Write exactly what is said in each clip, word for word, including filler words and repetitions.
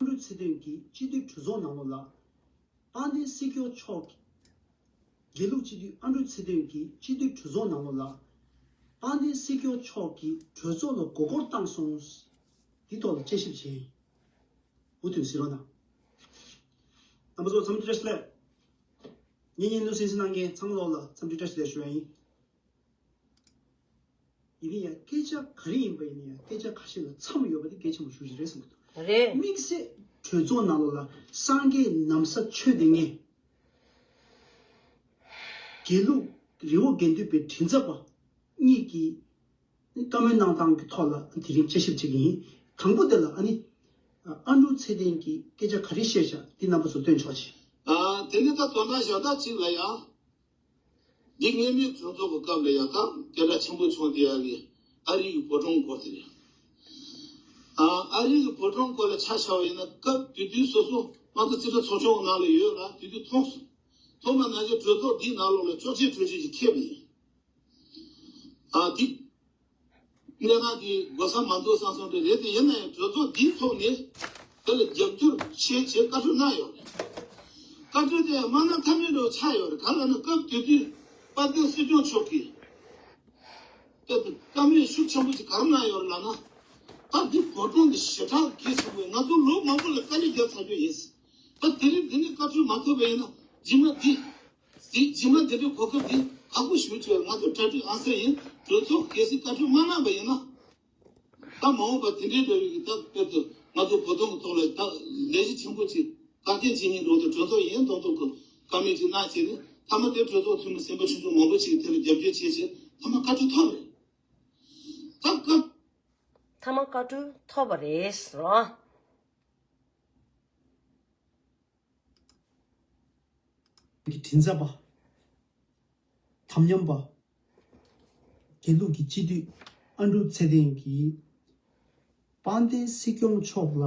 ཨ་འབྲུག་ཚེ་བརྟན་གྱིས་སྤྱི་འཐུས་གྲོས་ཚོགས་ནང་ལོགས་ལ་དཔལ་ལྡན་སྲིད་སྐྱོང་མཆོག་གིས། དགེ་ལུགས་སྤྱི་འཐུས་ཨ་འབྲུག་ཚེ་བརྟན་གྱིས་སྤྱི་འཐུས་གྲོས་ཚོགས་ནང་ལོགས་ལ་དཔལ་ལྡན་སྲིད་སྐྱོང་མཆོག་གིས་གྲོས་ཚོགས་ལ་མགོ་སྐོར་བཏང་སོང་། འདི་ཐོག་ལ་དཔྱད་ཞིབ་བྱས་ཡིན། འུ་ཐུག་ཟེར་རོགས་གནང་། རྣམ་པ་ཚོ་འཚམས་འདྲི་བཀྲ་ཤིས་བདེ་ལེགས། ངེད་གཉིས་བློ་སེང་སེང་གནང་མཁན་ཚང་མ་ལོག་ལ་འཚམས་འདྲི་བཀྲ་ཤིས་བདེ་ལེགས་ཞུ་ཡ་ཡིན། ཡིན་ན་ཡང་སྐད་ཆ་ག་རེ་ཡིན་པ་ཡིན་ན་ཡང་སྐད་ཆ་ཁ་ཤས་ལ་མཚམས་ཡོད་པ་དེ་གལ་ཆེན་པོ་ཞེ་པོ་ཅིག་རེད་བསམ་གྱི་འདུག་རེད། དམིགས་བསལ་གྲོས་ཚོགས་ནང་ལོགས་ལ་སངས་རྒྱས་ནམ་བཟའ་ཆོས་སྡེ་ལྔའི་དགེ་ལུགས་རི་བོ་དགེ་ལྡན་པའི་མགྲིན་ཚབ་པ་གཉིས་ཀྱིས་བཀའ་མོལ་གནང་སྟངས་ཀྱི་ཐོག་ལ་དེ་རིང་དཔྱད་ཞིབ་བྱེད་ཀྱི་ཡིན། དང་པོ་དེ་ལ་ཨ་ནི་ཨ་འབྲུག་ཚེ་བརྟན་གྱིས་སྐད་ཆ་ག་རེ་བཤད་བཞག་འདི་རྣམ་པ་ཚོ་སྟོན་ཆོག་ཅིག་ཨ་དེ་ནི་ད་དོན་དག་ཞག་ད་གཅིག་ལ་ཡང་། འདི་སྔོན་མའི་གྲོས་ཚོགས་ཀྱི་སྐབས་ལ་ཡང་ད་སྐད་གྲགས་ཆེན་པོ་བྱུང་བསྡད་ཡག་གི་ཨ་རི་གི་བོད་ཀྲུང་སྐོར་དེ་རེད། ཨ་ཨ་རི་གི་བོད་ཀྲུང་སྐོར་ལ་ཆ་བཞག་པ་ཡིན་ན་སྐབས་དེ་དུས་སོ་སོ་ང་ཚོ་རྩིས་ཁྲ་ཚོགས་ཆུང་གི་ནང་ལ་ཡོད་ལ་དེ་དུས་མཐོང་སོང་། མཐོང་བ་ནང་བཞིན་གྲོས་ཚོགས་འདིའི་ནང་ལོགས་ལ་གཅོག་ཆས་གྲོས་ཆོད་ཅིག་འཁྱེར་བ་ཡིན། ཨ་འདི། སྔོན་མ་དེ་དགོས་ས་མ་འདུག་བསམ་སོང་དེ་རེད་དེ་ཡིན་ན་ཡང་གྲོས་ཚོགས་འདིའི་ཐོག་ནས་དེ་ལ་རྒྱབ་སྐྱོར་བྱེད་ཅེས་བཀའ་འཁྲོལ་གནང་ཡོད་རེད། བཀའ་འཁྲོལ་དེ་མ་གནང་ཐབས་མེད་འགྲོ་ཆགས་ཡོད་རེད། ག་ལ་ན་སྐབས་དེ་དུས་དཔལ་ལྡན་སྲིད་སྐྱོང་མཆོག་གིས་དེ་བཀའ་མོལ་ཤུགས་ཆེན་པོ་ཅིག་ག་རེ་གནང་ཡོད་རེད་ལབ་ན། ད་འདི་བོད་ཀྲུང་འདི་ཞེ་དྲག་གལ་ཆེན་པོ་ང་ཚོ་ལོ་མང་པོ་ལ་དཀའ་ལས་བརྒྱབ་ཚར་རྒྱུ་ཡིན། ད་དེ་རིང་འདི་ནས་བཀའ་འཁྲོལ་མ་ཐོབ་པ་ཡིན་ན་རྗེས་མ་འདི། དེ་རྗེས་མ་འདི་འདྲའི་གོ་སྐབས་འདི་ཁག་པོ་ཞེ་པོ་ཅིག་ཡོད། ང་ཚོ་གྲ་སྒྲིག་ཨང་གསར་ཡིན། གྲོས་ཚོགས་གལ་སྲིད་བཀའ་འཁྲོལ་མ་གནང་པ་ཡིན་ན། ད་མ་འོངས་པ་དེ་འདྲའི་འདྲ་བའི་གི་ད་དཔེར་དུ་ང་ཚོ་བོད་དོན་གྱི་ཐོག་ལ་ད་ལས་གཞི་ཆེན་པོ་ཅིག་བཀག་སྐྱིལ་བྱེད་མཁན་འགྲོ་དུས་གྲོས་ཚོགས་ཡིན་མདོག་མདོག་གི་བཀའ་མོལ་ཅིག་གནང་བྱས་ནས་མཐའ་མ་དེ་གྲོས་ཚོགས་འཐུས་མི་སེམས་པ་ཆུང་ཆུང་མང་པོ་ཅིག་གིས་དེ་ལ་རྒྱབ་སྐྱོར་བྱས་བྱས་མཐའ་མ་བཀའ་འཁྲོལ་ཐོབ་རེད། ད་སྐབས། མཐའ་མ་བཀའ་འཁྲོལ་ཐོབ་པ་རེད་ཟེར་རོ། གི་མགྲིན་ཚབ་པ། དམ་ཉམས་པ། དགེ་ལུགས་ཀྱི་སྤྱི་འཐུས་ཨ་འབྲུག་ཚེ་བརྟན་གྱིས་དཔལ་ལྡན་སྲིད་སྐྱོང་མཆོག་ལ་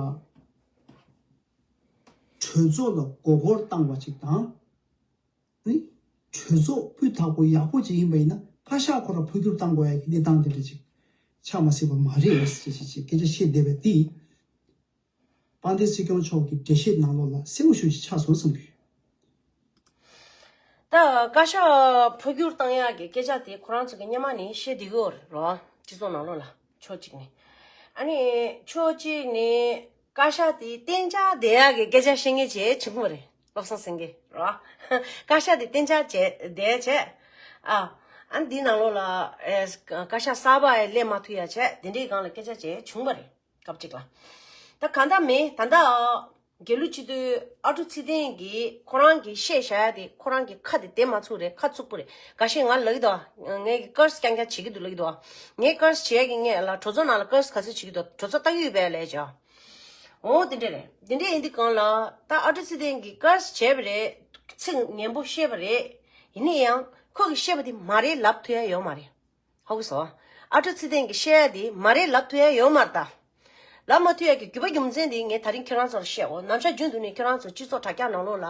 གྲོས་ཚོགས་ལ་མགོ་སྐོར་བཏང་བ་ཅིག་དང་། ནི། གྲོས་ཚོགས་སྤུས་དག་པོ་ཡག་པོ་ཅིག་ཡིན་པ་ཡིན་ན་བཀའ་ཤག་ཁོ་ར་འཕོ་འགྱུར་བཏང་དགོས་ཡ་གི་གནས་སྟངས་དེ་འདྲ་ཅིག་ཆགས་མ་སྲིད་པ་མ་རེད་ཅེས་ཅེས་ཅེས་སྐད་ཆ་བཤད་བསྡད་པ་དེ། དཔལ་ལྡན་སྲིད་སྐྱོང་མཆོག་གི་འགྲེལ་བཤད་ནང་ལོགས་ལ་གསལ་པོ་ཞེ་པོ་ཅིག་ཆགས་སོང་བསམ་གྱི་ཡོད། ད་བཀའ་ཤག་འཕོ་འགྱུར་བཏང་ཡག་གི་སྐད་ཆ་དེ་ཁོ་རང་ཚོ་གི་སྔོན་མ་ནས་བཤད་བསྡད་ཀྱི་ཡོད་རེད་རོ། སྤྱི་ཚོགས་ནང་ལོགས་ལ་ཕྱོགས་གཅིག་ནས། ཨ་ནི་ཕྱོགས་གཅིག་ནས་བཀའ་ཤག་དེ་གཏན་འཇགས་བསྡད་ཡག་གི་སྐད་ཆ་བཤད་མཁན་བྱས་བྱུང་བ་རེད། བློ་བཟང་སེང་གེ་རོ། བཀའ་ཤག་དེ་གཏན་འཇགས་བྱས་བསྡད་བྱས། ཨ། ཨ་ནི་འདི་ནང་ལོགས་ལ་ཨེ་བཀའ་ཤག་གསར་པ་ཨེ་སླེབས་མ་ཐུབ་ཡ་བྱས་དེ་འདྲའི་སྒང་ལ་སྐད་ཆ་བྱས་བྱུང་བ་རེད། སྐབས་གཅིག་ལ། ད་གང་ལྟར་མེད་ད་ལྟ། དགེ་ལུགས་སྤྱི་འཐུས་ཨ་ཁུ་ཚེ་བརྟན་གྱིས་ཁོ་རང་གིས་བཤད་བཞག་ཡ་དེ་ཁོ་རང་གི་ཁ་དེ་དེ་མ་ཚུགས་རེད། ཁ་ཚུགས་པོ་རེད། འགའ་ཤས་ང་ལབ་ཀྱི་འདུག་ངས་ཀྱི་ཀར་སི་རྐྱང་རྐྱང་བྱེད་ཀྱི་འདུག་ལབ་ཀྱི་འདུག་ངས་ཀར་སི་བྱས་ཀྱི་ངས་ལ་གྲོས་ཚོགས་ནང་ལ་ཀར་སི་ག་ཚོད་བྱེད་ཀྱི་འདུག་གྲོས་ཚོགས་ལྟ་གི་ཡོད་པས་ལས་བྱ། འོ་དེ་འདྲས་རེད། དེ་འདྲས་ཡིན་དུས་གང་ལ་ད་ཨ་ཁུ་ཚེ་བརྟན་གྱིས་ཀར་སི་བྱས་པ་རེད། ཚིག་ངན་པོ་བཤད་པ་རེད། ཡིན་ན་ཡང་ཁོ་གིས་བཤད་པ་དེ་མ་རེད་ལབ་ཐུབ་ཡ་ཡོད་མ་རེད། ཧ་གོ་སོང་། ཨ་ཁུ་ཚེ་བརྟན་གྱིས་བཤད་ཡ་དེ་མ་རེད་ལབ་ཐུབ་ཡ་ཡོད་མ་རེད་ད། ལབ་མ་ཐུབ་ཡ་གི་རྒྱུ་བ་རྒྱུ་མཚན་དེ་ངས་ད་རིང་ཁྱེད་རང་ཚོར་བཤད་འོ། ནམ་ཞག་རྒྱུན་དུ་ནས་ཁྱེད་རང་ཚོ་སྤྱི་ཚོགས་དྲ་རྒྱ་ནང་ལོགས་ལ་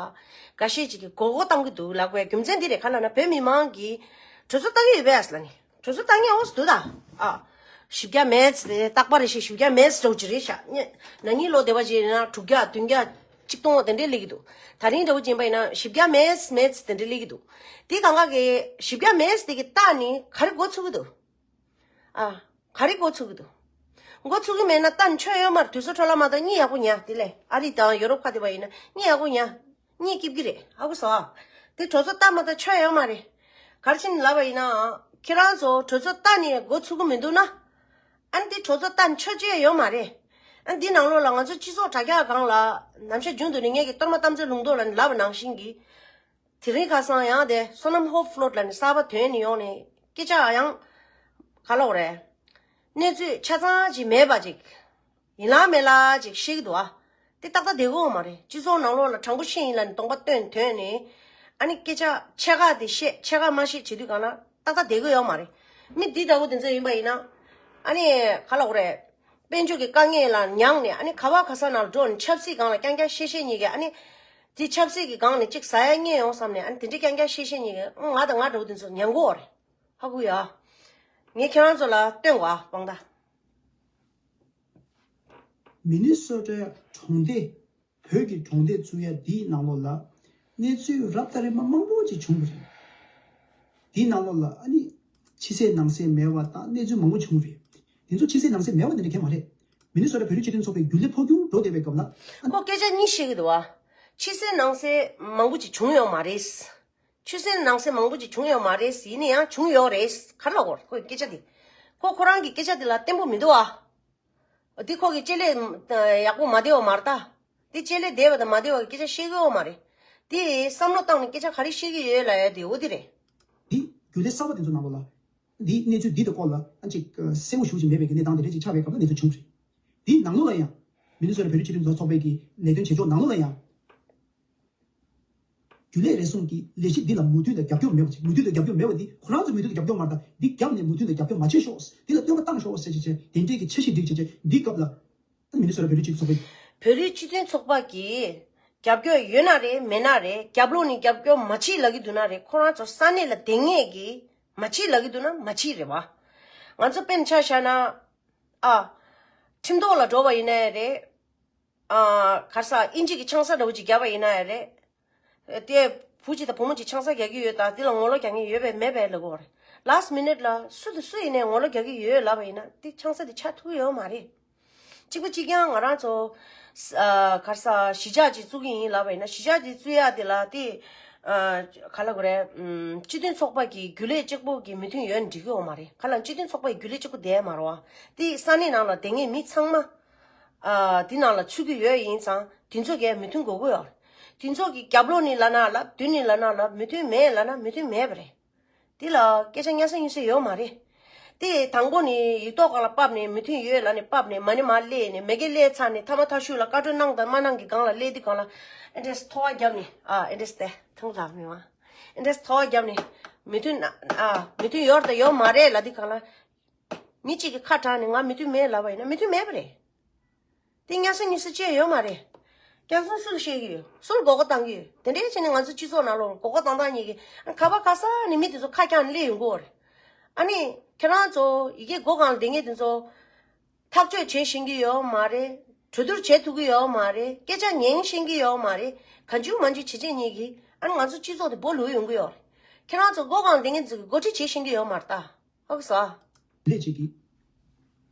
འགའ་ཤས་ཅིག་གིས་མགོ་སྐོར་བཏང་གི་འདུག་ལབ་དགོས་ཡ་རྒྱུ་མཚན་དེ་རེད། ག་ལབ་ན་བོད་མི་མང་གིས་གྲོས་ཚོགས་ལྟ་གི་ཡོད་པས་ལབ་ནས་གྲོས་ཚོགས་ལྟ་མཁན་འོ་སུ་འདུག་ད། ཨ། བཞི་བརྒྱ་མེད་ཟེར་རྟག་པར་རེ་ཞིག་བཞི་བརྒྱ་མེད་ཟེར་འགྲོ་གི་རེད་ཤག་ན་ནིང་ལོ་དེ་བ་ཅིག་ཡིན་ན་དྲུག་བརྒྱ་བདུན་བརྒྱ་གཅིག་སྟོང་དེ་འདྲས་སླེབས་ཀྱི་འདུག་ད་རིང་འདྲ་བོ་ཅིག་ཡིན་པ་ཡིན་ན་བཞི་བརྒྱ་མེད་མེད་དེ་འདྲས་སླེབས་ཀྱི་འདུག་དེ་གང་ག་གི་བཞི་བརྒྱ་མེད་དེ་གི་རྟགས་ནི་ག་རེ་འགོ་ཚུགས་ཀྱི་འདུག་ཨ། ག་རེ་འགོ་ཚུགས་ཀྱི་འདུག་འགོ་ཚུགས་ཀྱི་མེད་ན་རྟགས་ནི་ཆོད་ཡོད་མ་རེད། དུས་ཚོད་འཕྲོ་བརླག་མ་གཏོང་། གཉིད་ཡག་པོ་ཉལ། དེ་ལས་ཨ་རི་དང་ཡོ་རོབ་ཁ་བསྡད་པ་ཡིན་ན་གཉིད་ཡག་པོ་ཉལ། གཉིད་སྐྱིད་ཀྱི་རེད། ཧ་གོ་སོང་ཨ། དེ་གྲོས་ཚོགས་ལྟ་མ་ལྟ་ཆོད་ཡོད་མ་རེད། ག་རེ་བྱས་ནས་ལབ་པ་ཡིན་ན། ཁྱེད་རང་ཚོ་གྲོས་ཚོགས་ལྟ་ནས་འགོ་ཚུགས་ཀྱི་མི་འདུག་ན། ཨ་ནི་དེ་གྲོས་ཚོགས་ལྟ་ནས་ཆོད་ཅེས་ཡོད་མ་རེད། ཨ་ནི་འདི་ནང་ལོགས་ལ་ང་ཚོ་སྤྱི་ཚོགས་དྲ་རྒྱ་སྒང་ལ་ནམ་ཞག་རྒྱུན་དུ་ནས་ངས་ཀྱི་གཏོར་མ་གཏམ་ཚོའི་ལུང་རྟོགས་ལ་ནི་ལབ་པ་ནང་བཞིན་གྱི། དེ་རིང་ཁ་སང་ཡང་དེ་བསོད་ནམས་ཧོབ་ཕློད་ལ་ནི་གསར་པ་ཐོན་ནས་ཡོང་ནས་སྐད་ཆ་ཡང་ག་ལབ་དགོས་རེད། གནས་ཚུལ་ཆ་ཚང་ཅིག་མེད་པ་ཅིག་ཡིན་ལ་མེད་ལ་ཅིག་བཤད་ཀྱི་འདུག་ཨ། དེ་ཏག་ཏག་བསྡད་ཀྱི་ཡོད་མ་རེད། སྤྱི་ཚོགས་ནང་ལོགས་ལ་དྲང་པོ་བཤད་ཡིན་ལ་ནི་གདོང་པ་སྟོན་ཐོན་ནས་ཨ་ནི་སྐད་ཆ་ཕྱེད་ཀ་དེ་བཤད་ཕྱེད་ཀ་མ་བཤད་བྱེད་དུས་གང་ལ་ཏག་ཏག་བསྡད་ཀྱི་ཡོད་མ་རེད། མི་འདི་ལྟ་བུ་དེ་ཚོ་ཡིན་པ་ཡིན་ན་ཨ་ནི་ག་ལབ་དགོས་རེད། དཔལ་འབྱོར་གྱི་དཀའ་ངལ་ལ་མྱངས་ནས་ཨ་ནི་ག་བ་ག་ས་ནང་ལ་འགྲོ་ནས་ཆབ་སྲིད་སྒང་ལ་རྐྱང་རྐྱང་བཤད་བཤད་ཉིད་ཀྱི་ཨ་ནི། དེ་ཆབ་སྲིད་ཀྱི་སྒང་ནས་གཅིག་ཟ་ཡ་རྙེད་ཡོང་བསམ་ནས་ཨ་ནི་དེ་འདྲའི་རྐྱང་རྐྱང་བཤད་བཤད་ཉིད་ཀྱི་ང་དང་ང་འདྲ་བོ་དེ་ཚོ་ཉན་གོ་རེད། ཧ་གོ་ཡ། ངས་ཁྱེད་རང་ཚོ་ལ་སྟོན་གོ་ཨ་དཔང་རྟགས། མི་ནི་སོ་ཊ་གྲོང་སྡེ། བོད་ཀྱི་གྲོང་སྡེ་བཙུགས་ཡ་འདིའི་ནང་ལོགས་ལ་གནས་ཚུལ་རབ་དང་རིམ་པ་མང་པོ་ཅིག་བྱུང་བ་རེད། འདིའི་ནང་ལོགས་ལ་ཨ་ནི་ཕྱི་གསལ་ནང་གསལ་མེད་པ་དང་གནས་ཚུལ་མང་པོ་བྱུང་བ་རེད། འདི་ཚོ་ཕྱི་གསལ་ནང་གསལ་མེད་པ་དེ་འདྲ་གང་ཡང་མ་རེད། མི་ནི་སོ་ཊ་བོད་རིགས་སྤྱི་མཐུན་ཚོགས་པའི་རྒྱུན་ལས་འཕོ་འགྱུར་འགྲོ་བསྡད་པའི་སྐབས་ལ་ཨ་ཁོ་སྐད་ཆ་གཉིས་བཤད་ཀྱི་འདུག་བ། ཕྱི་གསལ་ནང་གསལ་མང་པོ་ཅིག་བྱུང་ཡོད་མ་རེད། ཕྱི་གསལ་ནང་གསལ་མང་པོ་ཅིག་བྱུང་ཡོད་མ་རེད། ཡིན་ན་ཡང་བྱུང་ཡོད་རེད། ག་རེ་ལབ་དགོས་རེད། ཁོའི་སྐད་ཆ་དེ། ཁོ་ཁོ་རང་གི་སྐད་ཆ་དེ་ལ་བརྟན་པོ་མི་འདུག་ཨ། དེ་ཁོ་གི་ལྕེ་ལེ་ཡག་པོ་མ་བདེ་བ་མ་རེད་ད། དེ་ལྕེ་ལེ་བདེ་བ་དང་མ་བདེ་བ་གི་སྐད་ཆ་བཤད་ཀྱི་ཡོད་མ་རེད། དེ་བསམ་བློ་བཏང་ནས་སྐད་ཆ་ག་རེ་བཤད་ཀྱི་ཡོད་ལབ་ཡ་དེ་འོ་དེ་རེད། འདི་རྒྱུན་ལས་གསར་པ་དེ་ཚོ་ནང་ལོགས་ལ། འདིའི་གནས་ཚུལ་འདི་དང་སྐོར་ལ་ཨ་ཅིག་གསལ་པོ་ཞེ་པོ་ཅིག་མེད་པའི་གི་གནས་སྟངས་དེ་འདྲ་ཅིག་ཆགས་པའི་སྐབས་ལ་གནས་ཚུལ་བྱུང་རེད། འདིའི་ནང་ལོགས་ལ་ཡང་། མི་ནི་སོ་ཊ་བོད་རིགས་སྤྱི་མཐུན་ཚོགས་པའི་གི་ལས་དོན་བྱེད་ཕྱོགས་ནང་ལོགས་ལ་ཡང་། རྒྱུན་ལས་རེ་ཟུང་གིས་ལས་གཞི་འདི་ལ་མོས་མཐུན་དང་རྒྱབ་སྐྱོར་མེད་པ་ཅིག་མོས་མཐུན་དང་རྒྱབ་སྐྱོར་མེད་པ་འདི་ཁོ་རང་ཚོའི་མོས་མཐུན་དང་རྒྱབ་སྐྱོར་མ་རེད་ད། འདི་རྒྱབ་ནས་མོས་མཐུན་དང་རྒྱབ་སྐྱོར་མ་བྱེད་ཤོག་འདི་ལ་བརྟན་པོ་བཏང་ཤོག་ཟེར་བྱས་བྱས་དེ་འདྲའི་གི་འཆར་གཞི་སྒྲིག་བྱས་བྱས་འདིའི་སྐབས་ལ། མི་ནི་སོ་ཊ་བོད་རིགས་སྤྱི་མཐུན་ཚོགས་པའི། བོད་རིགས་སྤྱི་མཐུན་ཚོགས་པ་གིས་རྒྱབ་སྐྱོར་ཡོད་ན་རེད་མེད་ན་རེད། རྒྱབ་ལོགས་ནས་རྒྱབ་སྐྱོར་མ་བྱེད་ལབ་ཀྱི་འདུག་ན་རེད། ཁོ་རང་ཚོ་ས་གནས་ལ་བསྡད་མཁན་གྱིས་མ་བྱེད་ལབ་ཀྱི་འདུག་ན་མ་བྱེད་རེད་བ། ང་ཚོ་དཔེར་ན་ཆ་བཞག་ན། ཨ། ཁྲིམས་ཐོག་ལ་འགྲོ་བ་ཡིན་ན་ཡང་རེད། ཨ། ག་རེ་ཟ་ཨིན་ཇི་གི་ཆང་ས་འདྲ་བོ་ཅིག་བརྒྱབ་པ་ཡིན་ན་ཡང་རེད། དེ་བུ་གཅིག་དང་བུ་མོ་གཅིག་ཆང་ས་རྒྱག་གི་ཡོད་ད། དེ་ལ་ངོ་ལོག་རྒྱག་མཁན་ཡོད་པས་མེད་པས་ལབ་དགོས་རེད། ལཱསི་མི་ནིཊ་ལ་སུ་དང་སུ་ཡིན་ནའི་ངོ་ལོག་རྒྱག་གི་ཡོད་ལབ་པ་ཡིན་ན་དེ་ཆང་ས་དེ་ཆགས་ཐུབ་ཀྱི་ཡོད་མ་རེད། གཅིག་པ་གཅིག་རྐྱང་ང་རང་ཚོ། ཨ། ག་རེ་ཟ་གཞིས་ཆགས་ཅིག་བཙུགས་ཀྱི་ཡིན་ལབ་པ་ཡིན་ན་གཞིས་ཆགས་དེ་བཙུགས་ཡ་དེ་ལ་དེ། ཨ། ག་ལབ་དགོས་རེད། ཨམ། སྤྱི་མཐུན་ཚོགས་པ་གི་རྒྱུན་ལས་གཅིག་པོ་གི་མོས་མཐུན་ཡོད་ན་འགྲིག་གི་ཡོད་མ་རེད། ག་ལ་སྤྱི་མཐུན་ཚོགས་པ་ཡི་རྒྱུན་ལས་གཅིག་པོ་བསྡད་མ་རེད་བ། དེ་ས་གནས་ནང་ལ་བསྡད་མཁན་མི་ཚང་མ། ཨ། དེ་ནང་ལ་ཚུད་ཀྱི་ཡོད་ཡིན་ཙང་དེ་ཚོ་གས་མོས་མཐུན་དགོས་ཀྱི་ཡོད་རེད། དེ་ཚོ་གི་རྒྱབ་ལོགས་ནས་ལབ་ན་ལབ་མདུན་ནས་ལབ་ན་ལབ་མོས་མཐུན་མེད་ལབ་ན་མོས་མཐུན་མེད་པ་རེད། དེ་ལ་སྐད་ཆ་སྙན་སེང་སྙན་སེང་ཡོད་མ་རེད། དེ་དང་པོ་ནི་ཡིག་ཐོག་སྒང་ལ་ཕབ་ནས་མོས་མཐུན་ཡོད་ལབ་ནས་ཕབ་ནས་མ་ཎི་མར་སླེབས་ནས་མ་གི་སླེབས་ཚར་ནས་ཐ་མ་ཐ་ཤུ་ལ་བཀའ་འཁྲོལ་གནང་དང་མ་གནང་གི་སྒང་ལ་སླེབས་དུས་སྒང་ལ་ཨེ་འདྲས་ཐོ་བ་བརྒྱབ་ནས་ཨ་ཨེ་འདྲས་དེ་ཐང་ལ་མི་མ་ཨེ་འདྲས་ཐོ་བ་བརྒྱབ་ནས་མོས་མཐུན་ཨ་མོས་མཐུན་ཡོད་དང་ཡོད་མ་རེད་ལབ་དུས་སྒང་ལ། མི་གཅིག་གིས་ཁ་གྲགས་ནས་ང་མོས་མཐུན་མེད་ལབ་པ་ཡིན་ན་མོས་མཐུན་མེད་པ་རེད། དེ་སྙན་སེང་སྙན་སེང་བྱས་ཡོད་མ་རེད། རྒྱལ་སྲུང་སུ་ལ་བཤད་ཀྱི་ཡོད། སུ་ལ་མགོ་སྐོར་བཏང་གི་ཡོད། དེ་འདྲའི་བྱས་ནས་ང་ཚོ་སྤྱི་ཚོགས་ནང་ལོགས་མགོ་སྐོར་བཏང་སྟངས་གཉིས་ཀྱིས་ག་པ་ག་ས་ནས་མི་དེ་ཚོ་ཁ་བཀྱག་ནས་སླེབས་ཡོང་གི་ཡོད་རེད། ཨ་ནི་ཁྱེད་རང་ཚོ་ཡི་གེ་མགོ་སྒང་ལ་བསྡད་མཁན་དེ་ཚོ་ཐག་གཅོད་བྱེད་ཤེས་ཀྱི་ཡོད་མ་རེད། གྲོས་བསྡུར་བྱེད་ཐུབ་ཀྱི་ཡོད་མ་རེད། སྐད་ཆ་ཉན་ཤེས་ཀྱི་ཡོད་མ་རེད། གང་བྱུང་མང་བྱུང་བྱས་བྱས་གཉིས་ཀྱིས་ཨ་ནི་ང་ཚོ་སྤྱི་ཚོགས་དེ་སྦོ་ལུག་ཡོང་གི་ཡོད་རེད། ཁྱེད་རང་ཚོ་མགོ་སྒང་ལ་བསྡད་མཁན་དེ་ཚོ་གིས་འགོ་ཁྲིད་བྱེད་ཤེས་ཀྱི་ཡོད་མ་རེད་ད། ཧ་གོ་སོང་ཨ། ལས་བྱེད་ཀྱི།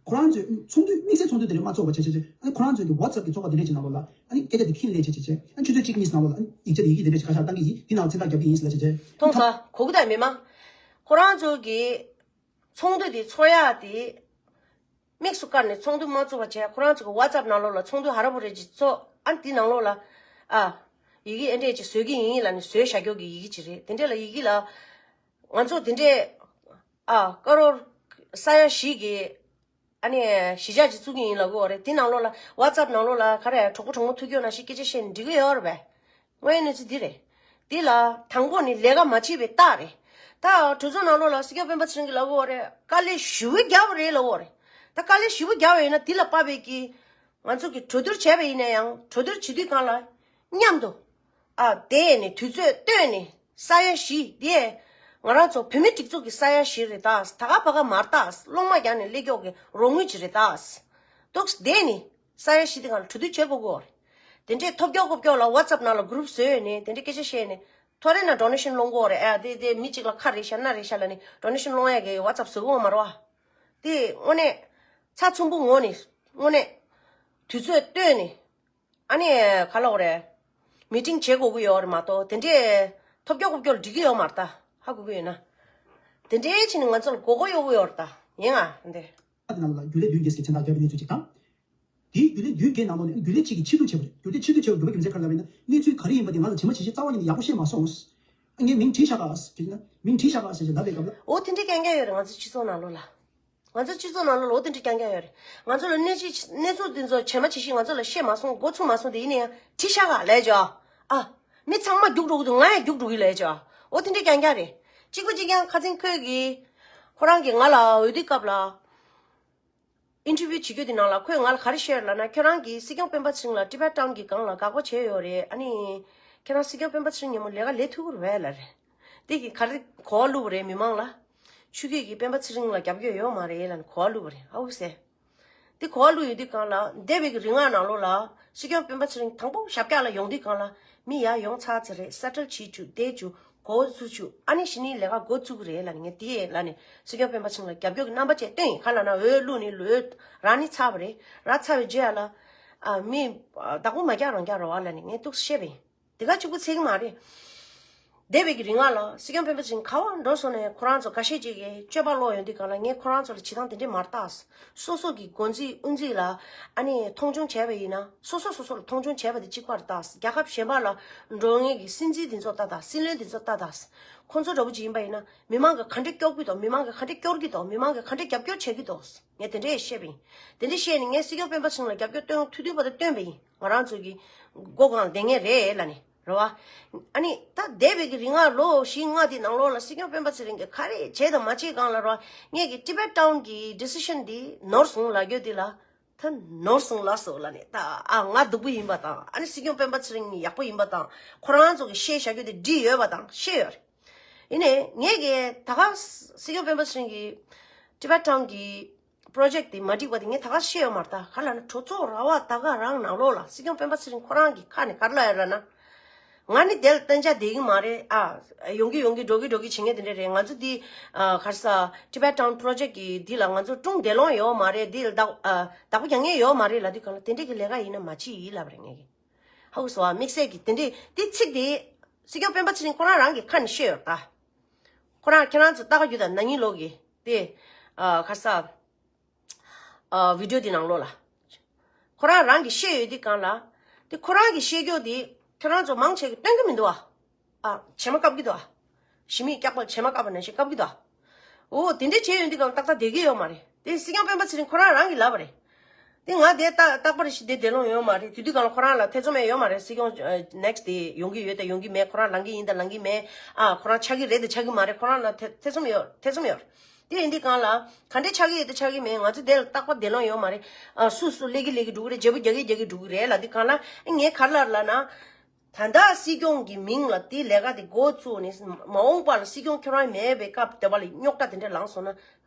ཁོ་རང་ཚོས་ཚོགས་འདུ་དམིགས་བསལ་ཚོགས་འདུ་དེ་འདྲ་མ་ཚོགས་པ་བྱས་བྱས་བྱས་ཨ་ནི་ཁོ་རང་ཚོས་ཀྱི་ཝ་ཊི་སེབ་ཀྱི་ཚོགས་པ་དེ་འདྲ་ཅིག་ནང་ལོགས་ལ་ཨ་ནི་སྐད་ཆ་དེ་འཁྱེར་ལས་བྱས་བྱས་བྱས་ཨ་ནི་ཆུ་ཚོད་གཅིག་གཉིས་ནང་ལོགས་ལ་ཨ་ནི་ཡིག་ཆ་དེ་ཡི་གེ་དེ་འདྲ་ཅིག་ཁ་ཤས་བཏང་གི་ཡིན། དེ་ནང་མཚན་རྟགས་རྒྱབ་ཀྱི་ཡིན་ཟེར་ལ་བྱས་བྱས། མཐོང་སོང་གོ་གི་ད་མི་མང་། ཁོ་རང་ཚོ་གི་ཚོགས་འདུ་དེ་ཚོགས་ཡག་དེ་དམིགས་སུ་བཀར་ནས་ཚོགས་འདུ་མ་ཚོགས་པ་བྱས་ཁོ་རང་ཚོ་གི་ཝ་ཊི་སེབ་ནང་ལོགས་ལ་ཚོགས་འདུ་ཧ་ར་པོ་རེ་ཅིག་ཚོགས་ཨ་ནི་དེ་ནང་ལོགས་ལ་ཨ་ཡི་གེ་ཨེ་འདྲས་ཅིག་བཟོ་གི་ཡིན་ལབ་ནས་བཟོས་བཞག་རྒྱུ་གི་ཡི་གེ་ཅིག་རེད། དེ་འདྲས་ལ་ཡི་གེ་ལ་ང་ཚོ་དེ་འདྲས་ཨ་ཀ་རོར་ས་ཡ་བཞི་གི་ཨ་ནི་གཞིས་ཆགས་ཅིག་བཙུགས་ཀྱི་ཡིན་ལབ་གི་ཡོད་རེད། དེ་ནང་ལོགས་ལ་ཝ་ཊི་སེབ་ནང་ལོགས་ལ་ག་རེ་གྲོགས་པོ་གྲོགས་མོ་ཐུག་རྒྱུ་ནང་བཞིན་སྐད་ཆ་བཤད་ནས་འགྲིག་གི་ཡོད་རེད་པས། དངོས་ཡོད་གནས་ཚུལ་འདི་རེད། འདི་ལ་དང་པོ་ནི་ལས་ཀ་མ་བྱེད་པའི་རྟགས་རེད། ད་གྲོས་ཚོགས་ནང་ལོགས་ལ་སྲིད་སྐྱོང་སྤེན་པ་ཚེ་རིང་གིས་ལབ་གི་ཡོད་རེད། དཀའ་ལས་ཞེ་པོ་བརྒྱབ་པ་རེད་ལབ་གི་ཡོད་རེད། ད་དཀའ་ལས་ཞེ་པོ་བརྒྱབ་པ་ཡིན་ན་འདི་ལ་དཔག་པའི་གི་ང་ཚོ་གི་གྲོས་བསྡུར་བྱས་པ་ཡིན་ན་ཡང་གྲོས་བསྡུར་བྱེད་དུས་སྒང་ལ་མཉམ་དུ་ཨ་བསྡད་ནས་དུས་ཚོད་བཏོན་ནས་ས་ཡ་བཞི་དེ་ང་རང་ཚོ་བོད་མི་སྒྲིག་འཛུགས་ཀྱི་ས་ཡ་བཞི་རེད་ད། ད་ག་ཕ་ག་མ་རེད་ད། སློང་མ་རྒྱག་ནས་སླེབས་ཀྱོག་གི་རོགས་དངུལ་ཅིག་རེད་ད། ཏོག་ཙམ་བསྡད་ནས་ས་ཡ་བཞི་དེ་སྒང་ལ་གྲོས་བསྡུར་བྱེད་དགོས་ཀྱི་ཡོད་རེད། དེ་འདྲས་ཐོབ་རྒྱག་ཁོབ་རྒྱག་ལ་ཝ་ཊི་སེབ་ནང་ལ་གུ་རུབ་བཟོས་ནས་དེ་འདྲས་སྐད་ཆ་བཤད་ནས་ཐོ་རེ་ན་ཌོ་ནེ་ཤན་སློང་གི་ཡོད་རེད། ཨ་དེ་དེ་མི་གཅིག་ལ་ཁ་རེ་ཤ་སྣ་རེ་ཤ་ལབ་ནས་ཌོ་ནེ་ཤན་སློང་ཡག་གི་ཝ་ཊི་སེབ་བཟོ་གི་ཡོད་མ་རེད་བ། དེ་དངོས་གནས་ཚ་ཚོམ་བུ་ངོ་ནས་དངོས་གནས་དུས་ཚོད་བཏོན་ནས་ཨ་ནི་ག་ལབ་དགོས་རེད། མི་ཊིང་བྱེད་དགོས་ཀྱི་ཡོད་རེད་མ་གཏོགས་དེ་འདྲས་ཐོབ་རྒྱག་ཁོབ་རྒྱག་ལ་འགྲིག་གི་ཡོད་མ་རེད་ད། ཧ་གོ་གི་ཡོད་ན། དེ་འདྲས་བྱས་ནས་ང་ཚོ་ལ་མགོ་སྐོར་གཡོག་གི་ཡོད་རེད་ད། ཡིན་ང་འདི། དེ་ནང་ལ་རྒྱུན་ལས་བདུན་བརྒྱད་ཀྱི་མཚན་རྟགས་བརྒྱབ་པའི་གནས་ཚུལ་ཅིག་དང་། དེའི་རྒྱུན་ལས་བདུན་བརྒྱད་ནང་ལོགས་ནས་རྒྱུན་ལས་གཅིག་གིས་ཕྱིར་བསྡུ་བྱས་པ་རེད། རྒྱུན་ལས་ཕྱིར་བསྡུ་བྱས་པ་འགྲོ་བའི་རྒྱུ་མཚན་ག་རེ་ལབ་པ་ཡིན་ན་གནས་ཚུལ་ག་རེ་ཡིན་པ་དེ་ང་ལ་ཇི་མ་ཇི་བཞིན་རྩ་བ་ཉིད་ནས་ཡག་པོ་ཤེས་མ་སོང་། ངས་མིང་བྲིས་བཞག་ག་ཟེར་ན་མིང་བྲིས་བཞག་ག་ཟེར་ཞེས་ལབ་པའི་སྐབས་ལ། འོ་དེ་འདྲའི་རྐྱང་རྐྱང་ཡོད་རེད་ང་ཚོ་སྤྱི་ཚོགས་ནང་ལོགས་ལ། ང་ཚོ་སྤྱི་ཚོགས་ནང་ལོགས་ལ་འོ་དེ་འདྲའི་རྐྱང་རྐྱང་ཡོད་རེད། ང་ཚོ་ལ་གནས་ཚུལ་གནས་ཚུལ་དེ་ཚོ་ཇི་མ་ཇི་བཞིན་ང་ཚོ་ལ་ཤེས་མ་སོང་མགོ་ཚོས་མ་སོང་དེ་ཡིན་ན་ཡང་བྲིས་བཞག་ག་ལབ་བྱས། ཨ། མི་ཚང་མ་རྒྱུགས་འགྲོ་གི་འདུག་ང་ཡང་རྒྱུགས་འགྲོ་གི་ལབ་བྱས། འོ་དེ་འདྲའི་རྐྱང་རྐྱང་རེད། གཅིག་པ་གཅིག་རྐྱང་ཁ་སང་ཁོས་ཀྱིས་ཁོ་རང་གིས་ང་ལ་འོས་བསྡུའི་སྐབས་ལ། ཨིན་ཊར་བིའུ་བྱེད་རྒྱུ་དེ་ནང་ལ་ཁོས་ང་ལ་ག་རེ་བཤད་ལབ་ན་ཁྱོད་རང་གིས་སྲིད་སྐྱོང་སྤེན་པ་ཚེ་རིང་ལ་ཊི་བེཊ་ཊའུན་གྱི་སྒང་ལ་དགག་པ་བྱས་ཡོད་རེད། ཨ་ནི། ཁྱེད་རང་སྲིད་སྐྱོང་སྤེན་པ་ཚེ་རིང་ཉིན་མོ་ལས་ཀ་ལས་ཐུབ་ཀྱི་རེད་པས་ལབ་རེད། དེ་གིས་ག་རེ་གོ་བ་བླུགས་པ་རེད་མི་མང་ལ། ཆོས་སྐྱིད་ཀྱིས་སྤེན་པ་ཚེ་རིང་ལ་རྒྱབ་སྐྱོར་ཡོད་མ་རེད་ལབ་ནས་གོ་བ་བླུགས་པ་རེད་ཨ་འུ་ཟེར། དེ་གོ་བ་བླུགས་ཡོད་དུས་སྒང་ལ་འདས་པའི་གི་རིང་ལ་ནང་ལོགས་ལ་སྲིད་སྐྱོང་སྤེན་པ་ཚེ་རིང་དང་པོ་ཞབས་བཀྱག་ལ་ཡོང་དུས་སྒང་ལ་མི་ཡར་ཡོང་ཚར་ཚར་རེད། སེ་ཊལ་བྱེད་བཅུག་བསྡད་བཅུག་གོ་བ་ཚུགས་བཅུག་ཨ་ནི་གཞི་ནས་ལས་ཀ་འགོ་བཙུགས་གི་རེད་ལབ་ནས། ངས་དེ་ལབ་ནས་སྲིད་སྐྱོང་སྤེན་པ་ཚེ་རིང་ལ་རྒྱབ་སྐྱོར་གྱི་རྣམ་པ་བཅས་སྟོན་ཡིན། ག་ལབ་ན་འོས་བླུགས་ནས་ལོས་རག་ནི་ཚར་བ་རེད། རག་ཚར་བའི་རྗེས་ལ་ཨ་མི་བདག་པོ་མ་རྒྱག་རང་རྒྱག་རེད་བ་ལབ་ནས་ངས་ཏོག་ཙམ་བཤད་པ་ཡིན། དེ་ག་གཅིག་པུ་ཚད་ཀྱི་མ་རེད། འདས་པའི་གི་རིང་ལ་སྲིད་སྐྱོང་སྤེན་པ་ཚེ་རིང་ག་བ་འགྲོ་སོང་ནས་ཁོ་རང་ཚོ་ཁ་ཤས་ཅིག་གིས་སྤྱོད་པ་ལོག་ཡོང་དུས་སྒང་ལ་ངས་ཁོ་རང་ཚོ་ལ་བྱེད་སྟངས་དེ་འདྲས་མ་རེད་ད། སོ་སོ་གི་འགོ་འཛིན་དབུ་འཛིན་ལ་ཨ་ནི་མཐོང་ཆུང་བྱས་པ་ཡིན་ན། སོ་སོ་སོ་སོ་ལ་མཐོང་ཆུང་བྱས་པ་དེ་གཅིག་པ་རེད་ད། རྒྱལ་ཁབ་གཞན་པ་ལ་འགྲོ་མཁན་གི་སྲིད་འཛིན་དེ་ཚོ་ལྟ་ད། སྲིད་བློན་དེ་ཚོ་ལྟ་ད། ཁོང་ཚོ་འདྲ་པོ་ཅིག་ཡིན་པ་ཡིན་ན་མི་མང་གིས་ག་འདྲས་སྐྱོབ་ཀྱི་འདུག་མི་མང་གིས་ག་འདྲས་སྐྱོར་གྱི་འདུག་མི་མང་གིས་ག་འདྲས་རྒྱབ་སྐྱོར་བྱེད་ཀྱི་འདུག་ངས་དེ་འདྲས་བཤད་པ་ཡིན། དེ་འདྲས་བཤད་ནས་ངས་སྲིད་སྐྱོང་སྤེན་པ་ཚེ་རིང་ལ་རྒྱབ་སྐྱོར་སྟོན་ཐུབ་ཐུབ་པ་དེ་སྟོན་པ་ཡིན། ང་རང་ཚོ་གི་མགོ་སྒང་ལ་བསྡད་མཁན་རེད་ལབ་ནས་རེད་བ། ཨ་ནི་ད་འདས་པའི་གི་རིང་ལ་ལོ་བཞི་ལྔ་དེ་ནང་ལོགས་ལ་སྲིད་སྐྱོང་སྤེན་པ་ཚེ་རིང་གིས་ག་རེ་བྱས་དང་མ་བྱས་སྒང་ལ་རེད་བ། ངས་གི་ཊི་བེཊ་ཊའུན་གི་ཌི་སི་ཤན་འདི་ནོར་སོང་ལབ་རྒྱུ་འདི་ལ་ད་ནོར་སོང་ལབ་སོང་ལབ་ནས། ད་ཨ་ང་སྡུག་པོ་ཡིན་པ་དང་ཨ་ནི་སྲིད་སྐྱོང་སྤེན་པ་ཚེ་རིང་ཡག་པོ་ཡིན་པ་དང་ཁོ་རང་ཚོ་གི་བཤད་བཞག་རྒྱུ་དེ་འགྲིག་ཡོད་པ་དང་བཤད་ཡོད་རེད། ཡིན་ནའི་ངས་གི་ད་ག་སྲིད་སྐྱོང་སྤེན་པ་ཚེ་རིང་གི་ཊི་བེཊ་ཊའུན་གི་པོ་རོ་ཇེཀ་དེ་མ་འགྲིག་པ་དེ་ངས་ད་ག་བཤད་ཡོད་མ་རེད་ད། ག་ལབ་ན་གྲོས་ཚོགས་ར་བ་ད་ག་རང་ནང་ལོགས་ལ་སྲིད་སྐྱོང་སྤེན་པ་ཚེ་རིང་ཁོ་རང་གི་ཁ་ནས་ག་རེ་ལབ་ཡོད་ལབ་ན། ང་ནི་དེ་ལ་གཏན་འཇགས་བསྡད་ཀྱི་མ་རེད། ཨ་ཡོང་གི་ཡོང་གི་འགྲོ་གི་འགྲོ་གི་བྱེད་མཁན་དེ་འདྲ་རེད། ང་ཚོ་འདི་ཨ་ག་རེ་ཟ་ཊི་བེཊ་ཊའུན་པོ་རོ་ཇེཀ་གི་འདི་ལ་ང་ཚོ་ཀྲུང་བདེ་ལོང་ཡོད་མ་རེད། འདི་ལ་བདག་ཨ་བདག་པོ་རྒྱག་མཁན་ཡོད་མ་རེད་ལབ་དུས་སྒང་ལ་དེ་འདྲ་གི་ལས་ཀ་ཡིན་ན་མ་བྱེད་ཡིན་ལབ་པ་རེད་ངས་གི། ཧ་གོ་སོང་ཨ། དམིགས་བསལ་གྱི་དེ་འདྲའི་དེ་ཚིག་དེ་སྲིད་སྐྱོང་སྤེན་པ་ཚེ་རིང་ཁོ་རང་རང་གི་ཁ་ནས་བཤད་ཡོད་ད། ཁོ་རང་ཁྱེད་རང་ཚོ་ལྟ་ག་རྒྱུ་དང་ན་ནིང་ལོག་གི་དེ་ཨ་ག་རེ་ཟ་ཨ་བི་ཌི་ཡོ་དེ་ནང་ལོགས་ལ་ཁོ་རང་རང་གི་བཤད་ཡོད་དུས་སྒང་ལ་དེ་ཁོ་རང་གི་བཤད་རྒྱུ་དེ་ཁྱེད་རང་ཚོ་མང་ཆེ་གི་སྟོན་གི་མི་འདུག་ཨ། ཨ་བྱེ་མ་བཀབ་ཀྱི་འདུག་ཨ། ཞི་མིས་སྐྱག་པ་བྱེ་མ་བཀབ་པ་ནང་བཞིན་བཀབ་ཀྱི་འདུག་ཨ། འོ་དེ་འདྲ་བྱས་ཡོང་དུས་སྒང་ཏག་ཏག་བསྡད་ཀྱི་ཡོད་མ་རེད། དེ་སྲིད་སྐྱོང་སྤེན་པ་ཚེ་རིང་ཁོ་རང་རང་གིས་ལབ་པ་རེད། དེ་ང་དེ་ཏག་ཏག་པ་རེད་ཤི་དེ་བདེ་ལོང་ཡོད་མ་རེད། དེ་དུས་སྒང་ལ་ཁོ་རང་ལ་ཐེ་ཚོམ་ཡང་ཡོད་མ་རེད། སྲིད་སྐྱོང་ནེག་སི་དེ་ཡོང་གི་ཡོད་དང་ཡོང་གི་མེད། ཁོ་རང་ལངས་ཀྱི་ཡིན་དང་ལངས་ཀྱི་མེད། ཨ་ཁོ་རང་ཆགས་ཀྱི་རེད་དང་ཆགས་ཀྱི་མ་རེད། ཁོ་རང་ལ་ཐེ་ཐེ་ཚོམ་ཡོད། ཐེ་ཚོམ་ཡོད་རེད། དེ་ཡིན་དུས་སྒང་ལ་ག་འདྲས་ཆགས་ཀྱི་ཡོད་དང་ཆགས་ཀྱི་མེད། ང་ཚོ་དེ་ལ་ཏག་པ་བདེ་ལོང་ཡོད་མ་རེད། ཨ་སུ་སུ་སླེབས་ཀྱི་སླེབས་ཀྱི་འགྲོ་གི་རེད། བརྗེ་པོ་རྒྱག་གི་རྒྱག་གི་འགྲོ་གི་རེད་ལབ་དུས་སྒང་ལ་ངས་ག་རེ་ལབ་ལབ་ན། ད་ལྟ་སྲིད་སྐྱོང་གི་མིང་ལ་དེ་ལས་ཀ་དེ་འགོ་བཙུགས་ནས་མ་འོངས་པ་ལ་སྲིད་སྐྱོང་ཁྱོད་རང་མེད་པའི་སྐབས་དེ་བ་ལ་རྙོག་དྲ་དེ་འདྲ་ལངས་སོང་ན་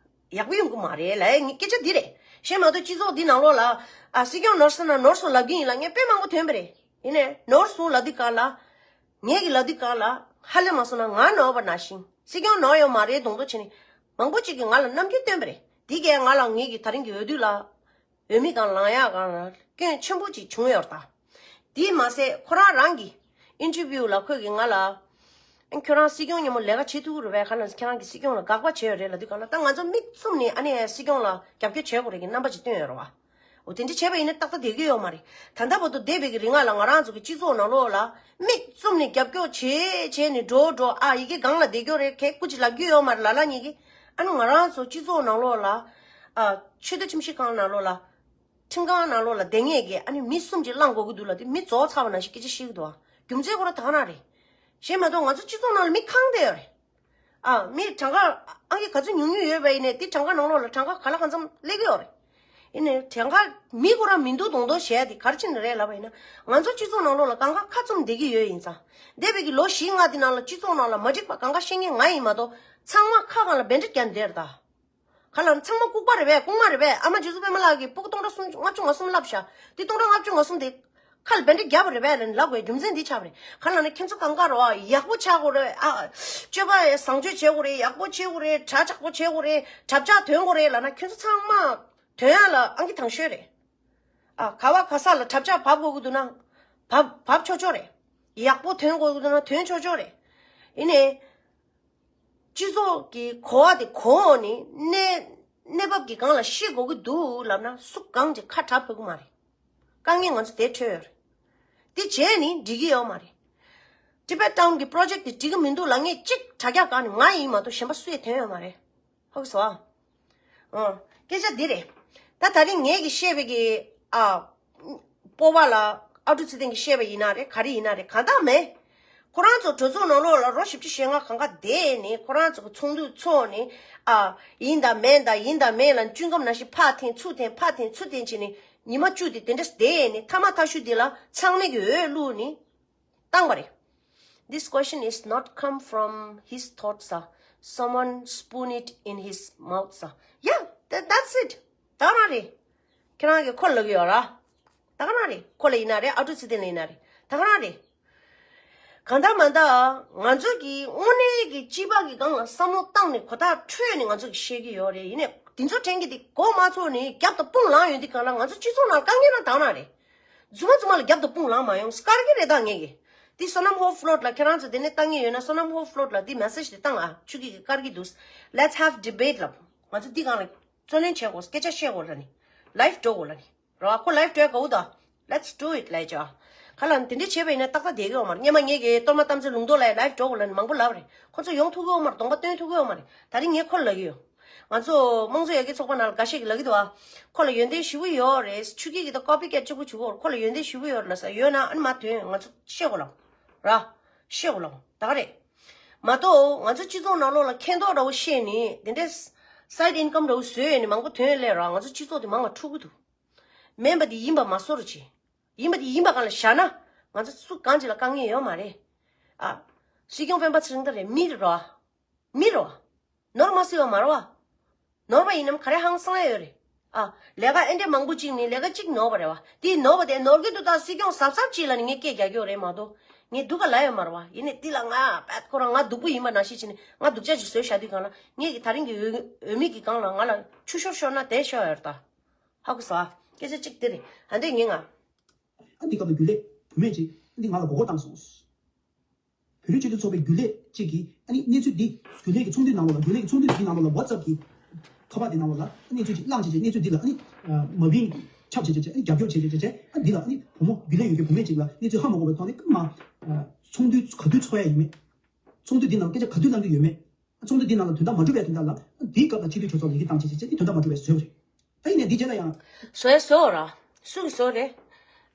ཡག་པོ་ཡོང་གི་མ་རེད་ལབ་ངའི་སྐད་ཆ་འདི་རེད། གཞན་མ་གཏོགས་སྤྱི་ཚོགས་འདི་ནང་ལོགས་ལ་ཨ་སྲིད་སྐྱོང་ནོར་སོང་ན་ནོར་སོང་ལབ་ཀྱི་ཡིན་ལབ་ངས་དཔེ་མང་པོ་ཐོན་པ་རེད། ཡིན་ནའི་ནོར་སོང་ལབ་དུས་སྒང་ལ་ངས་ཀྱི་ལབ་དུས་སྒང་ལ་ཧ་ལས་མ་སོང་ན་ང་ནོར་བ་ནང་བཞིན་སྲིད་སྐྱོང་ནོར་ཡོད་མ་རེད་མདོག་མདོག་བྱས་ནས་མང་པོ་ཅིག་གིས་ང་ལ་རྣམ་འགྱུར་སྟོན་པ་རེད། དེ་གས་ང་ལ་ངེད་ཀྱི་ད་རིང་གི་འོས་བསྡུ་ལ། འོས་མི་སྒང་ལངས་ཡག་སྒང་ལ་སྐྱོན་ཆེན་པོ་ཅིག་བྱུང་ཡོད་རེད་ད། དེས་མ་ཟད་ཁོ་རང་རང་གི་ཨིན་ཊར་བིའུ་ལ་ཁོས་ཀྱིས་ང་ལ། ཨ་ཁྱོད་རང་སྲིད་སྐྱོང་མཉམ་པོ་ལས་ཀ་བྱེད་ཐུབ་ཀྱི་རེད་པས། ག་ལ་ཁྱེད་རང་གིས་སྲིད་སྐྱོང་ལ་དགག་པ་བྱས་ཡོད་རེད་ལབ་དུས་སྒང་ལ་ད་ང་ཚོ་མིག་བཙུམ་ནས་ཨ་ནི་སྲིད་སྐྱོང་ལ་རྒྱབ་སྐྱོར་བྱེད་དགོས་རེད་ཀྱི་རྣམ་པ་ཅིག་སྟོན་ཡོད་རེད་བ། འོ་དེ་འདྲ་བྱས་པ་ཡིན་ན་ཏག་ཏག་བསྡད་ཀྱི་ཡོད་མ་རེད། ད་ལྟ་བར་དུ་འདས་པའི་གི་རིང་ལ་ང་རང་ཚོ་གི་སྤྱི་ཚོགས་ནང་ལོགས་ལ་མིག་བཙུམ་ནས་རྒྱབ་སྐྱོར་བྱེད་བྱས་ནས་འགྲོ་འགྲོ་ཨ་ཡི་གེ་སྒང་ལ་བསྡད་ཀྱི་ཡོད་རེད། གད་སྐུ་ཅིག་ལབ་ཀྱི་ཡོད་མ་རེད་ལ་ལ་ཉིད་ཀྱིས། ཨ་ནི་ང་རང་ཚོ་སྤྱི་ཚོགས་ནང་ལོགས་ལ་ཨ་ཆོས་དད་ཁྲིམས་ཞིབ་ཁང་ནང་ལོགས་ལ། ཁྲིམས་ཁང་ནང་ལོགས་ལ་བསྡད་མཁན་གྱི་ཨ་ནི་མི་གསུམ་ཅིག་བླངས་དགོས་ཀྱི་འདུག་ལབ་དུས་མི་རྫོགས་ཚར་བ་ནང་བཞིན་སྐད་ཆ་བཤད་ཀྱི་འདུག་ཨ། རྒྱུ་མཚན་ཁོ་རང་ད་ག་རང་རེད། གཞན་མ་གཏོགས་ང་ཚོ་སྤྱི་ཚོགས་ནང་ལ་མི་གང་བསྡད་ཡོད་རེད། ཨ་མི་གྲངས་ཀ་ཨང་ཀི་ག་ཚོད་ཉུང་ཉུང་ཡོད་པ་ཡིན་ནའི་དེ་གྲངས་ཀ་ནང་ལོགས་ལ་གྲངས་ཀ་ག་ལ་གང་འཚམ་སླེབས་ཀྱི་ཡོད་རེད། ཡིན་ནའི་གྲངས་ཀ་མི་ཁོ་རང་མི་འདུག་མདོག་མདོག་བྱས་ཏེ་ག་རེ་བྱས་ནས་རེད་ལབ་པ་ཡིན་ན། ང་ཚོ་སྤྱི་ཚོགས་ནང་ལོགས་ལ་གང་ག་ཁ་བཙུམ་བསྡད་ཀྱི་ཡོད་ཡིན་ཙང་། འདས་པའི་གི་ལོ་བཞི་ལྔ་དེ་ནང་ལ་སྤྱི་ཚོགས་ནང་ལ་མ་འགྲིག་པ་གང་ག་བཤད་མཁན་ང་ཡིན་མ་གཏོགས་ཚང་མ་ཁ་གང་ལ་བེད་སྤྱོད་བརྒྱབ་བསྡད་རེད་ད། ག་ལ་ཚང་མ་ལྐུགས་པ་རེད་པས། ལྐུགས་མ་རེད་པས། ཨ་མ་རྗེ་བཙུན་པད་མ་ལགས་ཀྱིས་སྤུ་གུ་སྟོང་ཕྲག་སུམ་ལྔ་བཅུ་ང་གསུམ་བསླབས་ཤག་དེ་སྟོང་ཕྲག་ལྔ་བཅུ་ང་གསུམ་དེ་ཁ་ལ་བེད་སྤྱོད་བརྒྱབ་པ་རེད་པས་ལབ་དགོས་རྒྱུ་མཚན་འདི་ཆགས་པ་རེད། ག་ལ་ན་ཁྱེད་ཚོ་གང་ག་རོ་ཡག་པོ་ཆགས་དགོས་རེད་ཨ། སྤྱོད་པ་བཟང་སྤྱོད་བྱེད་དགོས་རེད། ཡག་པོ་བྱེད་དགོས་རེད། གྲ་ཆག་པོ་བྱེད་དགོས་རེད། གྲབས་ཆག་ཐོན་དགོས་རེད་ལབ་ན་ཁྱེད་ཚོ་ཚང་མ་ཐོན་ཡག་ལ་ཨང་ཀི་དང་ཤོས་རེད། ཨ་ག་བ་ག་ས་ལ་གྲབས་ཆག་བབས་དགོས་ཀྱི་འདུག་ན་བབས་བབས་ཆོག་ཆོག་རེད། ཡག་པོ་ཐོན་དགོས་ཀྱི་འདུག་ན་ཐོན་ཆོག་ཆོག་རེད། ཡིན་ནའི། སྤྱི་ཚོགས་ཀྱི་གོ་བ་དེ་གོ་འོང་ནི་གནས་གནས་བབ་ཀྱི་སྒང་ལ་ཤེས་དགོས་ཀྱི་འདུག་ལབ་ན་སུ་གང་ཅིག་ཁ་གྲག་ཕོད་ཀྱི་མ་རེད། དཀའ་ངལ་ང་ཚོ་དེ་འཕྲད་ཡོད་རེད། དེ་བྱས་ནི་འགྲིག་གི་ཡོད་མ་རེད། ཊི་བེཊ་ཊའུན་གྱི་པོ་རོ་ཇེཀ་དེ་འགྲིག་གི་མི་འདུག་ལབ་མཁན་གཅིག་དྲ་རྒྱ་སྒང་ནས་ང་ཡིན་མ་གཏོགས་གཞན་པ་སུ་ཡང་ཐོན་ཡོད་མ་རེད། ཧ་གོ་སོང་ཨ། ཨ། སྐད་ཆ་འདི་རེད། ད་ད་རིང་ངེད་ཀྱིས་བཤད་པའི་གི་ཨ། སྤོབས་པ་ལ་ཨ་ཀྲུག་ཚེ་བརྟན་གྱིས་བཤད་པ་ཡིན་ན་རེད་ག་རེ་ཡིན་ན་རེད་གང་ལྟར་མེད། ཁོ་རང་ཚོ་གྲོས་ཚོགས་ནང་ལོགས་ལ་ལོ་བཞི་བཅུ་ཞེ་ལྔ་གང་ག་བསྡད་ནས་ཁོ་རང་ཚོ་གི་ཚོགས་འདུ་ཚོགས་ནས་ཨ། ཡིན་དང་མིན་དང་ཡིན་དང་མིན་ལ་ཅུང་ཀམ་ནང་བཞིན་ཕར་འཐེན་ཚུར་འཐེན་ཕར་འཐེན་ཚུར་འཐེན་བྱས་ནས་ཉི་མ་བཅུ་དེ་དེ་འདྲ་བསྡད་ནས་མཐའ་མ་མཐའ་གཞུག་དེ་ལ་ཚང་མས་ཀྱི་འོས་བླུགས་ནས། བཏང་བ་རེད། This question is not come from his thoughts, sir. Someone spoon it in his mouth, sir. Yeah, that, that's it. ད་རང་རེད། ཁྱེད་རང་གིས་ཁོ་ལབ་ཀྱི་ཡོད་ར། ད་ག་རང་རེད། ཁོ་ལ་ཡིན་ན་རེད། ཨ་ཀྲུག་ཚེ་བརྟན་ལ་ཡིན་ན་རེད། ད་ག་རང་རེད། གང་ལྟར་མ་ལྟར་ང་ཚོ་གི་དངོས་གནས་ཀྱི་སྤྱི་པ་གི་སྒང་ལ་བསམ་བློ་བཏང་ནས་གོ་ཐག་འཕྲོད་ནས་ང་ཚོ་གི་བཤད་ཀྱི་ཡོད་རེད། ཡིན་ནའི་དེ་ཚོ་དྲན་གྱི་དེ་གོ་མ་ཚོར་ནས་རྒྱབ་དང་དཔུང་ལངས་ཡོང་དུས་སྒང་ལ་ང་ཚོ་སྤྱི་ཚོགས་ནང་དཀའ་ངལ་རང་དང་རང་རེད། རྫུན་མ་རྫུན་མ་ལ་རྒྱབ་དང་དཔུང་ལངས་མ་ཡོང་དཀའ་གི་རེད། ད་ངས་ཀྱི་དེ་བསོད་ནམས་ཧོབ་ཕློད་ལ་ཁྱེད་རང་ཚོ་དེ་ནས་ལྟ་ངེས་ཡོད་ན་བསོད་ནམས་ཧོབ་ཕློད་ལ་དེ་མེ་སེཇ་དེ་བཏང་ཨ། ཆུ་སྐྱིད་ཀྱི་དཀའ་གི་འདུག Let's have debate ལབ། ང་ཚོ་དེ་སྒང་ལ་རྩོད་ལེན་བྱེད་དགོས། སྐད་ཆ་བཤད་དགོས་ལ་ནི། ལའིབ་འགྲོ་དགོས་ལ་ནི། རོ་ཨ་ཁོ་ལའིབ་འགྲོ་དགོས་ད། Let's do it ལབ་ཅོ། ཁ་ལ་དེ་འདྲ་བྱས་པ་ཡིན་ན་ཏག་ཏག་བསྡད་ཀྱི་ཡོད་མ་རེད། སྔོན་མ་ངེད་ཀྱི་གཏོར་མ་དམ་ཚིག་ལུང་རྟོགས་ལ་ལའིབ་འགྲོ་དགོས་ལ་ནི་མང་པོ་ལབ་རེད། ཁོ་ཚོ་ཡོང་ཐུབ་ཀྱི་ཡོད་མ་རེད། གདོང་པ་སྟོན་ཐུབ་ཀྱི་ཡོད་མ་རེད། ད་རིང་ངས་ཁོ་ལ་ལབ་ཀྱི་ཡོད། ང་ཚོ་དམངས་གཙོ་ཡར་རྒྱས་ཚོགས་པ་ནང་ལ་འགའ་ཤས་ཀྱིས་ལབ་ཀྱི་འདུག་ཨ། ཁོ་ལ་ཡོན་ཏན་ཞེ་པོ་ཡོད་རེད། ཆུ་སྐྱིད་ཀྱི་ད་ཀོ་པི་ཀེཊ་གཅིག་པུ་བྱུག་གོ། ཁོ་ལ་ཡོན་ཏན་ཞེ་པོ་ཡོད་རེད་ལབ་ས་ཡོད་ན་ཨ་ནི་མ་དོན་ང་ཚོ་བཤད་དགོས་ལ། ར། བཤད་དགོས་ལ་ད་ག་རེད། མ་གཏོགས་ང་ཚོ་སྤྱི་ཚོགས་ནང་ལོགས་ལ་མཁན་ཐོག་འདྲ་བོ་བཤད་ནི་དེ་འདྲའི་སའིཌ་ཨིན་ཀམ་འདྲ་བོ་བཟོས་ནི་མང་པོ་ཐོན་སླེབས་ར། ང་ཚོ་སྤྱི་ཚོགས་དེ་མང་བ་འཁྲུག་གི་འདུག་མིན་པ་དེ་ཡིན་པ་མ་བཟོ་རོགས་བྱེད། ཡིན་པ་དེ་ཡིན་པ་སྒང་ལ་བཞག་ན་ང་ཚོ་སུ་གང་ཅིག་ལ་དཀའ་ངལ་ཡོད་མ་རེད། ཨ། སྲིད་སྐྱོང་སྤེན་པ་ཚེ་རིང་ད་རེད། མི་རེད་རོ། མི་རེད་བ། ནོར་མ་སྲིད་པ་མ་རེད་བ། ནོར་བ་ཡིན་ནམ་ག་རེ་ཧང་སང་ཡ་ཡོད་རེད། ཨ། ལས་ཀ་ཨེ་འདྲས་མང་པོ་གཅིག་ནི་ལས་ཀ་གཅིག་ནོར་བ་རེད་བ། དེ་ནོར་བ་དེ་ནོར་གི་འདུག་ད་སྲིད་སྐྱོང་གཟབ་གཟབ་གཅིག་ལ་ནི་ངས་སྐད་རྒྱག་གི་ཡོད་རེད་མ་གཏོགས་ངས་སྡུག་ག་ལབ་ཡོད་མ་རེད་བ། ཡིན་ནའི་དེ་ལ་ང་བད་ཁོ་རང་ང་སྡུག་པོ་ཡིན་པ་ནང་བཞིན་བྱས་ནས་ང་སྡུག་ཅག་ཅིག་བཟོས་བཞག་དུས་སྒང་ལ་ངས་ཀྱི་ད་རིང་གི་འོས་འོས་མི་གི་སྒང་ལ་ང་ལ་ཆུ་ཤོར་ཤོར་ན་དེ་ཤོར་ཡོད་རེད་ད། ཧ་གོ་སོང་ཨ། སྐད་ཆ་གཅིག་དེ་རེད། ད་འདི་ངས་ང་། ཨ་འདི་སྐབས་ལ་རྒྱུན་ལས་བུད་མེད་ཅིག་ཨ་འདི་ང་ལ་མགོ་སྐོར་བཏང་སོང་། བོད་རིགས་སྤྱི་མཐུན་ཚོགས་པའི་རྒྱུན་ལས་ཅིག་གིས་ཨ་ནི་གནས་ཚུལ་འདི་རྒྱུན་ལས་ཀྱི་ཚོགས་འདུའི་ནང་ལོགས་ལ་རྒྱུན་ལས་ཀྱི་ཚོགས་འདུ་འདིའི་ནང་ལོགས་ལ་WhatsApp་གི་ཁ་པར་དེ་ནང་ལོགས་ལ་ཨ་གནས་ཚུལ་ཅིག་བླངས་བྱས་བྱས་གནས་ཚུལ་འདི་ལ་ཨ་ནི་མ་བིན་ཁྱབ་བྱས་བྱས་བྱས་ཨ་ནི་རྒྱབ་སྐྱོར་བྱས་བྱས་བྱས་བྱས་ཨ་འདི་ལ་ཨ་ནི་བུ་མོ་རྒྱུན་ལས་ཡོད་མཁན་བུད་མེད་ཅིག་ལ་གནས་ཚུལ་ཧ་མ་གོ་བའི་ཐོག་ནས་ཀརྨ་ཚོགས་འདུ་ག་དུས་ཚོགས་ཡ་ཡིན་མེད། ཚོགས་འདུ་འདི་ནང་སྐད་ཆ་ག་དུས་གནང་གི་ཡོད་མེད། ཚོགས་འདུ་འདི་ནང་ལ་དོན་དག་མ་འགྲུབ་པའི་དོན་དག་ལ་འདིའི་སྐབས་ལ་སྤྱི་འཐུས་གྲོས་ཚོགས་ལ་ཡི་གེ་བཏང་བྱས་བྱས་བྱས་འདི་དོན་དག་མ་འགྲུབ་པའི་བཟོས་པ་རེད། ད་ཡིན་ནའི་འདི་རྗེས་ལ་ཡང་། བཟོ་ཡ་བཟོ་ར། སུ་གིས་བཟོ་རེད།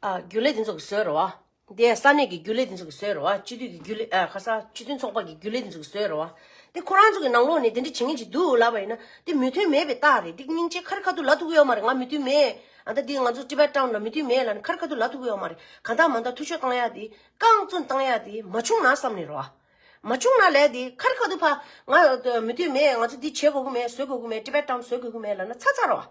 ཨ་རྒྱུན་ལས་འདི་ཚོ་གིས་བཟོས་ར་བ། འདི་ཡ་ས་གནས་ཀྱི་རྒྱུན་ལས་འདི་ཚོ་གིས་བཟོས་ར་བ། སྤྱི་འཐུས་ཀྱི་རྒྱུན་ལས་ཨ་ཁ་ས་སྤྱི་མཐུན་ཚོགས་པ་གི་རྒྱུན་ལས་འདི་ཚོ་གིས་བཟོས་ར་བ། འདི་ཁོ་རང་ཚོ་གི་ནང་ལོགས་ནས་དེ་འདྲ་བྱེད་མཁན་ཅིག་འདུག་ལབ་པ་ཡིན་ན་དེ་མོས་མཐུན་མེད་པའི་རྟགས་རེད། འདི་སྙིང་རྗེ་ཁ་རི་ཁ་ཐུག་ལབ་ཐུབ་ཀྱི་ཡོད་མ་རེད། ང་མོས་མཐུན་མེད། ཨ་ད་འདི་ང་ཚོ་Tibet Town ལ་མོས་མཐུན་མེད་ལབ་ནས་ཁ་རི་ཁ་ཐུག་ལབ་ཐུབ་ཀྱི་ཡོད་མ་རེད། གང་ལྟར་མ་ལྟར་འཐུས་ཤོར་བཏང་ཡ་དེ་རྐང་བཙུགས་བཏང་ཡ་དེ་མ་བྱུང་ན་བསམ་ནས་ར་བ། མ་བྱུང་ན་ལས་དེ་ཁ་རི་ཁ་ཐུག་ཕ་ང་མོས་མཐུན་མེད། ང་ཚོ་འདི་བྱེད་དགོས་ཀྱི་མེད། བཟོ་དགོས་ཀྱི་མེད། Tibet Town བཟོ་དགོས་ཀྱི་མེད་ལབ་ན་ཚར་ཚར་ར་བ།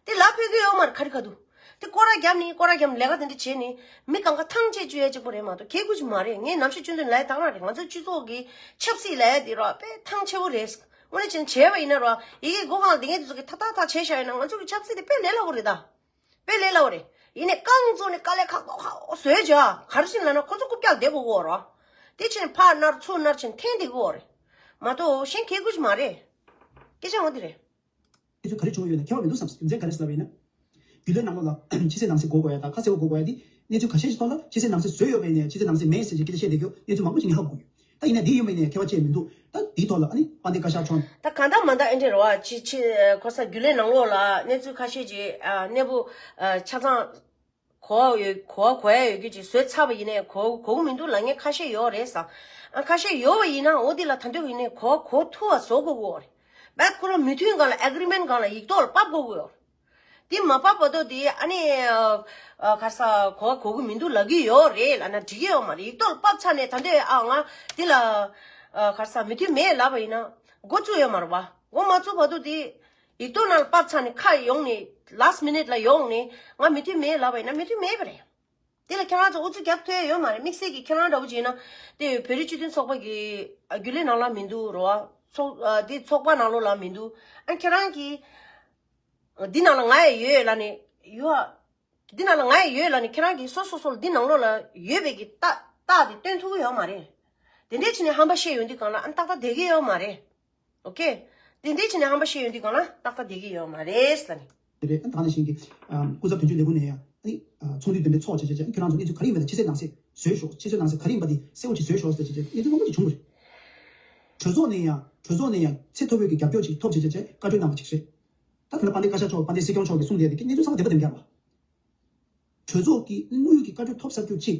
དེ་ལབ་ཕོད་ཀྱི་ཡོད་མ་རེད་ཁ་རི་ཁ་ཐུག་དེ་སྐོར་ར་བརྒྱབ་ནི་སྐོར་ར་བརྒྱབ་ནི་ལས་ཀ་དེ་འདྲ་བྱས་ནི་མི་གང་ག་ཐང་ཆད་བཅུག་ཡས་གཅིག་པོ་རེད་མ་གཏོགས་གལ་ཁུ་ཅིག་མ་རེད། ངས་ནམ་ཞིག་བཅུད་འདོན་ལས་དག་རང་རེད། ང་ཚོའི་སྤྱི་ཚོགས་ཀྱི་ཆབ་སྲིད་ལས་དེ་ར་དཔེ་ཐང་ཆད་པོ་རེད། དངོས་གནས་བྱས་ན་བྱས་པ་ཡིན་ན་ར་ཡི་གེ་སྒོ་ཁང་ལ་དེ་ངས་དེ་ཚོ་གི་ཐག་ཐག་ཐག་བྱས་བཞག་ཡིན་ན་ང་ཚོ་གི་ཆབ་སྲིད་དེ་དཔེ་ལས་སླ་པོ་རེད་ད། དཔེ་ལས་སླ་པོ་རེད། ཡིན་ནའི་རྐང་བཙུགས་ནི་དཀའ་ལས་ཁག་པོ་ཁག་པོ་བཟོས་བྱ་ག་རེ་ཞིག་ལབ་ན་ཁོ་ཚོ་རྐུབ་བཀྱག་བསྡད་དགོས་ཀྱི་ཡོད་ར། དེ་ཕྱིན་ཕར་ནར་ཚུར་ནར་ཕྱིན་འཐེན་བསྡད་དགོས་ཀྱི་ཡོད་རེད། མ་གཏོགས་གཞན་གལ་ཁུ་ཅིག་མ་རེད། སྐད་ཆ་འོ་དེ་རེད། དེ་ཚོ་ག་རེ་བྱུང་ཡོད་ན་ཁྱད་པར་མི་འདུག་བསམ། རྒྱུ་མཚན་ག་རེ་ཟེར་བ་ཡིན་ན། རྒྱུན་ལས་ནང་ལོགས་ལ་ཕྱི་གསལ་ནང་གསལ་གོ་དགོས་ཡ་དང་ཁ་གསལ་པོ་གོ་དགོས་ཡ་དེ་གནས་ཚུལ་ཁ་ཤས་ཀྱི་ཐོག་ལ་ཕྱི་གསལ་ནང་གསལ་བཟོས་ཡོད་པ་ཡིན་ནའི་ཕྱི་གསལ་ནང་གསལ་མེད་ཟེར་གྱི་སྐད་ཆ་བཤད་བསྡད་རྒྱུ་གནས་ཚུལ་མང་པོ་ཞིག་ངས་ཧ་གོ་ཡོད། ད་ཡིན་ན་འདི་ཡིན་པ་ཡིན་ནའི་ཁྱད་པར་ཅི་ཡང་མི་འདུག་ད་འདིའི་ཐོག་ལ་ཨ་ནི་དཔལ་ལྡན་བཀའ་ཤག་མཆོག་ད་གང་ལྟར་མ་ལྟར་ཨེ་འདྲས་རེད་བ། ཕྱི་ཕྱི་ཁོ་ས་རྒྱུན་ལས་ནང་ལོགས་ལ་གནས་ཚུལ་ཁ་ཤས་ཀྱི་ཨ་གནས་བབ་ཨ་ཆ་ཚང་གོ་བ་ཡོད་གོ་བ་གོ་ཡ་ཡོད་རྒྱུ་ཅིག་བཟོས་ཚར་བ་ཡིན་ནའི་གོ་གོ་གི་མི་འདུག་ལབ་མཁན་ཁ་ཤས་ཡོད་རེད་ས། ཨ་ཁ་ཤས་ཡོད་པ་ཡིན་ན་འོ་འདི་ལ་ད་འདོད་ཡིན་ནའི་གོ་བ་གོ་ཐུབ་པ་བཟོ་དགོས་ཀྱི་ཡོད་རེད། བད་ཁོ་རང་མོས་མཐུན་སྒང་ལ་ཨེ་གྷི་རི་མེན་ཊི་སྒང་ལ་ཡིག་ཐོག་ལ་ཕབ་དགོས་ཀྱི་ཡོད་རེད། དེ་མ་ཕབ་བར་དུ་དེ་ཨ་ནི་ཨ་ཨ་ག་རེ་ཟ་གོ་བ་གོ་གི་མི་འདུག་ལབ་ཀྱི་ཡོད་རེད་ལབ་ན་འགྲིག་གི་ཡོད་མ་རེད། ཡིག་ཐོག་ལ་ཕབ་ཚར་ནས་ད་འདོད་ཨ་ང་འདི་ལ་ཨ་ག་རེ་ཟ་མོས་མཐུན་མེད་ལབ་པ་ཡིན་ན་འགོ་བཙུགས་ཡོད་མ་རེད་བ། འགོ་མ་བཙུགས་བར་དུ་དེ་ཡིག་ཐོག་ནང་ལ་ཕབ་ཚར་ནས་ཁ་ཡོང་ནས་last minute ལ་ཡོང་ནས་ང་མོས་མཐུན་མེད་ལབ་པ་ཡིན་ན་མོས་མཐུན་མེད་པ་རེད། དེ་ལ་ཁྱེད་རང་ཚོ་ཨུ་ཚུགས་རྒྱབ་ཐུབ་ཡ་ཡོད་མ་རེད། དམིགས་བསལ་གྱིས་ཁྱེད་རང་འདྲ་བོ་བྱས་ན་དེ་བོད་རིགས་སྤྱི་མཐུན་ཚོགས་པ་གི་ཨ་རྒྱུན་ལས་ནང་ལ་མི་འདུག་རོ། ཚོགས་ཨ་དེ་ཚོགས་པ་ནང་ལོགས་ལ་མི་འདུག་ཨ་ཁྱེད་རང་གིས་འདི་ནང་ལ་ང་ཡང་ཡོད་ལབ་ནས་ཡོད་ཨ། འདི་ནང་ལ་ང་ཡང་ཡོད་ལབ་ནས་ཁྱེད་རང་གིས་སོ་སོ་སོ་ལ་འདི་ནང་ལོགས་ལ་ཡོད་པའི་གི་རྟགས་རྟགས་དེ་སྟོན་ཐུབ་ཀྱི་ཡོད་མ་རེད། དེ་འདྲས་བྱས་ནས་ཧམ་པ་བཤད་ཡོང་དུས་སྒང་ལ་ཨ་ཏག་ཏག་བསྡད་ཀྱི་ཡོད་མ་རེད། ཨོ་ཁེ། དེ་འདྲས་བྱས་ནས་ཧམ་པ་བཤད་ཡོང་དུས་སྒང་ལ་ཏག་ཏག་བསྡད་ཀྱི་ཡོད་མ་རེད་ལབ་ནས། དེ་རེད། ད་ནང་བཞིན་གྱི་ཨ་སྐུ་ཚབ་དོན་གཅོད་ལས་ཁུངས་ནས་ཡང་ཨ་ནི་ཨ་ཚོགས་འདུ་དེ་འདྲ་ཚོགས་བྱས་བྱས་བྱས་ཁྱེད་རང་ཚོ་གནས་ཚུལ་ག་རེ་ཡིན་པ་དང་ཕྱི་གསལ་ནང་གསལ་བཟོས་ཤོག་ཕྱི་གསལ་ནང་གསལ་ག་རེ་ཡིན་པ་དེ་གསལ་པོ་ཅིག་བཟོས་ཤོག་ཟེར་བྱས་བྱས་གནས་ཚུལ་མང་པོ་ཅིག་བྱུང་བ་རེད། གྲོས་ཚོགས་ནས་ཡང་གྲོས་ཚོགས་ནས་ཡང་ཚད་མཐོ་པོའི་གི་རྒྱབ་སྐྱོར་ཅིག་ཐོབ་བྱས་བྱས་བྱས་བཀའ་འཁྲོལ་གནང་བ་ཅིག་རེད། ད་དེ་ལ་དཔལ་ལྡན་བཀའ་ཤག་མཆོག་དཔལ་ལྡན་སྲིད་སྐྱོང་མཆོག་གིས་གསུངས་བསྡད་དེ་གནས་ཚུལ་ཚང་མ་བདེན་པ་བདེན་པ་རེད་བ། གྲོས་ཚོགས་ཀྱི་དངོས་ཡོད་ཀྱི་བཀའ་འཁྲོལ་ཐོབ་ཚར་རྒྱུ་གཅིག་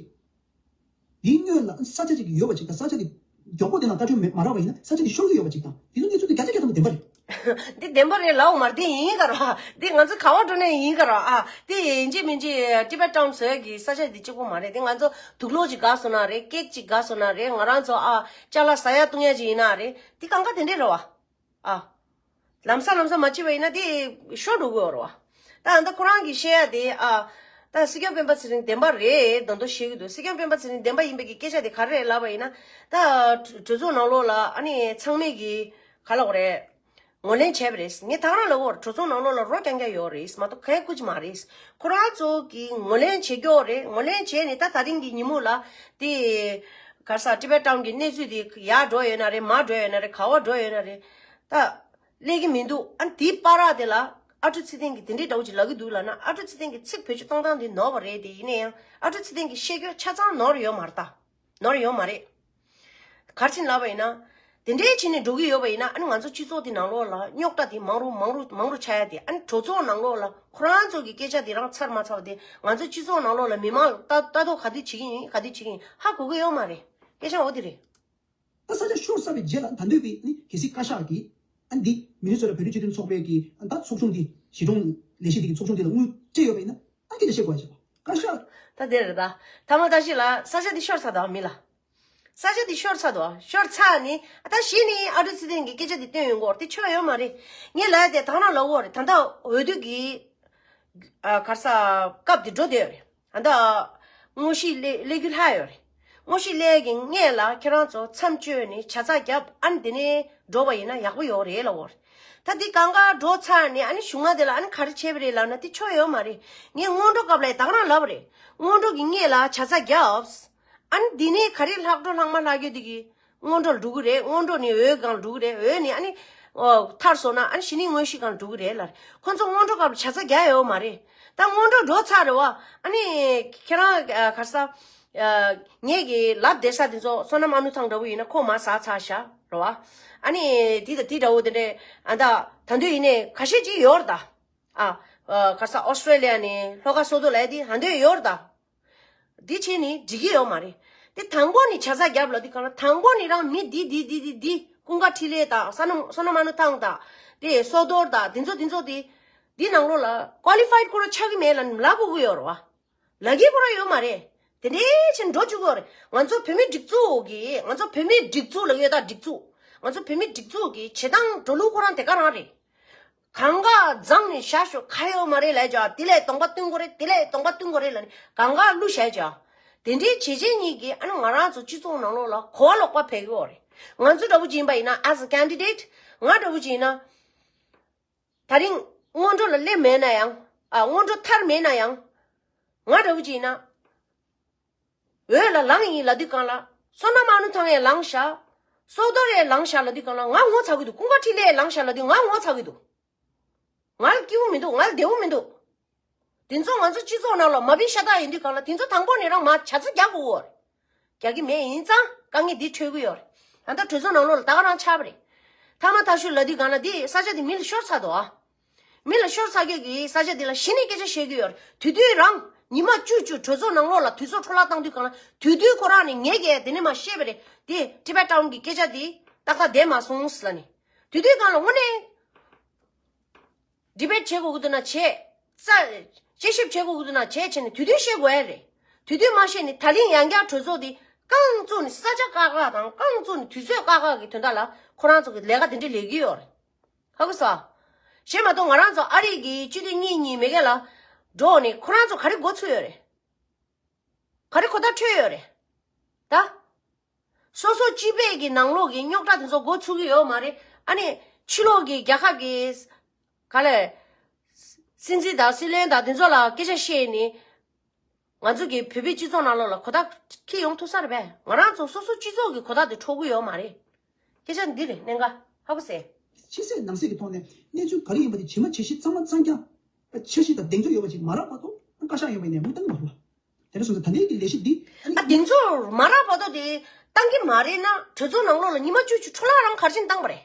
དེའི་སྔོན་ལ་ས་ཆ་གཅིག་གི་ཡོད་པ་གཅིག་དང་ས་ཆ་གི་མགྱོགས་པོ་དེ་ནང་བཀའ་འཁྲོལ་མེད་མ་རག་པ་ཡིན་ན་ས་ཆ་དེ་ཤོར་གྱི་ཡོད་པ་གཅིག་དང་དེ་ཚོ་གནས་ཚུལ་དེ་བརྒྱ་ཆ་བརྒྱ་ཐམ་པ་བདེན་པ་རེད། འདི་བདེན་པ་རེད་ལབ་འོ་མ་རེད། འདི་ཡིན་ག་ར་འདི་ང་ཚོ་ག་བ་འགྲོ་ནས་ཡིན་ག་ར་ཨ། འདི་ཡིན་གཅིག་མིན་གཅིག་Tibet Town བཟོས་ཀྱི་ས་ཆ་འདི་གཅིག་པོ་མ་རེད། འདི་ང་ཚོ་དུག་ལོག་ཅིག་དགའ་སོང་ན་རེད། ཀེག་ཅིག་དགའ་སོང་ན་རེད། ང་རང་ཚོ་ཨ་ཅ་ལག་ཟ་ཡ་བཏུང་ཡ་ཅིག་ཡིན་ན་རེད། འདི་གང་ག་དེ་འདྲས་རེད་བ། ཨ། ལམ་སང་ལམ་སང་མ་བྱེད་པ་ཡིན་ན་དེ་ཤོར་འགྲོ་གི་ཡོད་རེད་ ད་ད་ཁོ་རང་གིས་བཤད་ཡ་དེ་ཨ། ད་སྲིད་སྐྱོང་སྤེན་པ་ཚེ་རིང་བདེན་པ་རེད་མདོག་མདོག་བཤད་ཀྱི་འདུག་སྲིད་སྐྱོང་སྤེན་པ་ཚེ་རིང་བདེན་པ་ཡིན་པའི་གི་སྐད་ཆ་དེ་ག་རེ་རེད་ལབ་པ་ཡིན་ན། ད་གྲོས་ཚོགས་ནང་ལོགས་ལ་ཨ་ནི་ཚང་མས་གི་ག་ལབ་དགོས་རེད། ངོས་ལེན་བྱས་པ་རེད། ངས་ད་ག་རང་ལབ་ཀྱི་ཡོད་རེད། གྲོས་ཚོགས་ནང་ལོགས་ལ་རོ་རྐྱང་རྐྱང་ཡོད་རེད་མ་གཏོགས་གང་ཡང་བཀོད་ཀྱི་མ་རེད། ཁོ་རང་ཚོ་གིས་ངོས་ལེན་བྱེད་ཀྱི་ཡོད་རེད། ངོས་ལེན་བྱས་ནས་ད་ད་རིང་གི་ཉིན་མོ་ལ་དེ་ག་རེ་ཟེར་ཊི་བེཊ་ཊའུན་གྱི་གནས་ཚུལ་དེ་ཡར་འགྲོ་ཡོད་ན་རེད། མར་འགྲོ་ཡོད་ན་རེད། ག་པར་འགྲོ་ཡོད་ན་རེད། ད་སླེབས་ཀྱི་མི་འདུག་ཨ་ནི་དེའི་བར་དེ་ལ་ཨ་ཁུ་ཚེ་བརྟན་གྱིས་དེ་འདྲའི་འདྲ་བོ་ཅིག་ལབ་ཀྱི་འདུག་ལབ་ན། ཨ་ཁུ་ཚེ་བརྟན་གྱིས་ཚིག་བེད་སྤྱོད་གཏོང་སྟངས་དེ་ནོར་བ་རེད། དེ་ཡིན་ན་ཡང་ཨ་ཁུ་ཚེ་བརྟན་གྱིས་བཤད་རྒྱུ་ཆ་ཚང་ནོར་ཡོད་མ་རེད། ད་ནོར་ཡོད་མ་རེད། ག་རེ་བྱས་ནས་ལབ་པ་ཡིན་ན། དེ་འདྲའི་བྱས་ནས་འགྲོ་གི་ཡོད་པ་ཡིན་ན། ཨ་ནི་ང་ཚོ་སྤྱི་ཚོགས་དེ་ནང་ལོགས་ལ་རྙོག་དྲ་དེ་མང་རུ་མང་རུ་མང་རུ་ཆགས་ཡ་དེ། ཨ་ནི་གྲོས་ཚོགས་ནང་ལོགས་ལ་ཁོ་རང་ཚོ་གི་སྐད་ཆ་དེ་རང་ཚར་མ་ཚར་བ་དེ། ང་ཚོ་སྤྱི་ཚོགས་ནང་ལོགས་ལ་མི་མང་ལ་ལྟ་ལྟ་རྟོག་ག་དུས་བྱེད་ཀྱི་ཡིན། ག་དུས་བྱེད་ཀྱི་ཡིན། ཧ་གོ་གི་ཡོད་མ་རེད། སྐད་ཆ་འོ་དེ་རེད། ད་ས་ཆ་ཤོར་ཚར་བའི་རྗེས་ལ་ད་འདོད་པའི་ནི་གལ་སྲིད་བཀའ་ཤག་གིས་ཨ་འདི་མི་ནི་སོ་ཊ་བོད་རིགས་སྤྱི་མཐུན་ཚོགས་པའི་གི་ཨ་ད་ཚོགས་ཆུང་འདི་གཞིས་གྲོང་ལས་གཞི་འདི་གི་ཚོགས་ཆུང་འདི་ལ་དངུལ་སྤྲད་ཡོད་པ་ཡིན་ན། ཨ་སྐད་ཆ་བཤད་དགོས་ཡ་བྱེད་པ་བཀའ་ཤག་ད་དེ་རེད། ད་ཐ་མ་ད་ཤི་ལ་ས་ཆ་འདི་ཤོར་ཚར་འདུག་མི་ལ། ས་ཆ་འདི་ཤོར་ཚར་འདུག་ཤོར་ཚར་ནི་ད་གཞི་ནི་ཨ་འབྲུག་ཚེ་བརྟན་གྱི་སྐད་ཆ་འདི་བཏོན་ཡོང་གི་ཡོད་རེད། དེ་ཆོ་ཡོད་མ་རེད། ངས་ལབ་ཡ་དེ་ད་ག་རང་ལབ་ཀྱི་ཡོད་རེད། ད་ལྟ་འོས་བསྡུ་གི་ཨ་ག་རེ་ཟེར་སྐབས་དེ་འགྲོ་བསྡད་ཡོད་རེད། ད་ལྟ་དངོས་གཞི་སླེ་སླེབས་རྒྱུ་ལྷག་ཡོད་རེད། དངོས་གཞི་སླེབས་ཀྱི་སྔོན་ལ་ཁྱེད་རང་ཚོ་མཚམས་གཅོད་ནས་བྱ་ཚ་བརྒྱབ། ཨ་ནི་དེ་ནས་འགྲོ་བ་ཡིན་ན་ཡག་པོ་ཡོད་རེད་ལབ་ཀྱི་ཡོད་རེད། ད་འདི་གང་ག་འགྲོ་ཚར་ནས་ཨ་ནི་གཞུག་མ་དེ་ལ་ཨ་ནི་ག་རེ་བྱས་པ་རེད་ལབ་ན་དེ་ཆོ་ཡོད་མ་རེད། ངས་སྔོན་འགྲོ་སྐབས་ལ་ད་ག་རང་ལབ་པ་རེད། སྔོན་འགྲོ་གི་སྔོན་ལ་བྱ་ཚ་བརྒྱབ། ཨ་ནི་འདི་ནས་ག་རེ་ལྷག་འགྲོ་ལྷག་མ་ལྷག་རྒྱུ་འདི་གི་སྔོན་འགྲོ་ལ་འགྲོ་གི་རེད། སྔོན་འགྲོ་ནས་འོས་སྒང་ལ་འགྲོ་གི་རེད། འོས་ནས་ཨ་ནི་ཨོ་མཐར་སོང་ན་ཨ་ནི་གཞི་ནས་དངོས་གཞི་སྒང་ལ་འགྲོ་གི་རེད་ལབ། ཁོ་ཚོ་སྔོན་འགྲོ་སྐབས་ལ་བྱ་ཚ་རྒྱག་ཡོད་མ་རེད། ད་སྔོན་འགྲོ་འགྲོ་ཚར་རེད་བ། ཨ་ནི་ཁྱེད་རང་ཨ་ག་རེ་ཟེར་ཨ་ངེད་ཀྱི་ལབ་བསྡད་ས་དེ་ཚོ་བསོད་ནམས་ཨ་ནུ་ཐང་འདྲ་བོ་ཡིན་ན་ཁོ་མར་ཟག་ཚར་ཤག་རེད་བ། ཨ་ནི་དེ་དང་དེ་འདྲ་བོ་དེ་འདྲས་ཨ་ད་ད་དུང་ཡིན་ནའི་ཁ་ཤས་ཅིག་ཡོད་རེད་ད། ཨ་ཨ་ག་རེ་ཟེར་ཨོ་སི་ཊེ་ལི་ཡ་ནས་ལྷོ་ཁ་སོ་ཏོ་ལ་དེ་ཧ་འདོད་ཡོད་རེད་ད། འདི་བྱས་ནི་འགྲིག་གི་ཡོད་མ་རེད། དེ་དང་པོ་ནི་བྱ་ཚ་རྒྱབ་ལ་དུས་གང་ལ་དང་པོ་ནི་རང་མི་འདི་འདི་འདི་འདི་འདི་ཀུན་དགའ་འཕྲིན་ལས་དང་བསོད་ནམས་བསོད་ནམས་ཨ་ནུ་ཐང་དང་དེ་སོ་ཏོར་དང་དེ་ཚོ་དེ་ཚོ་དེ་འདི་ནང་ལོགས་ལ་ཀོ་ལི་ཕའི་ཌི་ཁོ་རང་ཆགས་ཀྱི་མེད་ལ་ལབ་དགོས་ཀྱི་ཡོད་རེད་བ། ལབ་ཀྱི་ཁོ་རང་ཡོད་མ་རེད། དེ་འདྲའི་ཕྱིར་འགྲོ་བཅུག་གི་ཡོད་རེད། ང་ཚོ་བོད་མི་སྒྲིག་འཛུགས་ཀྱི་ང་ཚོ་བོད་མི་སྒྲིག་འཛུགས་ལ་ཡོད་ད་སྒྲིག་འཛུགས། ང་ཚོ་བོད་མི་སྒྲིག་འཛུགས་ཀྱི་བྱེད་སྟངས་འགྲོ་ལུགས་ཁོ་རང་དེ་ག་རང་རེད། གང་ག་རྫོང་ནས་བཞག་ཤོག་ཁ་ཡོད་མ་རེད་ལབ་ཀྱང་དེ་ལས་གདོང་པ་སྟོན་དགོས་རེད། དེ་ལས་གདོང་པ་སྟོན་དགོས་རེད་ལབ་ནས་གང་ག་བླུགས་བཞག་ཀྱང་། དེ་འདྲའི་བྱས་རྗེས་གཉིས་ཀྱིས་ཨ་ནི་ང་རང་ཚོ་སྤྱི་ཚོགས་ནང་ལོགས་ལ་གོ་བ་ལོག་པ་ཕེབས་ཀྱི་ཡོད་རེད། ང་ཚོ་འདྲ་བོ་ཅིག་ཡིན་པ་ཡིན་ན་as a candidate ང་འདྲ་བོ་ཅིག་ཡིན་ན། ད་རིང་སྔོན་འགྲོ་ལ་སླེབས་མེད་ན་ཡང་། ཨ་སྔོན་འགྲོ་ཐར་མེད་ན་ཡང་། ང་འདྲ་བོ་ཅིག་ཡིན་ན། འོས་ལ་ལངས་ཡིན་ལབ་དུས་གང་ལ། བསོད་ནམས་ཨ་ནུ་ཐང་ཡང་ལངས་ཤག་སོ་ཏོ་རེ་ཡང་ལངས་ཤག་ལབ་དུས་གང་ལ་ང་ངོ་ཚ་གི་འདུག་ཀུན་དགའ་འཕྲིན་ལས་ཡང་ལངས་ཤག་ལབ་དུས་ང་ངོ་ཚ་གི་འདུག་ང་ལ་སྐྱིད་པོ་མི་འདུག་ང་ལ་བདེ་པོ་མི་འདུག་དེ་ཚོ་ང་ཚོ་སྤྱི་ཚོགས་ནང་ལ་མ་བི་ཤ་སྟག་ཡིན་དུས་གང་ལ་དེ་ཚོ་དང་པོ་ནས་རང་མ་བྱ་ཚ་རྒྱག་དགོས་ཡོད་རེད། རྒྱག་གི་མེད་ཡིན་ཙང་དཀའ་ངལ་འདི་འཕྲད་གི་ཡོད་རེད། ད་ལྟ་གྲོས་ཚོགས་ནང་ལོགས་ལ་ད་ག་རང་ཆགས་པ་རེད། ཐ་མ་ཐག་ཤུ་ལབ་དུས་གང་ལ་འདི་ས་ཆ་འདི་མི་ལ་ཤོར་ཚར་འདུག་ཨ། མི་ལ་ཤོར་ཚར་རྒྱུ་གི་ས་ཆ་འདི་ལ་གཞི་ནས་སྐད་ཆ་བཤད་གི་ཡོད་རེད། དུས་དུས་རང་ཉི་མ་བཅུ་བཅུ་གྲོས་ཚོགས་ནང་ལོགས་ལ་དུས་ཚོད་འཕྲོ་བརླག་བཏང་དུས་གང་ལ་དུས་དུས་ཁོ་རང་ནས་ངས་ཀྱིས་དེ་ནས་མ་བཤད་པ་རེད། དེ་ཊི་བེཊ་ཊའུན་གི་སྐད་ཆ་འདི་ཏག་ཏག་བསྡད་མ་སོང་ལབ་ནས། དུས་དུས་གང་ལ་དངོས་གནས། ཌི་བེཊ་བྱེད་དགོས་ཀྱི་འདུག་ན་བྱེད། ས། དཔྱད་ཞིབ་བྱེད་དགོས་ཀྱི་འདུག་ན་བྱེད་བྱས་ནས་དུས་དུས་བཤད་དགོས་ཡ་རེད། དུས་དུས་མ་བཤད་ནས་ད་ལན་ཡང་བསྐྱར་གྲོས་ཚོགས་འདི་རྐང་བཙུགས་ནས་ས་ཆ་བཀག་བཀག་དང་རྐང་བཙུགས་ནས་དུས་ཚོད་བཀག་བཀག་གི་དོན་དག་ལ་ཁོ་རང་ཚོ་གི་ལས་ཀ་དེ་འདྲ་ལས་ཀྱི་ཡོད་རེད། ཧ་གོ་སོང་། གཞན་མ་གཏོགས་ང་རང་ཚོ་ཨ་རི་གི་སྤྱི་འཐུས་གཉིས་གཉིས་མེ་གེ་ལ་འགྲོ་ནས་ཁོ་རང་ཚོ་ག་རེ་འགོ་ཚུགས་ཡོད་རེད། ག་རེ་གོ་བརྡ་འཕྲོད་ཡོད་རེད། ད། སོ་སོ་སྤྱི་པའི་གི་ནང་ལོགས་ཀྱི་རྙོག་དྲ་དེ་ཚོ་འགོ་ཚུགས་ཀྱི་ཡོད་མ་རེད། ཨ་ནི་ཕྱི་ལོགས་ཀྱི་རྒྱལ་ཁབ་ཀྱི་ག་ལས་སྲིད་འཛིན་དང་སྲིད་བློན་དང་དེ་ཚོ་ལ་སྐད་ཆ་བཤད་ནས་ང་ཚོ་གི་བོད་པའི་སྤྱི་ཚོགས་ནང་ལོགས་ལ་གོ་བརྡ་འཁྱེར་ཡོང་ཐུབ་ས་རེད་པས། ང་རང་ཚོ་སོ་སོ་སྤྱི་ཚོགས་ཀྱི་གོ་བརྡ་དེ་འཕྲོད་ཀྱི་ཡོད་མ་རེད། སྐད་ཆ་འདི་རེད་གནད་འགག་ཧ་གོ་སོང་། ཕྱི་གསལ་ནང་གསལ་གྱི་ཐོག་ནས་གནས་ཚུལ་ག་རེ་ཡིན་པ་དེ་ཇི་མ་ཇི་བཞིན་གཙང་མ་གཙང་རྐྱང་། འཆར་གཞི་དང་གདེང་ཚོད་ཡོད་པ་ཅིག་མ་རག་བར་དུ་བཀའ་ཤག་ཡོང་བའི་ནས་མུ་བཏང་མ་རུང་བ། དེ་འདྲ་སོང་ཙང་ད་ལྟའི་གི་ལས་གཞི་འདི་ཨ་ནི་ཨ་གདེང་ཚོད་མ་རག་བར་དུ་དེ་བཏང་གི་མ་རེད་ན་གྲོས་ཚོགས་ནང་ལོགས་ལ་ཉི་མ་བཅུ་བཅུ་འཕྲོ་བརླག་རང་ག་རེ་བྱས་ནས་བཏང་པ་རེད།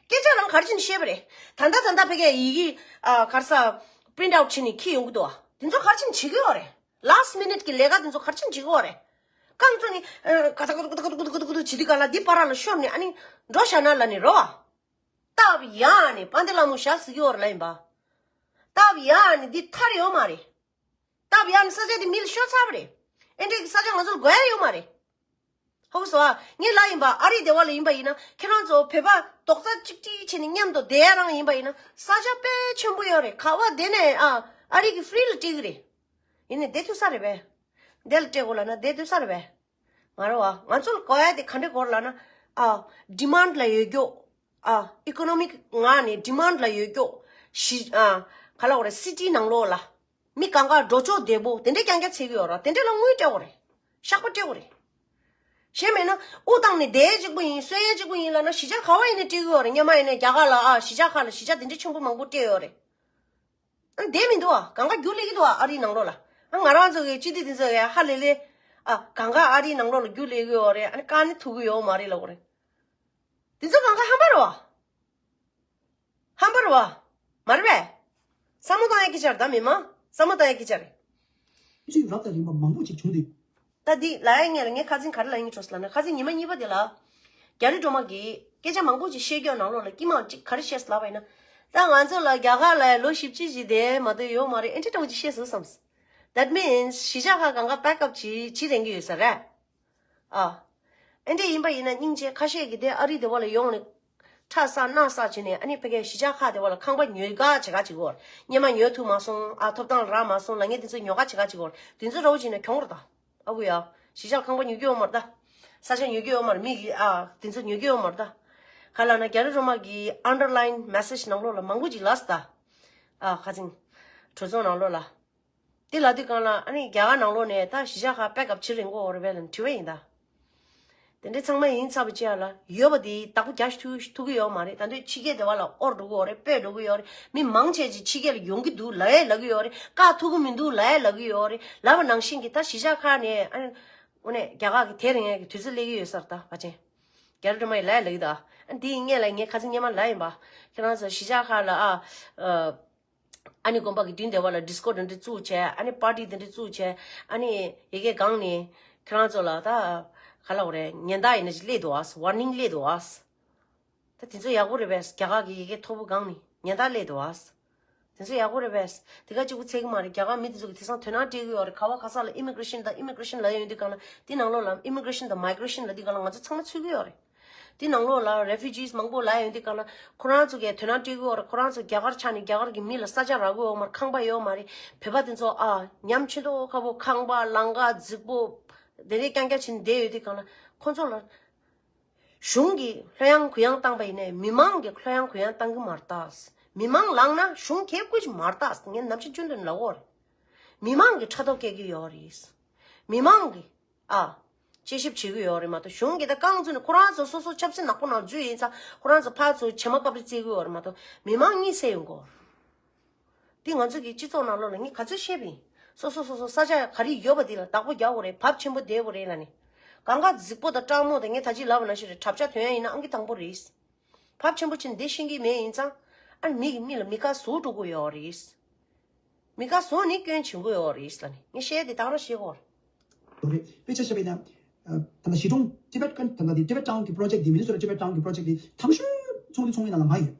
སྐད་ཆ་རང་ག་རེ་བྱས་ནས་བཤད་པ་རེད། ད་ལྟ་ད་ལྟ་ཕ་གིའི་ཡི་གེ་ཨ་ག་རེ་ཟེར་པི་རིན་ཊི་ཨའུཊ་བྱས་ནས་འཁྱེར་ཡོང་གི་འདུག་བ། དེ་ཚོ་ག་རེ་བྱས་ནས་བྱེད་ཀྱི་ཡོད་རེད། ལཱསི་མི་ནིཊ་གི་ལས་ཀ་དེ་ཚོ་ག་རེ་བྱས་ནས་བྱེད་ཀྱི་ཡོད་རེད། རྐང་བཙུགས་ནས་ཨ་ག་ད་ག་ད་ག་ད་ག་ད་ག་ད་ག་ད་བྱེད་དུས་ག་ལ་འདི་བར་ལ་ཤོར་ནས་ཨ་ནི་འགྲོ་བཞག་ན་ལབ་ནས་རོ། སྟབས་ཡག་ནས་དཔལ་ལྡན་ལྷ་མོ་ཞག་གཟིགས་ཀྱི་ཡོད་རེད་ལབ་ཡིན་པ། སྟབས་ཡག་ནས་འདི་ཐར་ཡོད་མ་རེད། སྟབས་ཡག་ནས་ས་ཆ་དེ་མི་ལ་ཤོར་ཚར་བ་རེད། ཨེ་འདྲས་ཀྱི་ས་ཆ་ང་ཚོར་དགོས་ཡ་ཡོད་མ་རེད། ཧ་གོ་སོང་ཨ། ངས་ལབ་ཡིན་པ། ཨ་རི་སྡེ་བ་ལ་ཡིན་པ་ཡིན་ན། ཁྱེད་རང་ཚོ་བོད་པ་རྡོག་རྩ་གཅིག་སྒྲིལ་བྱས་ནས་མཉམ་དུ་བསྡད་ཡ་རང་ཡིན་པ་ཡིན་ན། ས་ཆ་དཔེ་ཆེན་པོ་ཡོད་རེད། ག་བ་དེ་ནས་ཨ་ཨ་རི་གི་ཧྥི་རི་ལ་སྤྲད་གི་རེད། ཡིན་ནའི་བསྡད་ཐུབ་ས་རེད་པས། དེ་ལ་སྤྲད་དགོས་ལབ་ན་བསྡད་ཐུབ་ས་རེད་པས། མ་རེད་བ། ང་ཚོ་ལ་དགོས་ཡ་དེ་ག་འདྲ་དགོས་རེད་ལབ་ན། ཨ། ཌི་མན་ཌི་ལ་ཡོད་རྒྱུ། ཨ། ཨི་ཀོ་ནོ་མིག་ངང་ནས་ཌི་མན་ཌི་ལ་ཡོད་རྒྱུ། ཞི། ཨ། ག་ལབ་དགོས་རེད། སི་ཊི་ནང་ལོགས་ལ། མི་གང་ག་འགྲོ་ཕྱོགས་བདེ་པོ་དེ་འདྲས་རྐྱང་རྐྱང་བྱེད་ཀྱི་ཡོད་ར། དེ་འདྲས་ལ་དངུལ་སྤྲད་དགོས་རེད། ཤག་པ་སྤྲད་དགོས་རེད། གཞན་མེད་ན་དབུ་བཏང་ནས་བསྡད་ཡས་གཅིག་པུ་ཡིན། གསོན་ཡས་གཅིག་པུ་ཡིན་ལབ་ན། གཞིས་ཆགས་ག་བ་ཡིན་ནའི་སྤྲད་ཀྱི་ཡོད་རེད། སྔོན་མ་ཡིན་ནའི་རྒྱ་གར་ལ། ཨ། གཞིས་ཆགས་ཁག་ལ་གཞིས་ཆགས་དེ་འདྲས་ཆེན་པོ་མང་པོ་སྤྲད་ཡོད་རེད། ཨ། བསྡད་མི་འདུག་ཨ། གང་ག་རྒྱུགས་སླེབས་ཀྱི་འདུག་ཨ། ཨ་རིའི་ནང་ལོགས་ལ། ཨ། ང་རང་ཚོ་གི་སྤྱི་འཐུས་དེ་ཚོ་གི་ཧ་ལས་ལས། ཨ། གང་ག་ཨ་རིའི་ནང་ལོགས་ལ་རྒྱུགས་སླེབས་ཀྱི་ཡོད་རེད། ཨ་ནི་བཀག་ནི་ཐུབ་ཀྱི་ཡོད་མ་རེད་ལབ་དགོས་རེད། དེ་ཚོ་གང་ག་ཧམ་པ་རེད་བ། ཧམ་པ་རེད་བ། མ་རེད་པས། བསམ་བློ་བཏང་ཡ་སྐད་ཆ་རེད་ད། མི་མང་བསམ་བློ་བཏང་ཡ་སྐད་ཆ་རེད། ཚིག་རབ་དང་རིམ་པ་མང་པོ་ཅིག་བྱུང་དུས། ད་འདི་ལབ་ཡ་ངས་ལ། ངས་ཁ་སང་ག་རེ་ལབ་ཡིན་འགྲོ་ཟེར་ལབ་ན། ཁ་སང་ཉི་མ་གཉིས་པ་དེ་ལ། རྒྱ་རི་སྒྲོལ་མ་གིས་སྐད་ཆ་མང་པོ་ཅིག་བཤད་རྒྱུ་ནང་ལོགས་ལ། དཀྱིལ་མ་ཅིག་ག་རེ་བཤད་ཟེར་ལབ་པ་ཡིན་ན། ད་ང་ཚོ་ལ་རྒྱ་གར་ལ་ལོ་བཞི་བཅུ་ཞིག་བསྡད་མ་གཏོགས་ཡོད་མ་རེད། ཨེ་འདྲ་འདྲ་བོ་ཅིག་བཤད་སོང་བསམ། That means གཞིས་ཆགས་ཁག་གང་ག་བེག་ཨབ་བྱེད་བྱེད་རན་གྱི་ཡོད་ས་རེད། ཨ། ཨེ་འདྲ་ཡིན་པ་ཡིན་ན། སྙིང་རྗེ། ཁ་ཤས་ཀྱིས་དེ་ཨ་རི་སྡེ་བ་ལ་ཡོང་ནས་ཁྲག་བསགས་རྣག་བསགས་བྱས་ནས། ཨ་ནི་ཕ་གིའི་གཞིས་ཆགས་ཁག་སྡེ་བ་ལ་ཁང་པ་ཉོ་ག་བྱེད་ག་བྱེད་ཀྱི་ཡོད་རེད། སྔོན་མ་ཉོ་ཐུབ་མ་སོང་། ཨ། ཐོབ་ཐང་རག་མ་སོང་ལབ་མཁན་དེ་ཚོ་ཉོ་ག་བྱེད་ག་བྱེད་ཀྱི་ཡོད་རེད། དེ་ཚོ་འདྲ་བོ་བྱས་ན་གྱོང་རེད་ད། ཨ་ཁུ་ཡ། གཞིས་ཆགས་ལ་ཁང་པ་ཉོ་རྒྱུ་ཡོད་མ་རེད་ད། ས་ཆ་ཉོ་རྒྱུ་ཡོད་མ་རེད། མི་གིས། ཨ། དེ་ཚོ་ཉོ་རྒྱུ་ཡོད་མ་རེད་ད། ག་ལབ་ན། རྒྱ་རི་སྒྲོལ་མ་གི་ཨན་ཌར་ལའིན་མེ་སེ་ཇི་ནང་ལོགས་ལ་མང་པོ་ཅིག་ལབ་སོང་ད། ཨ། ཁ་སང་གྲོས་ཚོགས་ནང་ལོགས་ལ། དེ་ལབ་དུས་སྒང་ལ། ཨ་ནི་རྒྱ་གར་ནང་ལོགས་ནས་ད་གཞིས་ཆགས་ཁག་བེག་ཨབ་བྱེད་རན་གྱི་ཡོད་རེད་པས་ལབ་ནས་དྲི་བ་ཡིན་ད། དེ་འདྲའི་ཚང་མ་ཡིན་ཚར་བའི་རྗེས་ལ། ཡོད་པ་དེ་བདག་པོ་རྒྱག་ཐུབ་ཐུབ་ཀྱི་ཡོད་མ་རེད། ད་དུང་ཕྱི་རྒྱལ་སྡེ་བ་ལ་དབོར་འགྲོ་གི་ཡོད་རེད། སྤོས་འགྲོ་གི་ཡོད་རེད། མི་མང་ཆེ་ཅིག་ཕྱི་རྒྱལ་ལ་ཡོང་གི་འདུག་ལབ་ཡས་ལབ་ཀྱི་ཡོད་རེད། བཀག་ཐུབ་ཀྱི་མི་འདུག་ལབ་ཡས་ལབ་ཀྱི་ཡོད་རེད། ལབ་པ་ནང་བཞིན་གྱི་ད་གཞིས་ཆགས་ཁག་ནས། ཨ་ནི་དངོས་གནས་རྒྱ་གར་གྱི་དེ་རིང་ཡས་ཀྱི་དུས་ཚོད་སླེབས་ཀྱི་ཡོད་ས་རེད་ད། ཕལ་ཆེར་རྒྱ་རི་སྒྲོལ་མ་ཡིས་ལབ་ཡས་ལབ་ཀྱི་འདུག། ཨ། འདི་ཡིན་ངེས་ལ། ངས་ཁ་སང་སྔོན་མ་ལབ་ཡིན་པ། ཁྱེད་རང་ཚོ་གཞིས་ཆགས་ཁག་ལ། ཨ། ཨ། ཨ་ནི་དགོན་པ་གི་མདུན་སྡེ་བ་ལ་ཌིས་ཀོ་འདི་འདྲ་བཙུགས་བྱས། ཨ་ནི་པར་ཊི་འདི་འདྲ་བཙུགས་བྱས། ཨ་ནི་ཡ་གིའི་སྒང་ནས་ཁྱེད་རང་ཚོ་ལ་ད་ག་ལབ་དགོས་རེད། ཉེན་བརྡ་ཡིན་ན་ཅིག་སླེབས་འདུག་ཨ། ཝར་ནིང་སླེབས་འདུག་ཨ། ད་དེ་ཚོ་ཡག་པོ་རེད་པས། རྒྱ་གར་གྱི་ཡ་གིའི་མཐོ་པོ་སྒང་ནས་ཉེན་བརྡ་སླེབས་འདུག་ཨ། དེ་ཚོ་ཡག་པོ་རེད་པས། དེ་ག་གཅིག་པུ་ཚད་ཀྱི་མ་རེད། རྒྱ་གར་མི་དེ་ཚོ་གིས་དེང་སང་དོ་སྣང་སྤྲད་ཀྱི་ཡོད་རེད། ག་བ་ག་ས་ལ་ཨི་མི་གྷི་རེ་ཤན་དང་། ཨི་མི་གྷི་རེ་ཤན་ལབ་ཡོང་དུས་སྒང་ལ། དེ་ནང་ལོགས་ལ་ཨི་མི་གྷི་རེ་ཤན་དང་མའི་གྷི་རེ་ཤན་ལབ་དུས་སྒང་ལ་ང་ཚོ་ཚང་མ་ཚུད་ཀྱི་ཡོད་རེད། དེ་ནང་ལོགས་ལ་རེ་ཕུ་ཇིས་མང་པོ་ལབ་ཡོང་དུས་སྒང་ལ། ཁོ་རང་ཚོ་གིས་དོ་སྣང་སྤྲད་ཀྱི་ཡོད་རེད། ཁོ་རང་ཚོ་རྒྱ་གར་ཆ་ནས་རྒྱ་གར་གྱི་མི་ལ་ས་ཆ་རག་གི་ཡོད་མ་རེད། ཁང་པ་ཡོད་མ་རེད། བོད་པ་དེ་ཚོ། ཨ། ཉམས་ཆེ་མདོག་ཁ་པོ། ཁང་པ་ལམ་ཁ་རྫིག་པོ་དེ་འདྲས་རྐྱང་རྐྱང་བྱས་ནས་བསྡད་ཡོད་དུས་སྒང་ལ། ཁོ་ཚོ་ལ་གཞུང་གིས་ལྷོད་ཡངས་གུ་ཡངས་བཏང་པ་ཡིན་ནའི། མི་མང་གིས་ལྷོད་ཡངས་གུ་ཡངས་བཏང་གི་མ་རེད་ད། མི་མང་ལངས་ན་གཞུང་གས་བཀོལ་གྱི་མ་རེད་ད། ངས་ནམ་ཞིག་རྒྱུན་དུ་ལབ་ཀྱི་ཡོད་རེད། མི་མང་གིས་ཕྲག་དོག་སྐྱེ་གི་ཡོད་རེད། མི་མང་གིས། ཨ། དཔྱད་ཞིབ་བྱེད་ཀྱི་ཡོད་རེད་མ་གཏོགས། གཞུང་གིས་ད་རྐང་བཙུགས་ནས་ཁོ་རང་ཚོ་སོ་སོ་ཆབ་སྲིད་ནག་པོ་ནང་འཛུལ་ཡིན་ཙང་། ཁོ་རང་ཚོ་ཕར་ཚུར་བྱེ་མ་ཀབ་རེ་རྩེ་གི་ཡོད་རེད་མ་གཏོགས། མི་མང་གཉིད་སད་ཡོང་གི་ཡོད་རེད། འདི་ང་ཚོ་གི་སྤྱི་ཚོགས་ནང་ལོགས་ལ་ངས་ག་ཚོད་བཤད་པ་ཡིན། སོ་སོ་སོ་སོ་ས་ཆ་ག་རེ་ཡོད་པ་དེ་ལ་བདག་པོ་རྒྱག་དགོས་རེད། བབ་ཆེན་པོ་བསྡད་དགོས་རེད་ལབ་ནས། གང་ག་རྫིག་པོ་དང་སྤྲང་མོ་དང་། ངས་ད་ཅི་ལབ་པ་ནང་བཞིན་རེད། གྲབས་ཆག་ཐོན་ཡ་ཡིན་ན་ཨང་ཀི་དང་པོ་རེད། བབ་ཆེན་པོ་བྱས་ནས་བསྡད་ཤེས་ཀྱི་མེད་ཡིན་ཙང་། ཨ་ནི་མི་གིས་མི་ལ་མི་དགའ་བཟོ་འགྲོ་གི་ཡོད་རེད། མི་དགའ་བཟོ་ནས་སྐྱོན་བྱེད་ཀྱི་ཡོད་རེད་ལབ་ནས། ངས་བཤད་དེ་ད་ག་རང་བཤད་ཀྱི་ཡོད་རེད། རེད། དཔེ་ཆ་བཞག་པ་ཡིན་ན། ཨ། ད་ལྟ་གཞིས་གྲོང་ཊི་བེཊ་ཀན། ད་ལྟ་འདི་ཊི་བེཊ་ཊའུན་གྱི་པོ་རོ་ཇེཀཊ་འདི། མི་ནི་སོ་ཊ་ཊི་བེཊ་ཊའུན་གྱི་པོ་རོ་ཇེཀཊ་འདི་དང་ཤོས་ཚོགས་འདུ་ཚོགས་མི་ནང་ལ་མ་ཡོད།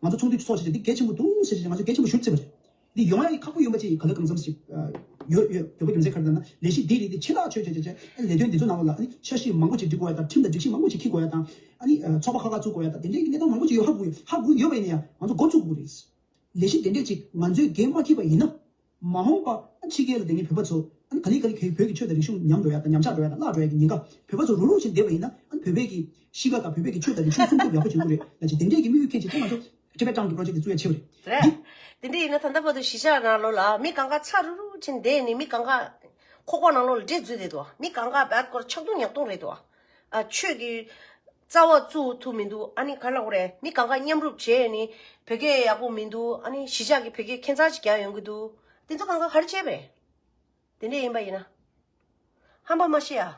ང་ཚོ་ཚོགས་འདུ་ཚོགས་བྱས་བྱས་འདི་གལ་ཆེན་པོ་འདུག་ཟེར་བྱས་ང་ཚོ་གལ་ཆེན་པོ་ཞུ་བརྩིས་པ་རེད། འདི་ཡོང་ཡ་ཡི་ཁག་པོ་ཡོད་པ་ཅིག་ག་ལེར་གང་འཚམ་ཞིག་ཨ། ཡོད་ཡོད། ཡོད་པ་རྒྱུ་མཚན་ག་རེ་ལབ་ན། ལས་གཞི་འདི་རིགས་འདི་ཆེ་ཐག་ཆོད་བྱས་བྱས་བྱས། ལས་དོན་འདི་ཚོ་ནང་ལོགས་ལ་ཨ་ནི་འཆར་གཞི་མང་པོ་ཅིག་སྒྲིག་དགོས་ཡ་དང་། ཁྲིམས་དང་སྒྲིག་གཞི་མང་པོ་ཅིག་འཁྱེར་དགོས་ཡ་དང་། ཨ་ནི་ཨ། ཚོགས་པ་ཁག་ཁག་བཙུགས་དགོས་ཡ་དང་། དེ་འདྲའི་གི་གནས་སྟངས་མང་པོ་ཅིག་ཡོད། ཧ་གོ་ཧ་གོ་ཡོད་པ་ཡིན་ན་ཡང་ང་ཚོ་འགོ་ཚུགས་དགོས་རེད། ལས་གཞི་དེ་འདྲས་ཅིག་ང་ཚོས་འགན་མ་འཁྱེར་བ་ཡིན་ན། མ་འོངས་པ་ཕྱི་རྒྱལ་ལ་བསྡད་མཁན་བོད་པ་ཚོ། ཨ་ནི་ག་ལེ་ག་ལེ་གི་བོད་ཀྱི་ཆོས་དང་རིག་གཞུང་ཉམས་འགྲོ་ཡ་དང་། ཉམས་ཆག་འགྲོ་ཡ་དང་བརླག་འགྲོ་ཡ་གི་ཉེན་ཁ། བོད་པ་ཚོ་རུག་རུག་བྱས་བསྡད་པ་ཡིན་ན། ཨ་ནི་བོད་པའི་གི་གཤིས་ཀ་དང་བོད་པའི་གི་ཆོས་དང་རིག་གཞུང་སྲུང་སྐྱོབ་ཡག་པོ་བྱེད་ཀྱི་རེད་ལབ་བྱས། དེ་འདྲས་ཀྱི་དམིགས་ཡུལ་འཁྱེར་བྱས་ང་ཚོ་ཊི་བེཊ་ཊའུན་གྱི་པོ་རོ་ཇེཀཊ་འདི་བཙུགས་ཡ་བྱས་པ་རེད། རེད། དེ་འདྲས་ཡིན་ན་ད་ལྟ་བར་དུ་གཞིས་ཆགས་ནང་ལོགས་ལ་མི་གང་ག་ཚ་རུག་རུག་བྱས་བསྡད་ནས། མི་གང་ག་ཁོག་པ་ནང་ལོགས་ལ་འདྲེ་འཛུལ་བསྡད་འདུག། མི་གང་ག་བད་སྐོར་ཆག་རྡུང་ཉག་རྡུང་རེད་འདུག། ཨ། ཆོས་ཀྱི་རྩ་བ་བཙུགས་ཐུབ་མི་འདུག། ཨ་ནི་ག་ལབ་དགོས་རེད། མི་གང་ག་མཉམ་རུབ་བྱས་ནས་བོད་སྐད་ཡག་པོ་མི་འདུག། ཨ་ནི་གཞིས་ཆགས་ཀྱི་བོད་སྐད་ཁྱད་མཚར་ཅིག་རྒྱག་ཡོང་གི་འདུག། དེ་ཚོ་གང་ག་ག་རེ་བྱས་པས། དེ་འདྲས་ཡིན་པ་ཡིན་ན། ཧམ་པ་མ་བཤད་ཨ།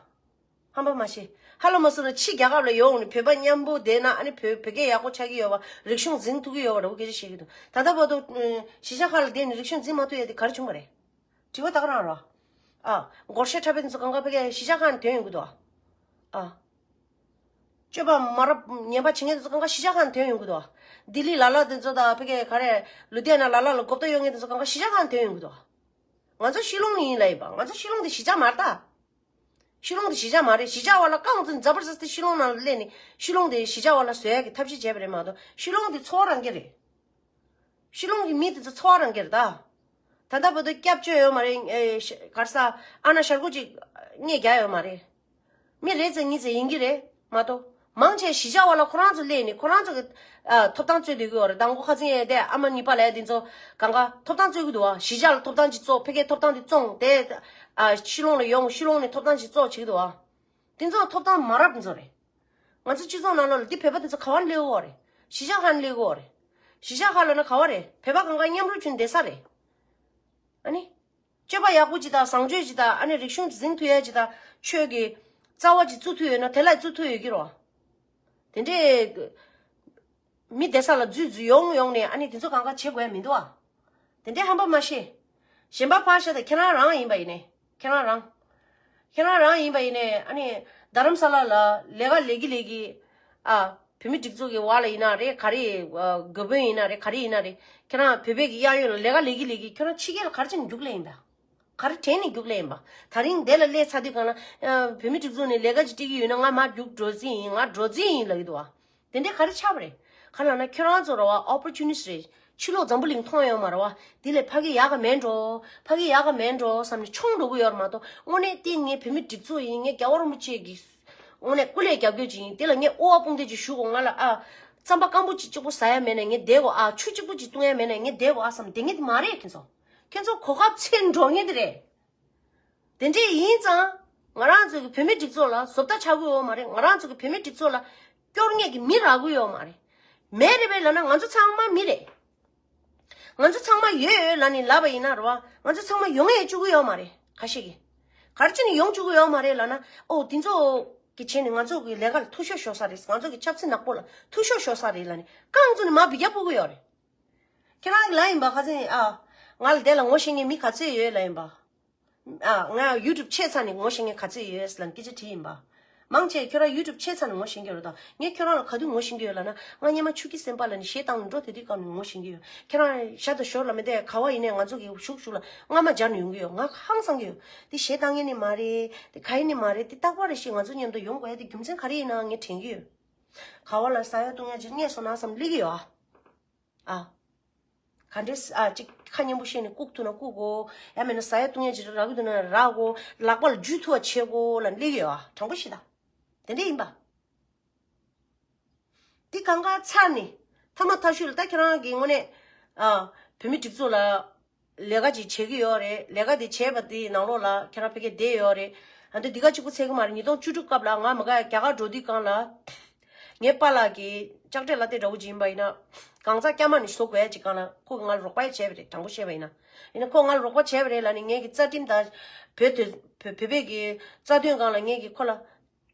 ཧམ་པ་མ་བཤད། ཧ་ལམ་མ་སོང་ན་ཕྱི་རྒྱལ་ཁབ་ལ་ཡོང་ནས་བོད་པ་མཉམ་པོ་བསྡད་ན། ཨ་ནི་བོད་བོད་སྐད་ཡག་པོ་ཆགས་ཀྱི་ཡོད་པ། རིག་གཞུང་འཛིན་ཐུབ་ཀྱི་ཡོད་པ་འདྲ་བོ་སྐད་ཆ་བཤད་ཀྱི་འདུག། ད་ལྟ་བར་དུ་ཨ། གཞིས་ཆགས་ཁག་ལ་བསྡད་ནས་རིག་གཞུང་འཛིན་མ་ཐུབ་ཡ་དེ་ག་རེ་བྱུང་བ་རེད། དྲི་བ་ད་ག་རང་རེད། ཨ། སྒོར་གཞས་འཁྲབ་པ་དེ་ཚོ་གང་ག་ཕ་གིའི་གཞིས་ཆགས་ཁག་ནས་ཐོན་ཡོང་གི་འདུག། ཨ། སྤྱོད་པ་མ་རབས་ངན་པ་བྱེད་མཁན་དེ་ཚོ་གང་ག་གཞིས་ཆགས་ཁག་ནས་ཐོན་ཡོང་གི་འདུག། ལྡི་ལི་ལ་ལ་དེ་ཚོ་དང་ཕ་གིའི་ག་རེ་ལུ་དྷི་ཡ་ན་ལ་ལ་ལ་གོ་བརྡ་གཡོག་མཁན་དེ་ཚོ་གང་ག་གཞིས་ཆགས་ཁག་ནས་ཐོན་ཡོང་གི་འདུག། ང་ཚོ་ཤི་ལོང་ནས་ཡིན་ལབ་ཡིན་པ། ང་ཚོ་ཤི་ལོང་དེ་གཞིས་ཆགས་མ་རེད་ད། ཤི་ལོང་དེ་གཞིས་ཆགས་མ་རེད། གཞིས་ཆགས་བ་ལ་རྐང་བཙུགས་འཛམ་བུ་གླིང་དེ་ཤི་ལོང་ནང་ལ་སླེབས་ནས་ཤི་ལོང་དེ་གཞིས་ཆགས་བ་ལ་བཟོ་ཡ་གི་ཐབས་ཤེས་བྱས་པ་རེད་མ་གཏོགས། ཤི་ལོང་དེ་འཚོ་བ་རང་གི་རེད། ཤི་ལོང་གི་མི་དེ་ཚོ་འཚོ་བ་རང་གི་རེད་ད། ད་ལྟ་བར་དུ་སྐྱབས་བཅོལ་ཡོད་མ་རེད། ཨེ་ཤ་ག་རེ་ཟ། ཨ་ན་ཤར་ཁུག་ཅིག་རྙེད་རྒྱག་ཡོད་མ་རེད། མི་རེ་ཙམ་གཉིས་ཙམ་ཡིན་གྱི་རེད་མ་གཏོགས། མང་ཆེ་གཞིས་ཆགས་བ་ལ་ཁོ་རང་ཚོ་སླེབས་ནས་ཁོ་རང་ཚོ་གི་ཨ་ཐོབ་ཐང་རྩོད་སྡོད་ཀྱི་ཡོད་རེད། དང་པོ་ཁ་ཚིག་ཡས་དེ་ཨ་མ་གཉིས་པ་ལ་དེ་ཚོ་གང་ག་ཐོབ་ཐང་རྩོད་ཀྱི་འདུག་བ། གཞིས་ཆགས་ལ་ཐོབ་ཐང་ཅིག་རྩོད། ཕ་གིའི་ཐོབ་ཐང་ཅིག་བཙོང་དེ། ཨ་ཤི་ལོང་ལ་ཡོང་། ཤི་ལོང་ནས་ཐོབ་ཐང་ཅིག་རྩོད་བྱེད་ཀྱི་འདུག་བ། དེ་ཚོ་ཐོབ་ཐང་མ་རབས་དེ་ཚོ་རེད། ང་ཚོ་སྤྱི་ཚོགས་ནང་ལོགས་ལ་འདི་བོད་པ་དེ་ཚོ་ག་བར་སླེབས་ཡོད་རེད། གཞིས་ཆགས་ག་ནས་སླེབས་ཡོད་རེད། གཞིས་ཆགས་ག་ལབ་ན་ག་བ་རེད། བོད་པ་གང་ག་མཉམ་རུབ་བྱུང་བསྡད་ས་རེད། ཨ་ནི། སྤྱོད་པ་ཡག་པོ་ཅིག་དང་བཟང་སྤྱོད་ཅིག་དང་ཨ་ནི་རིག་གཞུང་འཛིན་ཐུབ་ཡ་ཅིག་དང་ཆོས་ཀྱི་རྩ་བ་ཅིག་བཙུགས་ཐུབ་ཡོད་ན་དེ་ལ་བཙུགས་ཐུབ་ཡོད་ཀྱི་རེད། དེ་འདྲའི་མི་བསྡད་ས་ལ་འཛུལ་འཛུལ་ཡོང་ཡོང་ནས་ཨ་ནི་དེ་ཚོ་གང་ག་བྱེད་དགོས་ཡ་མི་འདུག་ཨ། དེ་འདྲའི་ཧམ་པ་མ་བཤད། གཞན་པ་ཕར་བཞག་དང་ཁྱེད་རང་རང་ཡིན་པ་ཡིན་ནའི་ཁྱེད་རང་རང་། ཁྱེད་རང་རང་ཡིན་པ་ཡིན་ནའི་ཨ་ནི་རྡ་རམ་ས་ལ་ལ་ལས་ཀ་ལས་ཀྱི་ལས་ཀྱི། ཨ། བོད་མི་སྒྲིག་འཛུགས་ཀྱི་འོག་ལ་ཡིན་ན་རེད། ག་རེ། ཨ། དགོས་དཔོན་ཡིན་ན་རེད། ག་རེ་ཡིན་ན་རེད། ཁྱེད་རང་བོད་པའི་གི་གཡས་གཡོན་ལ་ལས་ཀ་ལས་ཀྱི་ལས་ཀྱི་ཁྱེད་རང་ཕྱི་རྒྱལ་ལ་ག་རེ་བྱས་ནས་རྒྱུགས་ལས་ཡིན་པ། ག་རེ་དྲན་ནས་རྒྱུགས་ལས་ཡིན་པ། ད་རིང་འདི་ལ་སླེབས་ཚར་དུས་གང་ལ། ཨ། བོད་མི་སྒྲིག་འཛུགས་ནས་ལས་ཀ་ཅིག་སྤྲད་ཀྱི་ཡོད་ན་ང་མར་རྒྱུགས་འགྲོ་རྩིས་ཡིན། ང་འགྲོ་རྩིས་ཡིན་ལབ་ཀྱི་འདུག་བ། དེ་འདྲའི་ག་རེ་ཆགས་པ་རེད། ག་ལབ་ན་ཁྱོད་རང་ཚོ་རེད་བ། ཨོ་པོར་ཅུ་ནི་སི་ཊི་རེད། ཕྱི་ལོགས་འཛམ་བུ་གླིང་མཐོང་ཡོད་མ་རེད་བ། དེ་ལས་ཕ་གི་ཡག་ག་མེད་འགྲོ། ཕ་གི་ཡག་ག་མེད་འགྲོ་བསམ་ནས་མཆོང་འགྲོ་གི་ཡོད་རེད་མ་གཏོགས། དངོས་གནས་དེ་ངས་བོད་མི་སྒྲིག་འཛུགས་ཡིན། ངས་རྒྱལ་བ་རིན་པོ་ཆེ་གི་དངོས་གནས་སྐུ་ལས་རྒྱབ་སྐྱོར་ཅིག་ཡིན། དེ་ལ་ངས་དབུ་བ་དཔུང་འདེགས་ཅིག་ཞུ་དགོས། ང་ལ་ཨ། རྩམ་པ་སྐམ་པོ་ཅིག་གཅིག་པོ་ཟ་ཡ་མེད་ན་ངས་བསྡད་དགོས་ཨ། ཆུ་གཅིག་པོ་ཅིག་བཏུང་ཡ་མེད་ན་ངས་བསྡད་དགོས་ཨ་བསམ་བསྡད་མཁན་དེ་མ་རེད་ཁྱེད་ཚོ། ཁྱེད་ཚོ་གོ་སྐབས་འཚོལ་འགྲོ་མཁན་དེ་རེད། དེ་འདྲས་ཡིན་ཙང་། ང་རང་ཚོ་གི་བོད་མི་སྒྲིག་འཛུགས་ལ་བཟོ་ལྟ་ཆགས་ཀྱི་ཡོད་མ་རེད། ང་རང་ཚོ་གི་བོད་མི་སྒྲིག་འཛུགས་ལ་སྐྱོར་མཁན་གྱི་མི་རག་གི་ཡོད་མ་རེད། མེད་རེད་པས་ལབ་ན་ང་ཚོ་ཚང་མ་མི་རེད། ང་ཚོ་ཚང་མ་ཡོད་ཡོད་ལབ་ནས་ལབ་པ་ཡིན་ན་རེད་བ། ང་ཚོ་ཚང་མ་ཡོང་ཡས་བཅུག་གི་ཡོད་མ་རེད། ཁ་ཤས་ཀྱིས། ག་རེ་བྱས་ནས་ཡོང་བཅུག་གི་ཡོད་མ་རེད་ལབ་ན། ཨོ་དེ་ཚོ་གི་བྱས་ནས་ང་ཚོ་གི་ལས་ཀ་ལ་འཐུས་ཤོར་ཤོར་ས་རེད། ང་ཚོ་གི་ཆབ་སྲིད་ནག་པོ་ལ་འཐུས་ཤོར་ཤོར་ས་རེད་ལབ་ནས་རྐང་བཙུགས་ནས་མར་འབུད་རྒྱག་ཕོག་གི་ཡོད་རེད། ཁྱེད་རང་གི་ལ་ཡིན་པ་ཁ་སང་ཨ། ང་ལ་དེ་ལ་ངོ་ཤེས་མཁན་མི་ག་ཚོད་ཡོད་ལ་ཡིན་པ། ཨ། ང་ཡུ་ཊུབ་ཕྱེ་ཚར་ནས་ངོ་ཤེས་མཁན་ག་ཚོད་ཡོད་ལ་སྐད་ཆ་དྲིས་ཡིན་པ། མང་ཆེ་ཁྱོད་རང་ཡུ་ཊུབ་ཕྱེ་ཚར་ནས་ངོ་ཤེས་ཀྱི་ཡོད་རེད་ད། ངས་ཁྱོད་རང་ལ་ག་དུས་ངོ་ཤེས་ཀྱི་ཡོད་ལབ་ན། ང་སྔོན་མ་ཆུ་སྐྱིད་སེམས་དཔའ་ལ་ནི་གཞས་བཏང་ནས་འགྲོ་དེ་དུས་སྐབས་ནས་ངོ་ཤེས་ཀྱི་ཡོད། ཁྱེད་རང་ཤར་དང་ཞོར་ལ་མི་དེ་ག་བ་ཡིན་ནའི་ང་ཚོ་གི་གཞུག་གཞུག་ལ་རྔ་མ་སྦྱར་ནས་ཡོང་གི་ཡོད། ང་ཧང་སང་གི་ཡོད། དེ་གཞས་བཏང་མཁན་ནི་མ་རེད། དེ་ག་ཡིན་ནི་མ་རེད། དེ་རྟག་པར་རེ་ཞིག་ང་ཚོ་མཉམ་དུ་ཡོང་དགོས་ཡ་དེ་རྒྱུ་མཚན་ག་རེ་ཡིན་ན་ངས་དྲན་གྱི་ཡོད། ག་བ་ལ་ཟ་ཡ་བཏུང་ཡ་ཅིག་རྙེད་སོང་ན་བསམ་སླེབས་ཀྱི་ཡོད་ཨ། ཨ། ག་འདྲས་ཨ་ཅིག་ཁ་སྙན་པོ་བཤད་ནས་བཀུག་ཐུབ་ན་བཀུག་གོ། ཡང་མིན་ན་ཟ་ཡ་བཏུང་ཡ་ཅིག་རག་གི་འདུག་ན་རག་གོ། ལག་པ་ལ་འཇུ་ཐུབ་པ་བྱེད་གོ་ལབ་སླེབས་ཀྱི་ཡོད་ཨ། དྲང་པོ་བཤད་ད། དེ་འདྲས་ཡིན་པ། འདི་གང་ག་ཚར་ནས་ཐ་མ་ཐ་ཤུལ་ལ་ད་ཁྱེད་རང་གི་དངོས་གནས་ཨ་བོད་མི་སྒྲིག་འཛུགས་ལ་ལས་ཀ་ཅིག་བྱེད་ཀྱི་ཡོད་རེད། ལས་ཀ་དེ་བྱས་པ་དེའི་ནང་ལོགས་ལ་ཁྱེད་རང་ཕ་གིར་བསྡད་ཡོད་རེད། ཨ་འདི་འདི་ག་གཅིག་པུ་ཚད་གི་མ་རེད། ཉིས་སྟོང་བཅུ་དྲུག་སྐབས་ལ་ང་མ་ག་རྒྱ་གར་འགྲོ་དུས་སྒང་ལ། ངའི་པཱ་ལགས་ཀྱི་ལྕགས་སྤྲད་ལ་དེ་འདྲ་བོ་ཅིག་ཡིན་པ་ཡིན་ན། གང་ཟག་སྐྱ་མ་ནི་བཟོ་དགོས་ཡ་ཅིག་སྒང་ལ་ཁོ་གིས་ང་ལ་རོགས་པ་ཡ་བྱས་པ་རེད། དྲང་པོ་བཤད་པ་ཡིན་ན། ཡིན་ན་ཁོ་ང་ལ་རོགས་པ་བྱས་པ་རེད་ལབ་ནས་ངེད་ཀྱི་རྩ་ཁྲིམས་དང་། བོད་དོན་བོད་བོད་པའི་གི་རྩ་དོན་སྒང་ལ་ངེད་ཀྱིས་ཁོ་ལ།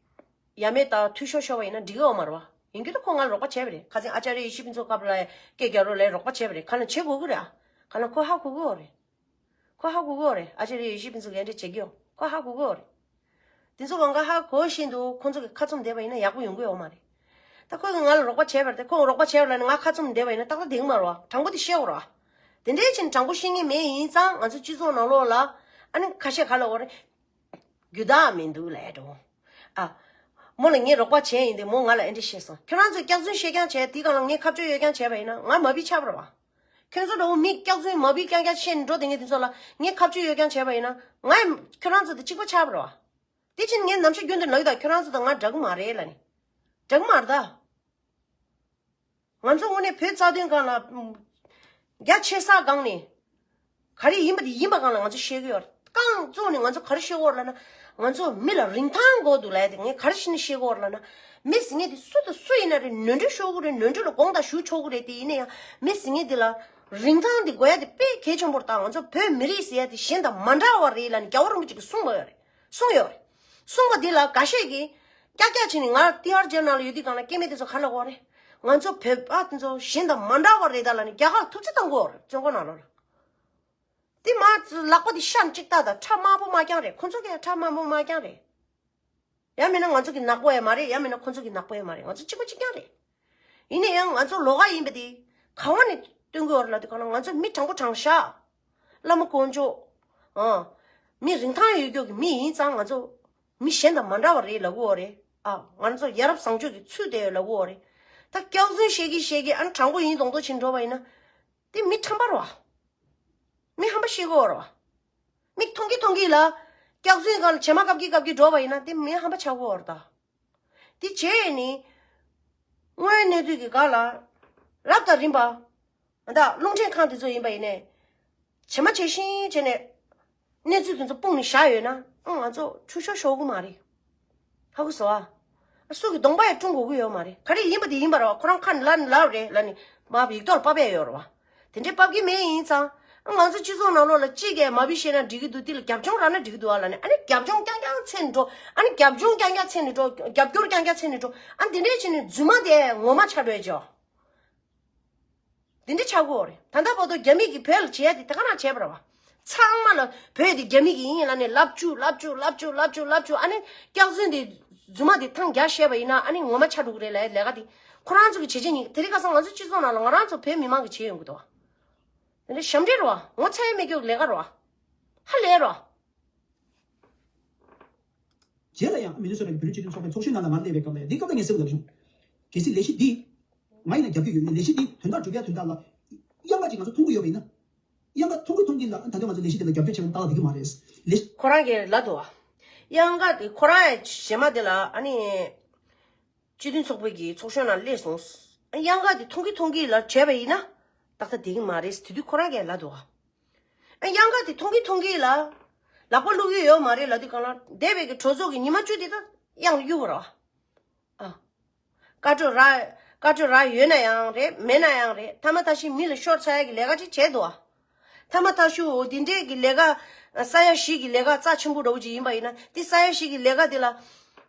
ཡ་མེད་དང་འཐུས་ཤོར་ཤོར་བ་ཡིན་ན་འགྲིག་གི་ཡོད་མ་རེད་བ། ཡིན་རྒྱུ་དེ་ཁོ་ང་ལ་རོགས་པ་བྱས་པ་རེད། ཁ་སང་ཨ་ཅཱརྱ་ཡེ་ཤེས་ཕུན་ཚོགས་སྐབས་ལ་སྐད་རྒྱག་རོགས་ལ་རོགས་པ་བྱས་པ་རེད། གང་ལ་བྱེད་དགོས་ཀྱི་རེད་ཨ། གང་ལ་ཁོ་ཧ་གོ་གི་ཡོད་རེད། ཁོ་ཧ་གོ་གི་ཡོད་རེད། ཨ་ཅཱརྱ་ཡེ་ཤེས་ཕུན་ཚོགས་འགན་འཁྲི་བྱེད་ཀྱི་ཡོད། ཁོ་ཧ་གོ་གི་ཡོད་རེད། དེ་ཚོ་གང་ག་ཧ་གོ་བཞིན་དུ་ཁོ་ཚོ་གི་ཁ་བཙུམ་བསྡད་པ་ཡིན་ན་ཡག་པོ་ཡོང་གི་ཡོད་མ་རེད། ད་ཁོ་གིས་ང་ལ་རོགས་པ་བྱས་པ་རེད། ད་ཁོས་རོགས་པ་བྱས་པ་ལ་ནི་ང་ཁ་བཙུམ་བསྡད་པ་ཡིན་ན་ཏག་ཏག་བསྡད་ཀྱི་མ་རེད་བ། དྲང་པོ་དེ་བཤད་དགོས་རེད་བ། དེ་འདྲའི་ཕྱིན་དྲང་པོ་བཤད་མཁན་མེད་ཡིན་ཙང་ང་ཚོ་སྤྱི་ཚོགས་ནང་ལོགས་ལ་ཨ་ནི་ཁ་ཤས་ག་ལབ་དགོས་རེད། རྒྱུ་དག་མི་འདུག་ལབ་འགྲོ། ཨ། མོ་ལ་ངས་རོགས་པ་བྱས་ཡིན་ཏེ་མོ་ང་ལ་ཨེ་འདྲ་བཤད་སོང་། ཁྱོད་རང་ཚོས་སྐྱག་རྫུན་བཤད་རྐྱང་བྱས་དེའི་སྒང་ལ་ངས་ཁ་གཅོད་ཡོད་རྐྱང་བྱས་པ་ཡིན་ན་ང་མ་བི་ཆགས་པ་རེད་བ། ཁྱོད་ཚོ་འདྲ་བོ་མི་སྐྱག་རྫུན་མ་བི་རྐྱང་རྐྱང་བཤད་ནས་འགྲོ་དེ་ངས་དེ་ཚོ་ལ་ངས་ཁ་གཅོད་ཡོད་རྐྱང་བྱས་པ་ཡིན་ན་ང་ཁྱོད་རང་ཚོ་དེ་གཅིག་པ་ཆགས་པ་རེད་བ། དེ་ཕྱིན་ངས་ནམ་ཞག་རྒྱུན་དུ་ལབ་ཀྱི་ད། ཁྱོད་རང་ཚོ་དང་ང་འདྲ་གི་མ་རེད་ལབ་ནས། འདྲ་གི་མ་རེད་ད། ང་ཚོ་དངོས་གནས་བོད་རྩ་དོན་སྒང་ལ་རྒྱ་ཆེ་ས་སྒང་ནས་ག་རེ་ཡིན་པ་དེ་ཡིན་པ་སྒང་ལ་ང་ཚོ་བཤད་ཀྱི་ཡོད་རེད། རྐང་བཙུགས་ནས་ང་ཚོ་ག་རེ་བཤད་ཀྱི་ཡོད་རེད་ལབ་ན། ང་ཚོ་མི་ལ་རིན་ཐང་དགོས་འདུག་ལབ་ཡ་དེ་ངས་ག་རེ་བྱས་ནས་བཤད་ཀྱི་ཡོད་རེད་ལབ་ན། མི་ཟེར་མཁན་དེ་སུ་དང་སུ་ཡིན་ན་རེད། ནོར་འཁྲུལ་ཤོར་གི་རེད། ནོར་འཁྲུལ་ལ་དགོངས་དག་ཞུ་ཆོག་གི་རེད། དེ་ཡིན་ན་ཡང་མི་ཟེར་མཁན་དེ་ལ་རིན་ཐང་དེ་དགོས་ཡ་དེ་དཔེ་གལ་ཆེན་པོ་རེད། ད་ང་ཚོ་བོད་མི་རིགས་ཟེར་ཡ་དེ་གཞན་དང་མ་འདྲ་བ་རེད་ལབ་ནས་རྒྱལ་བ་རིན་པོ་ཆེ་གིས་གསུངས་པ་ཡོད་རེད། གསུངས་ཡོད་རེད། གསུངས་པ་འདི་ལ་འགའ་ཤས་ཀྱིས་ཀྱག་ཀྱག་བྱས་ནས་ང་ཏི་ཨར་ཇེ་ནང་ལ་ཡོད་དུས་སྒང་ལ་སྐྱེ་དམན་དེ་ཚོ་ག་རེ་ལབ་ཀྱི་ཡོད་རེད། ང་ཚོ་བོད་པ་དེ་ཚོ་གཞན་དང་མ་འདྲ་བ་རེད་ད་ལབ་ནས་རྒྱ་གར་ལ་ཐུགས་རྗེ་གཏོང་གི་ཡོད་རེད། བཙོན་ཁང་ནང་ལོགས་ལ། དེ་མ་ལག་པ་དེ་ཤ་གཅིག་ལྟ་དང་ཁྲག་དམར་པོ་དམར་རྐྱང་རེད། ཁོ་ཚོ་གི་ཁྲག་དམར་པོ་དམར་རྐྱང་རེད། ཡང་མིན་ན་ང་ཚོ་གི་ནག་པོ་ཡང་མ་རེད། ཡང་མིན་ན་ཁོ་ཚོ་གི་ནག་པོ་ཡང་མ་རེད། ང་ཚོ་གཅིག་པ་གཅིག་རྐྱང་རེད། ཡིན་ན་ཡང་ང་ཚོ་ལོགས་ཀ་ཡིན་པ་དེ་ག་བ་ནས་སྟོན་གི་ཡོད་རེད་ལབ་དུས་སྒང་ལ་ང་ཚོ་མི་དྲང་པོ་དྲང་བཞག་བླ་མ་དཀོན་མཆོག་ཨ། མི་རིན་ཐང་ཡོད་རྒྱུ་གི་མི་ཡིན་ཙང་ང་ཚོ་ མི་གཞན་དང་མ་འདྲ་བ་རེད་ལབ་གོ་རེད། ཨ། ང་ཚོ་ཡ་རབས་བཟང་སྤྱོད་ཀྱི་ཚུལ་དེ་ལབ་གོ་རེད། ད་སྐྱག་རྫུན་བཤད་ཀྱི་བཤད་ཀྱི་ཨ་ནི་དྲང་པོ་ཡིན་མདོག་མདོག་བྱེད་འགྲོ་བ་ཡིན་ན། དེ་མི་ཁྲམ་པ་རེད་བ། མི་ཧམ་པ་བཤད་གོ་རེད་བ། མིག་མཐོང་གི་མཐོང་གི་ལ། སྐྱག་རྫུན་སྒང་ལ་བྱེ་མ་བཀབ་ཀྱི་བཀབ་ཀྱི་འགྲོ་བ་ཡིན་ན་དེ་མི་ཧམ་པ་ཆགས་གོ་རེད་ད། དེ་བྱས་ནི། དངོས་གནས་དུས་ཀྱི་སྒང་ལ། རབ་དང་རིམ་པ། ད་རླུང་འཕྲིན་ཁང་དེ་ཚོ་ཡིན་པ་ཡིན་ནས། བྱེ་མ་བྱེ་ཤིང་བྱས་ནས། གནས་ཚུལ་དེ་ཚོ་སྤུངས་ནས་བཞག་ཡོད་ན། ཨང་། ང་ཚོ་ཆུ་ཤོར་ཤོར་གི་མ་རེད། ཧ་གོ་སོང་ཨ། སུ་གི་གདོང་པ་ཡང་བཀྲུང་དགོས་ཀྱི་ཡོད་མ་རེད། ག་རེ་ཡིན་པ་དེ་ཡིན་པ་རེད་བ། ཁོ་རང་ཁ་ནས་ལབ་ནས་ལབ་རེད་ལབ་ནས་མ་ཡིག་ཐོག་ལ་ཕབ་ཡ་ཡོད་རེད་བ། དེ་འདྲའི་ཕབ་ཀྱི་མེད་ཡིན་ཙང་། ཨ། ང་ཚོ་སྤྱི་ཚོགས་ནང་ལོགས་ལ་གཅིག་གིས་མ་བི་བཤད་ན་འགྲིག་གི་འདུག་དེ་ལ་རྒྱབ་ལྗོངས་རག་ན་འགྲིག་གི་འདུག་ཨ་ལབ་ནས། ཨ་ནི་རྒྱབ་ལྗོངས་རྐྱང་རྐྱང་འཚོལ་ནས་འགྲོ། ཨ་ནི་རྒྱབ་ལྗོངས་རྐྱང་རྐྱང་འཚོལ་ནས་འགྲོ། ཨ་ནི་དེ་འདྲས་བྱས་ནས་རྫུན་མ་དེ་ངོ་མ་ཆགས་འགྲོ་ཡ་ཅིག་འདི་འདྲ་ཆགས་ཀྱི་ཡོད་རེད། ད་ལྟ་བར་དུ་རྒྱ་མི་གིས་བོད་ལ་བྱེད་ཡ་དེ་དེ་ག་རང་བྱས་པ་རེད་བ། ཚང་མ་ལ་བོད་དེ་རྒྱ་མི་གི་ཡིན་ལབ་ནས་ལབ་བཅུག་ལབ་བཅུག་ལབ་བཅུག་ལབ་བཅུག་ལབ་བཅུག་ཨ་ནི་སྐྱག་རྫུན་དེ་རྫུན་མ་དེ་ཐང་རྒྱག་བཤད་པ་ཡིན་ན། ཨ་ནི་ངོ་མ་ཆགས་འགྲོ་གི་རེད་ལབ་ཡ་ལས་ཀ་དེ་ཁོ་རང་ཚོ་གི་བྱེད་བྱེད་ཉིད། དེ་རིང་ཁ་སང་ང་ཚོ་སྤྱི་ཚོགས་ནང་ལ་ང་རང་ཚོ་བོད་མི་མང་གིས་བྱེད་ཡོང་གི་འདུག་བ། དེ་འདྲ་ཞབས་འདྲེན་རེད་བ། ངོ་ཚ་ཡ་མེད་རྒྱུ་ལས་ཀ་རེད་བ། ཧ་ལས་རེད་བ། རྗེས་ལ་ཡང་མི་ནི་སོ་ཊ་གི་བོད་རིགས་སྤྱི་མཐུན་ཚོགས་པའི་ཚོགས་གཞོན་ནང་ལ་ང་སླེབས་པའི་སྐབས་ལ། འདི་སྐབས་ལ་ངས་གསལ་པོ་ལབ་བྱུང་། གལ་སྲིད་ལས་གཞི་འདི། ང་ཡིན་ན་རྒྱབ་ཀྱི་ཡོད། ལས་གཞི་འདི་དོན་དག་སྒྲུབ་ཡ་དོན་དག་ལ། གཡང་འགག་ཅིག་ང་ཚོ་མཐོང་གི་ཡོད་པ་ཡིན་ན། གཡང་འགག་མཐོང་གི་མཐོང་གི་ལ། ད་ལྟ་ང་ཚོ་ལས་གཞི་འདི་ལ་རྒྱབ་སྐྱོར་བྱེད་པ་ཏག་ཏག་འགྲིག་གི་མ་རེད། ལས་གཞི། ཁོ་རང་གིས་ལབ་འདུག་བ། གཡང་འགག་དེ་ཁོ་རང་གཞན་མ་དེ་ལ་ཨ་ནི། སྤྱི་མཐུན་ཚོགས་པའི་གི་ཚོགས་གཞོན་ནང་སླེབས་སོང་། གཡང་འགག་དེ་མཐོང་གི་མཐོང་གི་ལ་བྱས་པ་ཡིན་ན། ཏག་ཏག་བསྡད་ཀྱི་མ་རེད། དེ་དུས་ཁོ་རང་གིས་ལབ་འདུག་བ། ཨ། གཡང་འགག་དེ་མཐོང་གི་མཐོང་གི་ལ། ལག་པ་བླུག་གི་ཡོད་མ་རེད་ལབ་དུས་སྒང་ལ། འདས་པའི་གི་གྲོས་ཚོགས་ཀྱི་ཉི་མ་བཅུ་དེ་ད་གཡང་ལ་གཡུག་པ་རེད་བ། ཨ། བཀའ་འཁྲོལ་རག་བཀའ་འཁྲོལ་རག་ཡོད་ན་ཡང་རེད། མེད་ན་ཡང་རེད། ཐ་མ་ཐ་ཤི་མི་ལ་ཤོར་ཚར་ཡ་གི་ལས་ཀ་ཅིག་བྱས་འདུག་བ། ཐ་མ་ཐ་ཤི་འོ་དེ་འདྲས་ཀྱི་ལས་ཀ། ས་ཡ་བཞི་གི་ལས་ཀ་རྩ་ཆེན་པོ་འདྲ་བོ་ཅིག་ཡིན་པ་ཡིན་ན། དེ་ས་ཡ་བཞི་གི་ལས་ཀ་དེ་ལ།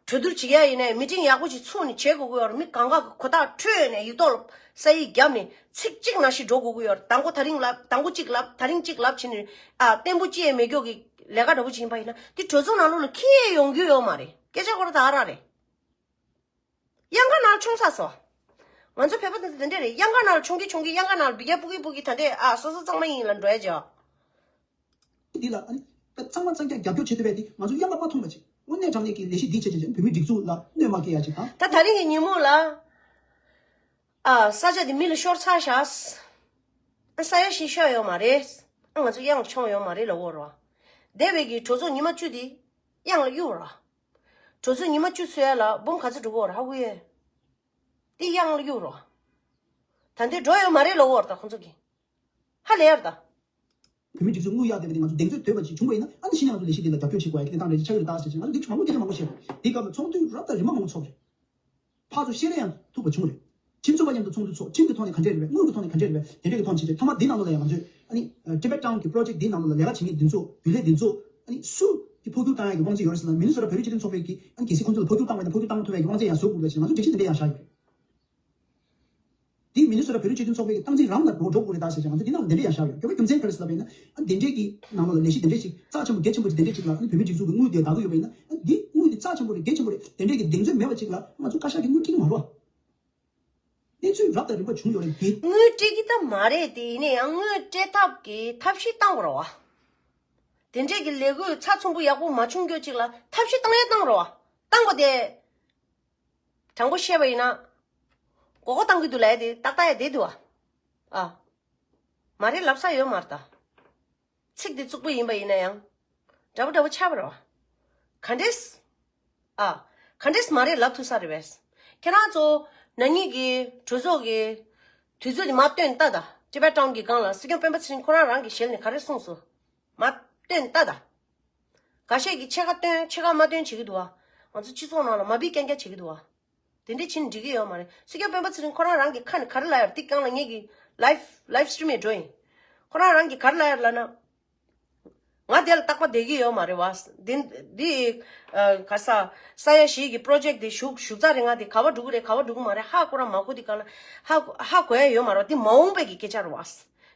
གྲོས་བསྡུར་བྱེད་ཡ་ཡིན་ནའི་མི་ཊིང་ཡག་པོ་ཅིག་ཚུགས་ནས་བྱེད་དགོས་ཀྱི་ཡོད་རེད། མི་གང་ག་གི་གོ་རྟོགས་འཕྲོད་ནས་ཡིག་ཐོག་ལ་ས་ཡིག་བརྒྱབ་ནས་ཚིག་གཅིག་ནང་བཞིན་འགྲོ་དགོས་ཀྱི་ཡོད་རེད། དང་པོ་དེ་རིང་ལབ། དང་པོ་གཅིག་ལབ། དེ་རིང་གཅིག་ལབ་བྱས་ནས། ཨ། བརྟན་པོ་ཅི་ཡང་མེད་རྒྱུ་གི་ལས་ཀ་འདྲ་བོ་ཅིག་ཡིན་པ་ཡིན་ན། དེ་གྲོས་ཚོགས་ནང་ལོགས་ལ་འཁྱེར་ཡོང་རྒྱུ་ཡོད་མ་རེད། སྐད་ཆ་ཁོ་རང་ད་ག་རང་རེད། གཡང་འགག་ནང་མཆོང་ཚར་སོང་། ང་ཚོ་བོད་པ་དེ་ཚོ་དེ་འདྲས་རེད། གཡང་འགག་ནང་མཆོང་གི་མཆོང་གི། གཡང་འགག་ནང་འབུད་རྒྱག་སྤུ་གི་སྤུ་གི། ད་འདྲས། ཨ། སོ་སོ་གཙང་མ་ཡིན་ལབ་འགྲོ་ཡ་ཅིག་འདི་ལ་ཨ་ནི་ད་ཚང་མ་གཙང་རྐྱང་རྒྱབ་སྐྱོར་བྱེད་ཐུབ་པ་དེ་ང་ཚོ་གཡང་འགག་མ་མཐོང་བ་ཅིག་དངོས་གནས་དྲང་གནས་ཀྱི་ལས་གཞི་འདི་བྱས་བྱས་བྱས་བོད་མིའི་སྒྲིག་འཛུགས་ལ་གནོད་མ་སྐྱེལ་ཡ་ཅིག་དང་། ད་དེ་རིང་གི་ཉིན་མོ་ལ། ཨ། ས་ཆ་དེ་མི་ལ་ཤོར་ཚར་བཞག་ཨ། ས་ཡ་བཞི་ཤོར་ཡོད་མ་རེད། ཨ། ང་ཚོ་གཡང་ལ་མཆོང་ཡོད་མ་རེད་ལབ་ཡོད་རེད་བ། འདས་པའི་གི་གྲོས་ཚོགས་ཉི་མ་བཅུ་དེ་གཡང་ལ་གཡུག་རེད་བ། གྲོས་ཚོགས་ཉི་མ་བཅུ་ཚོད་ལ་འབུམ་ག་ཚོད་འགྲོ་གི་ཡོད་རེད། ཧ་གོ་ཡོད། དེ་གཡང་ལ་གཡུག་རོགས། ད་འདི་འགྲོ་ཡོད་མ་རེད་ལབ་ཡོད་རེད་ད་ཁོང་ཚོ་གིས། ཧ་ལས་ཡ་རེད་ད། བོད་མིའི་སྒྲིག་འཛུགས་དངུལ་གཡར་བསྡད་པ་དེ་ང་ཚོ་གདེང་ཚོད་དོད་པ་ཅིག་བྱུང་བ་ཡིན་ན། ཨ་ནི་གཞི་ནས་ང་ཚོ་ལས་གཞི་དེ་ལ་རྒྱབ་སྐྱོར་བྱེད་དགོས་ཡ་གི་གནས་སྟངས་རེད་ཅེས་ཆགས་ཡོད་རེད་ད་ཟེར་བྱས། ང་ཚོ་འདི་ཕྱི་མ་མང་པོ་སྐད་ཆ་མང་པོ་བཤད་པ་རེད། དེའི་སྐབས་ལ་ཚོགས་འདུ་རབ་དང་རིམ་པ་མང་པོ་ཚོགས་རེད། ཕར་ཚུར་བཤད་རེས་ཡང་ཐུབ་པ་བྱུང་རེད། ཁྱིམ་ཚང་མཉམ་དུ་ཚོགས་འདུ་ཚོགས། ཁྲིམས་ཀྱི་ཐོག་ནས་ག་འདྲས་རེད་པས། དངུལ་གྱི་ཐོག་ནས་ག་འདྲས་རེད་པས། དངུལ་གྱི་ཐོག་ནས་ག་འདྲས་རེད་པས། དེ་འདྲས་ཀྱི་ཐོག་ནས་བྱས་བྱས། མཐའ་མ་འདི་ནང་ལོགས་ལ་ཡང་ང་ཚོས་ཨ་ནི་Tibet Town་གི་project་འདི་ནང་ལོགས་ལ་ལས་ཀ་བྱེད་མཁན་འདི་ཚོ་རྒྱུན་ལས་འདི་ཚོ་ཨ་ནི་སུ་གི་འཕོ་འགྱུར་བཏང་ཡག་གི་དབང་ཚད་ཡོད་རེད་ཟེར་ན། མི་ནི་སོ་ཊ་བོད་རིགས་སྤྱི་མཐུན་ཚོགས་པའི་གི་ཨ་ནི་གལ་སྲིད་ཁོང་ཚོ་ལ་འཕོ་འགྱུར་བཏང་བ་ཡིན་ན། འཕོ་འགྱུར་བཏང་ཐུབ་ཡག་གི་དབང་ཚད་ཡང་བཟོ་དགོས་པ་ཞིག་ང་ཚོ་འགྲེལ་བཤད་འདི་འདྲས་ཡང་བཞག་ཡོད་རེད། འདི་མི་ནི་སོ་ཊ་བོད་རིགས་སྤྱི་མཐུན་ཚོགས་པའི་གི་སྟངས་འཛིན་རང་ལ་འགྲོ་འགྲོ་དགོས་རེད་ད་ཟེར་བྱས། ང་ཚོ་འདི་ནང་འདི་འདྲས་ཡང་བཞག་ཡོད། སྐྱོ་པོ་རྒྱུ་མཚན་ག་རེ་ཟེར་ལབ་པ་ཡིན་ན། ཨ་འདི་འདྲས་ཀྱི་ནང་ལོགས་ལ་ལས་གཞི་འདི་འདྲས་ཞིག་རྩ་ཆེན་པོ་གལ་ཆེན་པོ་ཞིག་འདི་འདྲས་ཞིག་ལ་ཨ་ནི་བོད་མིའི་སྒྲིག་འཛུགས་ཀྱི་དངུལ་དེ་བདག་གི་ཡོད་པ་ཡིན་ན། ཨ་འདི་དངུལ་འདི་རྩ་ཆེན་པོ་རེད། གལ་ཆེན་པོ་རེད། དེ་འདྲས་ཀྱི་གདེང་ཚོད་མེད་པ་ཅིག་ལ་ང་ཚོ་བཀའ་ཤག་གི་དངུལ་སྤྲད་ཀྱི་མ་རེད་བ། གནས་ཚུལ་རབ་དང་རིམ་པ་བྱུང་ཡོད་རེད་འདི། དངུལ་སྤྲད་ཀྱི་ད་མ་རེད་དེ། ཡིན་ན་ཡང་དངུལ་སྤྲད་ཐབས་ཀྱི་ཐབས་ཤེས་བཏང་དགོས་རེད་བ། དེ་འདྲས་ཀྱི་ལས་འགུལ་ཚགས་ཚུད་པོ་ཡག་པོ་མ་བྱུང་རྒྱུ་ཅིག་ལ་ཐབས་ཤེས་བཏང་ཡས་བཏང་རོགས། བཏང་པ་དེ། དྲང་པོ་བཤད་པ་ཡིན་ན། མགོ་སྐོར་བཏང་གི་འདུག་ལབ་ཡ་དེ་ཏག་ཏག་ཡ་བསྡད་འདུག་བ། ཨ། མ་རེད་ལབ་ས་ཡོད་མ་རེད་ད། ཚིག་དེ་རྩུབ་པོ་ཡིན་པ་ཡིན་ན་ཡང་། འདྲ་པོ་འདྲ་པོ་ཆགས་པ་རེད་བ། ག་འདྲས། ཨ། ག་འདྲས་མ་རེད་ལབ་ཐུབ་ས་རེད་པས། ཁྱེད་རང་ཚོ་ན་ནིང་གི་གྲོས་ཚོགས་ཀྱི་དུས་ཚོད་དེ་མར་བཏོན་ལྟ་ད། Tibet Town་གི་སྒང་ལ་སྲིད་སྐྱོང་སྤེན་པ་ཚེ་རིང་ཁོ་རང་རང་གི་ཞལ་ནས་ག་རེ་གསུངས་སོང་། མར་བཏོན་ལྟ་ད། འགའ་ཤས་ཀྱིས་ཕྱེད་ཀ་བཏོན་ཕྱེད་ཀ་མ་བཏོན་བྱེད་ཀྱི་འདུག་བ། ང་ཚོ་སྤྱི་ཚོགས་ནང་ལ་མ་བི་རྐྱང་རྐྱང་བྱེད་ཀྱི་འདུག་བ། དེ་འདྲས་བྱས་ན་འགྲིག་གི་ཡོད་མ་རེད། སྲིད་སྐྱོང་སྤེན་པ་ཚེ་རིང་ཁོ་རང་རང་གི་ཁ་ནས་ག་རེ་ལབ་ཡོད་རེད། དེ་སྒང་ལ་ངེད་ཀྱི་live live stream་ཡང་འགྲོ་ཡིན། ཁོ་རང་རང་གིས་ག་རེ་ལབ་ཡོད་རེད་ལབ་ན། ང་དེ་ལ་རྟག་པར་བསྡད་ཀྱི་ཡོད་མ་རེད་བ། འདི་འདི་ཨ། ག་ས་ས་ཡ་བཞི་གི་project་དེ་ཞུགས་ཞུགས་ཚར་རེད། ང་དེ་ག་པར་འགྲོ་གི་རེད་ག་པར་འགྲོ་གི་མ་རེད་ཧ་གོ་ར་མ་གོ། དེ་སྒང་ལ་ཧ་ཧ་གོ་ཡ་ཡོད་མ་རེད་བ། དེ་མ་འོངས་པའི་གི་སྐད་ཆ་རེད་བ།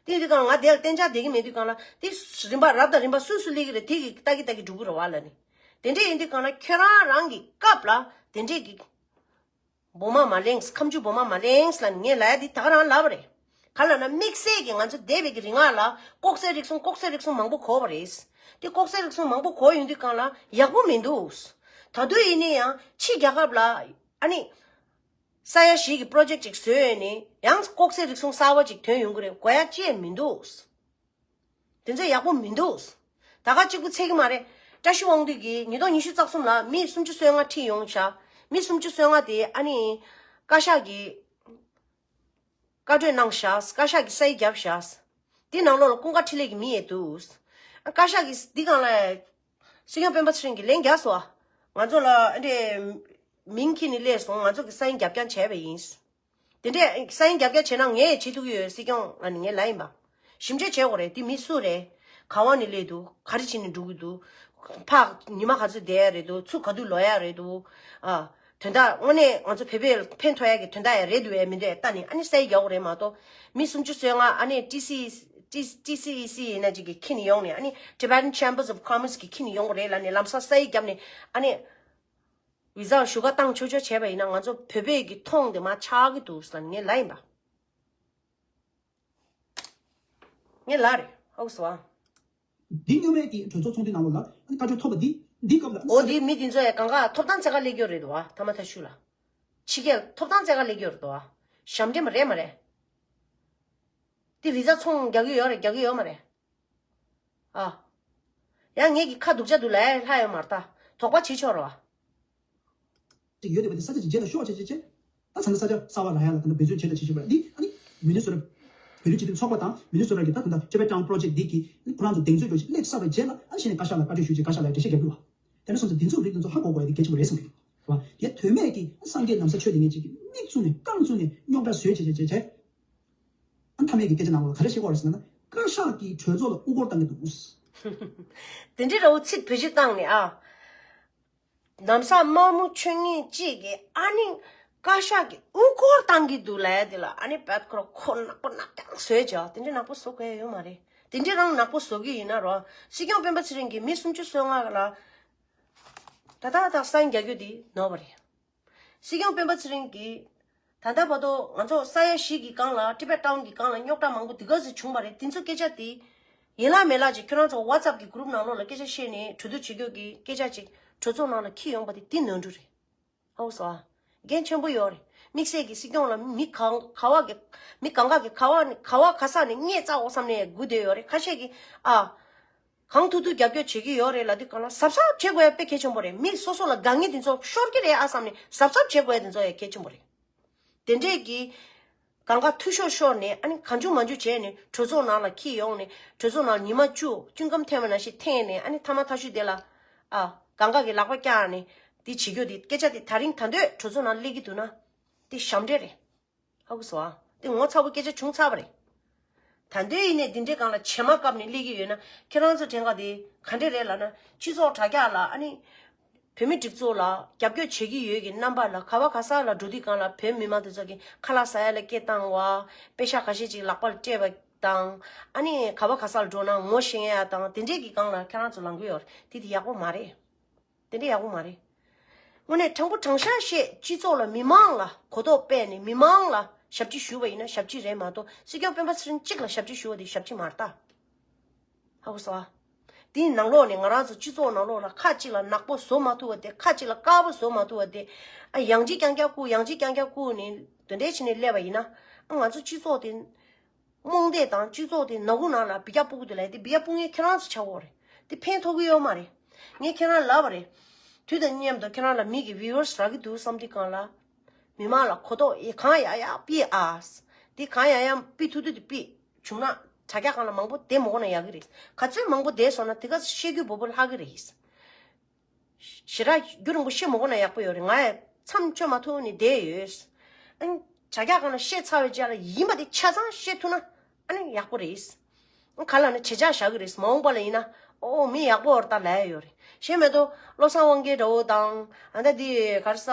དེ་དུས་སྒང་ལ་ང་དེ་ལ་གཏན་འཇགས་བསྡད་ཀྱི་མེད་དུས་སྒང་ལ་དེ་རིམ་པ་རབ་དང་རིམ་པ་སུས་སུ་སླེབས་ཀྱི་རེད། དེ་གི་ལྟ་གི་ལྟ་གི་འགྲོ་གི་རེད་བ་ལབ་ནས། དེ་འདྲས་ཡིན་དུས་སྒང་ལ་ཁྱོད་རང་རང་གི་སྐབས་ལ་དེ་འདྲས་ཀྱི་སྦུག་མ་མ་ལེངས། ཁ་མཆུ་སྦུག་མ་མ་ལེངས་ལབ་ནས་ངས་ལབ་ཡ་དེ་ད་ག་རང་ལབ་པ་རེད། ག་ལབ་ན་དམིགས་བསལ་གྱི་ང་ཚོ་འདས་པའི་གི་རིང་ལ་ལྐོག་ཟ་རིག་གཞུང་ལྐོག་ཟ་རིག་གཞུང་མང་པོ་གོ་བ་རེད། དེ་ལྐོག་ཟ་རིག་གཞུང་མང་པོ་གོ་ཡོང་དུས་སྒང་ལ་ཡག་པོ་མི་འདུག་ད་དུང་ཡིན་ནའི་ཡང་ཕྱི་རྒྱལ་ཁབ་ལ་ཨ་ནི་ས་ཡ་བཞི་གི་པྲོ་ཇེཀ་ཅིག་བཟོས་ནས་ཡང་ལྐོག་ཟ་རིག་གཞུང་གསར་པ་ཅིག་ཐོན་ཡོང་གི་རེད། དགོས་ཡ་ཅི་ཡང་མི་འདུག་དེ་ཚོ་ཡག་པོ་མི་འདུག་ད་ག་གཅིག་པུ་ཚད་ཀྱི་མ་རེད། བཀྲ་ཤིས་དབང་འདུས་ཀྱིས་ཉིས་སྟོང་ཉི་ཤུ་རྩ་གསུམ་ལ་མི་སུམ་ཅུ་སོ་ལྔ་ཁྲིད་ཡོང་བྱ། མི་སུམ་ཅུ་སོ་ལྔ་དེ་ཨ་ནི་བཀའ་ཤག་གི་བཀའ་གྲོས་གནང་བཞག་བཀའ་ཤག་གི་སའི་རྒྱབ་བཞག་དེ་ནང་ལོགས་ལ་ཀུན་དགའ་འཕྲིན་ལས་ཀྱི་མི་ཡས་འདུག་བཀའ་ཤག་གིས་འདི་སྒང་ལ་སྲིད་སྐྱོང་སྤེན་པ་ཚེ་རིང་གིས་ལན་རྒྱག་སོང་། ང་ཚོ་ལ་ཨ་འདྲས་མིང་ཁྱེར་ནས་སླེབས་སོང་། ང་ཚོ་གི་སའི་རྒྱབ་རྐྱང་བྱས་པ་ཡིན། དེ་འདྲས་སའི་རྒྱབ་རྐྱང་བྱས་ན་ངས་བྱེད་ཐུབ་ཀྱི་ཡོད། སྲིད་སྐྱོང་ང་ནི་ངས་ལབ་ཡིན་པ། ཞིབ་འཇུག་བྱེད་དགོས་རེད། དེ་མི་སུ་རེད། ག་བ་ནས་སླེབས་འདུག་ག་རེ་བྱས་ནས་འགྲོ་གི་འདུག་ཕར་ཉི་མ་ག་ཚོད་བསྡད་ཡ་རེད་འདུག་ཚུར་ག་དུས་ལོག་ཡ་རེད་འདུག་ཨ། དོན་དག་དངོས་གནས་ང་ཚོ་བོད་པས་ཕན་ཐོགས་ཡ་གི་དོན་དག་ཡ་རེད་འདུག་ཡ་མི་འདུག་ཡ་ལྟ་ནས་ཨ་ནི་སའི་རྒྱག་དགོས་རེད་མ་གཏོགས། མི་སུམ་ཅུ་སོ་ལྔ་ཨ་ནི་ཊི་སི་ཊི་སི་ཨི་སི་ཡིན་ན་ཅིག་གིས་ཁྱེར་ནས་ཡོང་ནས་ཨ་ནི་Tibetan Chambers of Commerce གིས་ཁྱེར་ནས་ཡོང་དགོས་རེད་ལབ་ནས་ལམ་སང་སའི་རྒྱབ་ནས་ཨ་ནི། བི་ཟ་ཞུ་ག་བཏང་ཆོག་ཆོག་བྱས་པ་ཡིན་ན་ང་ཚོ་བོད་པའི་གི་མཐོང་དེ་མ་ཆགས་ཀྱི་འདུག་ཟེར་ངས་ལབ་ཡིན་པ། ངས་ལབ་རེད། ཧའུ་སི་ཝ། འདི་སྔོན་མའི་གི་གྲོས་ཚོགས་ཚོགས་འདུའི་ནང་ལོགས་ལ་ཨ་ནི་བཀའ་འཁྲོལ་ཐོབ་པ་འདི་འདི་སྐབས་ལ་ཨོ་འདི་མི་འདི་ཚོ་ཡ་གང་ག་ཐོབ་ཐང་བཙལ་ག་སླེབས་ཀྱི་ཡོད་རེད་དོ། ཐ་མ་ཐ་ཤུ་ལ་ཕྱི་རྒྱལ་ཐོབ་ཐང་བཙལ་ག་སླེབས་ཀྱི་ཡོད་རེད་དོ། ཞབས་འདྲེན་མ་རེད་མ་རེད། དེ་བི་ཟ་ཚོང་རྒྱག་གི་ཡོད་རེད། རྒྱག་གི་ཡོད་མ་རེད། ཨ། ཡང་ངེད་ཀྱི་ཁ་སྡུག་ཅག་འདུག་ལ་ལྷ་ཡོད་མ་རེད་ད། དོགས་པ་བྱེད་ཆོག་རོ། ཅིག་ཡོད་དེ་བ་དེ་ས་ཆ་ཅིག་རྗེས་ལ་ཤོག་བྱེད་བྱེད་བྱེད། ད་ཚང་མ་ས་ཆ་གསར་པ་ལ་ཡ་ལ་ད་ལྟ་འབད་བརྩོན་བྱེད་ལ་བྱེད་བྱེད་པ་འདི་ཨ་ནི་མི་ནི་སོ་ར། བོད་རིགས་སྤྱི་མཐུན་ཚོགས་པ་དང་མི་ནི་སོ་ར་གི་ད་ད་ལྟ་ཅེ་པེ་ཀྲང་པྲོ་ཇེཀ་འདི་གི་ཁོ་རང་ཚོ་གདེང་ཚོད་འགྲོ་ཞིག་སླེབས་ཚར་བའི་རྗེས་ལ་ཨ་ནི་གཞི་ནས་བཀའ་ཤག་ལ་བཀའ་འཁྲོལ་ཞུ་རྗེས་བཀའ་ཤག་ལ་འགྲེལ་བཤད་རྒྱབ་དགོས་བ། དེ་ནས་སོང་ཙང་འདི་ཚོ་རིགས་འདི་ཚོ་ཧ་གོ་དགོས་ཡ་འདི་གལ་ཆེན་པོ་རེད་བསམ་གི་འདུག་བ། དེ་དོན་མེད་ཀྱི་སངས་རྒྱས་ནམ་ས་ཆོས་དེ་ངས་ཅིག་གི་མིག་བཙུམ་ནས་རྐང་བཙུམ་ནས་རྙོག་དྲ་བཟོས་བྱས་བྱས་བྱས་བྱས། ཨ་མཐའ་མའི་གི་སྐད་ཆ་ནང་ལོགས་ལ་ག་རེ་བཤད་ཀྱི་ཡོད་རེད་ཟེར་ན། བཀའ་ཤག་གིས་གྲོས་ཚོགས་ལ་དབུ་སྐོར་བཏང་གི་འདུག་དེ་འདྲའི་ར་བོ་ཚིག་བེད་སྤྱོད་བཏང་ནས་ཨ། ནམ་ས་དམར་མོ་ཆོས་ཉིད་གཅིག་གིས་ཨ་ནི་བཀའ་ཤག་གིས་དབུ་སྐོར་བཏང་གི་འདུག་ལབ་ཡ་དེ་ལ་ཨ་ནི་བད་ཁོ་ར་ཁོ་ནག་པོ་ནག་རྐྱང་བཟོས་བྱས་དེ་འདྲའི་ནག་པོ་བཟོ་དགོས་ཡ་ཡོད་མ་རེད། དེ་འདྲའི་རང་ནག་པོ་བཟོ་གི་ཡིན་ན་རོ། སྲིད་སྐྱོང་སྤེན་པ་ཚེ་རིང་གིས་མི་སུམ་ཅུ་སོ་ལྔ་ལ་ད་ལྟ་ད་སང་རྒྱག་རྒྱུ་དེ་ནོར་བ་རེད། སྲིད་སྐྱོང་སྤེན་པ་ཚེ་རིང་གིས་ད་ལྟ་བར་དུ་ང་ཚོ་ས་ཡ་བཞི་གི་སྒང་ལ་ཊི་བེཊ་ཊའུན་གི་སྒང་ལ་རྙོག་དྲ་མང་པོ་འདི་ག་ཚོད་བྱུང་བ་རེད། དེ་ཚོ་སྐད་ཆ་དེ་ཡིན་ལ་མེད་ལ་ཅིག་ཁྱོད་རང་ཚོ་ཝ་ཙབ་གི་གུ་རུབ་ནང་ལོགས་ལ་སྐད་ཆ་བཤད་ནས་གྲོས་བསྡུར་བྱེད་རྒྱུ་གི་སྐད་ཆ་ཅིག་གྲོས་ཚོགས་ནང་ལ་འཁྱེར་ཡོང་པ་དེ་འདི་ནོར་འཁྲུལ་རེད། ཧ་གོ་སོང་ཨ། འགན་ཆེན་པོ་ཡོད་རེད། དམིགས་བསལ་གྱི་སྲིད་སྐྱོང་ལ་མི་གང་ག་བ་གི་མི་གང་ག་གི་ག་བ་ནི་ག་བ་ག་ས་ནས་རྙེད་ཚར་འོ་བསམ་ནས་སྒུག་བསྡད་ཡོད་རེད། ཁ་ཤས་ཀྱིས་ཨ། གང་ཐུབ་ཐུབ་རྒྱབ་སྐྱོར་བྱེད་ཀྱི་ཡོད་རེད་ལབ་དུས་གང་ལ་གཟབ་གཟབ་བྱེད་དགོས་ཡ་དཔེ་གལ་ཆེན་པོ་རེད། མི་སོ་སོ་ལ་དགའ་ངེས་དེ་ཚོ་ཤོར་གྱི་རེད་ཨ་བསམ་ནས་གཟབ་གཟབ་བྱེད་དགོས་ཡ་དེ་ཚོ་ཡ་གལ་ཆེན་པོ་རེད། དེ་འདྲས་ཀྱི་གང་ག་འཐུས་ཤོར་ཤོར་ནས་ཨ་ནི་གང་བྱུང་མང་བྱུང་བྱས་ནས་གྲོས་ཚོགས་ནང་ལ་འཁྱེར་ཡོང་ནས་གྲོས་ཚོགས་ནང་ཉི་མ་བཅུ་བཅུ་ཁམས་འཐེན་པ་ནང་བཞིན་འཐེན་ནས་ཨ་ནི་ཐ་མ་ཐ་ཤུ་དེ་ལ་ཨ་གང་ག་གི་ལག་པ་བཀྱག་ནས་དེ་བྱེད་རྒྱུ་དེ་སྐད་ཆ་དེ་ད་རིང་ད་འདོད་གྲོས་ཚོགས་ནང་སླེབས་ཀྱི་འདུག་ན་དེ་ཞབས་འདྲེན་རེད། ཧ་གོ་སོང་ཨ། དེ་ངོ་ཚ་བོ་སྐད་ཆ་བྱུང་ཚར་བ་རེད། ད་འདོད་ཡིན་ནས་འདི་འདྲའི་སྒང་ལ་བྱེ་མ་བཀབ་ནས་སླེབས་ཀྱི་ཡོད་ན་ཁྱེད་རང་ཚོ་དྲན་ག་དེ་ག་འདྲས་རེད་ལབ་ན་སྤྱི་ཚོགས་དྲ་རྒྱ་ལ་ཨ་ནི་བོད་མི་སྒྲིག་འཛུགས་ལ་རྒྱབ་སྐྱོར་བྱེད་ཀྱི་ཡོད་ཀྱི་རྣམ་པ་ལ་ག་བ་ག་ས་ལ་འགྲོ་དུས་སྒང་ལ་བོད་མི་མང་དེ་ཚོ་གི་ཁ་ལག་ཟ་ཡ་ལ་སྐད་བཏང་བ། པེ་ཤག་ཁ་ཤས་ཅིག་ལག་པ་ལ་སྤྲད་པ་དང་ཨ་ནི་ག་བ་ག་ས་ལ་འགྲོ་ན་ངོ་ཤེས་ཡ་དང་དེ་འདྲས་ཀྱི་སྒང་ལ་ཁྱེད་རང་ཚོ་ལངས་ཀྱི་ཡོད་རེད། དེ་དེ་ཡག་པོ་མ་རེད། དེ་འདྲ་ཡག་པོ་མ་རེད། དངོས་གནས་དྲང་པོ་དྲང་བཞག་བཤད་སྤྱི་ཚོགས་ལ་མི་མང་ལ་གོ་རྟོགས་སྤེལ་ནས་མི་མང་ལ་ཞབས་ཕྱི་ཞུ་བ་ཡིན་ན་ཞབས་ཕྱི་རེད་མ་གཏོགས་སྲིད་སྐྱོང་སྤེན་པ་ཚེ་རིང་གཅིག་ལ་ཞབས་ཕྱི་ཞུ་བ་དེ་ཞབས་ཕྱི་མ་རེད་ད། ཧ་གོ་སོང་ཨ། དེའི་ནང་ལོགས་ནས་ང་རང་ཚོ་སྤྱི་ཚོགས་ནང་ལོགས་ལ་ཁ་གཅིག་ལ་ནག་པོ་བཟོ་མ་ཐུབ་པ་དེ་ཁ་གཅིག་ལ་དཀར་པོ་བཟོ་མ་ཐུབ་པ་དེ་ཨ་ཡང་ཅིག་རྐྱང་རྐྱང་བཀུག་ཡང་ཅིག་རྐྱང་རྐྱང་བཀུག་ནས་དེ་འདྲའི་བྱས་ནས་སླེབས་པ་ཡིན་ན་ཨ་ང་ཚོ་སྤྱི་ཚོགས་དེ། རྨོངས་དད་དང་སྤྱི་ཚོགས་དེ་ནག་ཁུང་ནང་ལ་བི་རྒྱ་སྤུ་གུ་དེ་ལ་དེ་བི་རྒྱ་སྤུ་ངན་ཁྱེད་རང་ཚོ་ཆགས་ཡོད་རེད། དེ་ཕན་ཐོགས་ཀྱི་ཡོད་མ་རེད། ངས་ཁྱེད་རང་ལབ་པ་རེད། དུས་དང་མཉམ་དུ་ཁྱེད་རང་ལ་མི་གི་ཝི་ཡུ་ཝར་སི་རག་གི་འདུག་བསམ་དུས་སྒང་ལ། མི་མང་ལ་གོ་རྟོགས་ཡེ་གང་ཡག་ཡག་ཕུལ་ཨ། དེ་གང་ཡག་ཡག་ཕུལ་ཐུབ་ཐུབ་དེ་ཕུལ། བྱུང་ན་དྲ་རྒྱ་སྒང་ལ་མང་པོ་བསྡད་མ་དགོས་ན་ཡག་གི་རེད། ག་ཚོད་མང་པོ་བསྡད་སོང་ན་དེ་ག་ཚོད་བཤད་རྒྱུ་བོ་བོ་ལྷག་གི་རེད། ཞེ་དྲག་རྒྱུན་རིང་པོ་བཤད་མི་དགོས་ན་ཡག་པོ་ཡོད་རེད། ང་ཡང་མཚམས་གཅོད་མ་ཐུབ་ནས་བསྡད་ཡོད། ཨ་ནི་དྲ་རྒྱ་སྒང་ལ་བཤད་ཚར་བའི་རྗེས་ལ་ཡིན་པ་དེ་ཆ་ཚང་བཤད་ཐུབ་ན་ཨ་ནི་ཡག་པོ་རེད། ཨ་ག་ལ་ན་བྱེད་འཆར་བཞག་གི་རེད། མ་འོངས་པ་ལ་ཡིན་ན་ཨོ་མི་ཡག་པོ་བར་ལྟ་ལབ་ཡ་ཡོད་རེད། གཞན་མེད་དོ་བློ་བཟང་དབང་རྒྱལ་འདྲ་བོ་དང་ཨ་ད་དེ་ག་རེ་ཟ་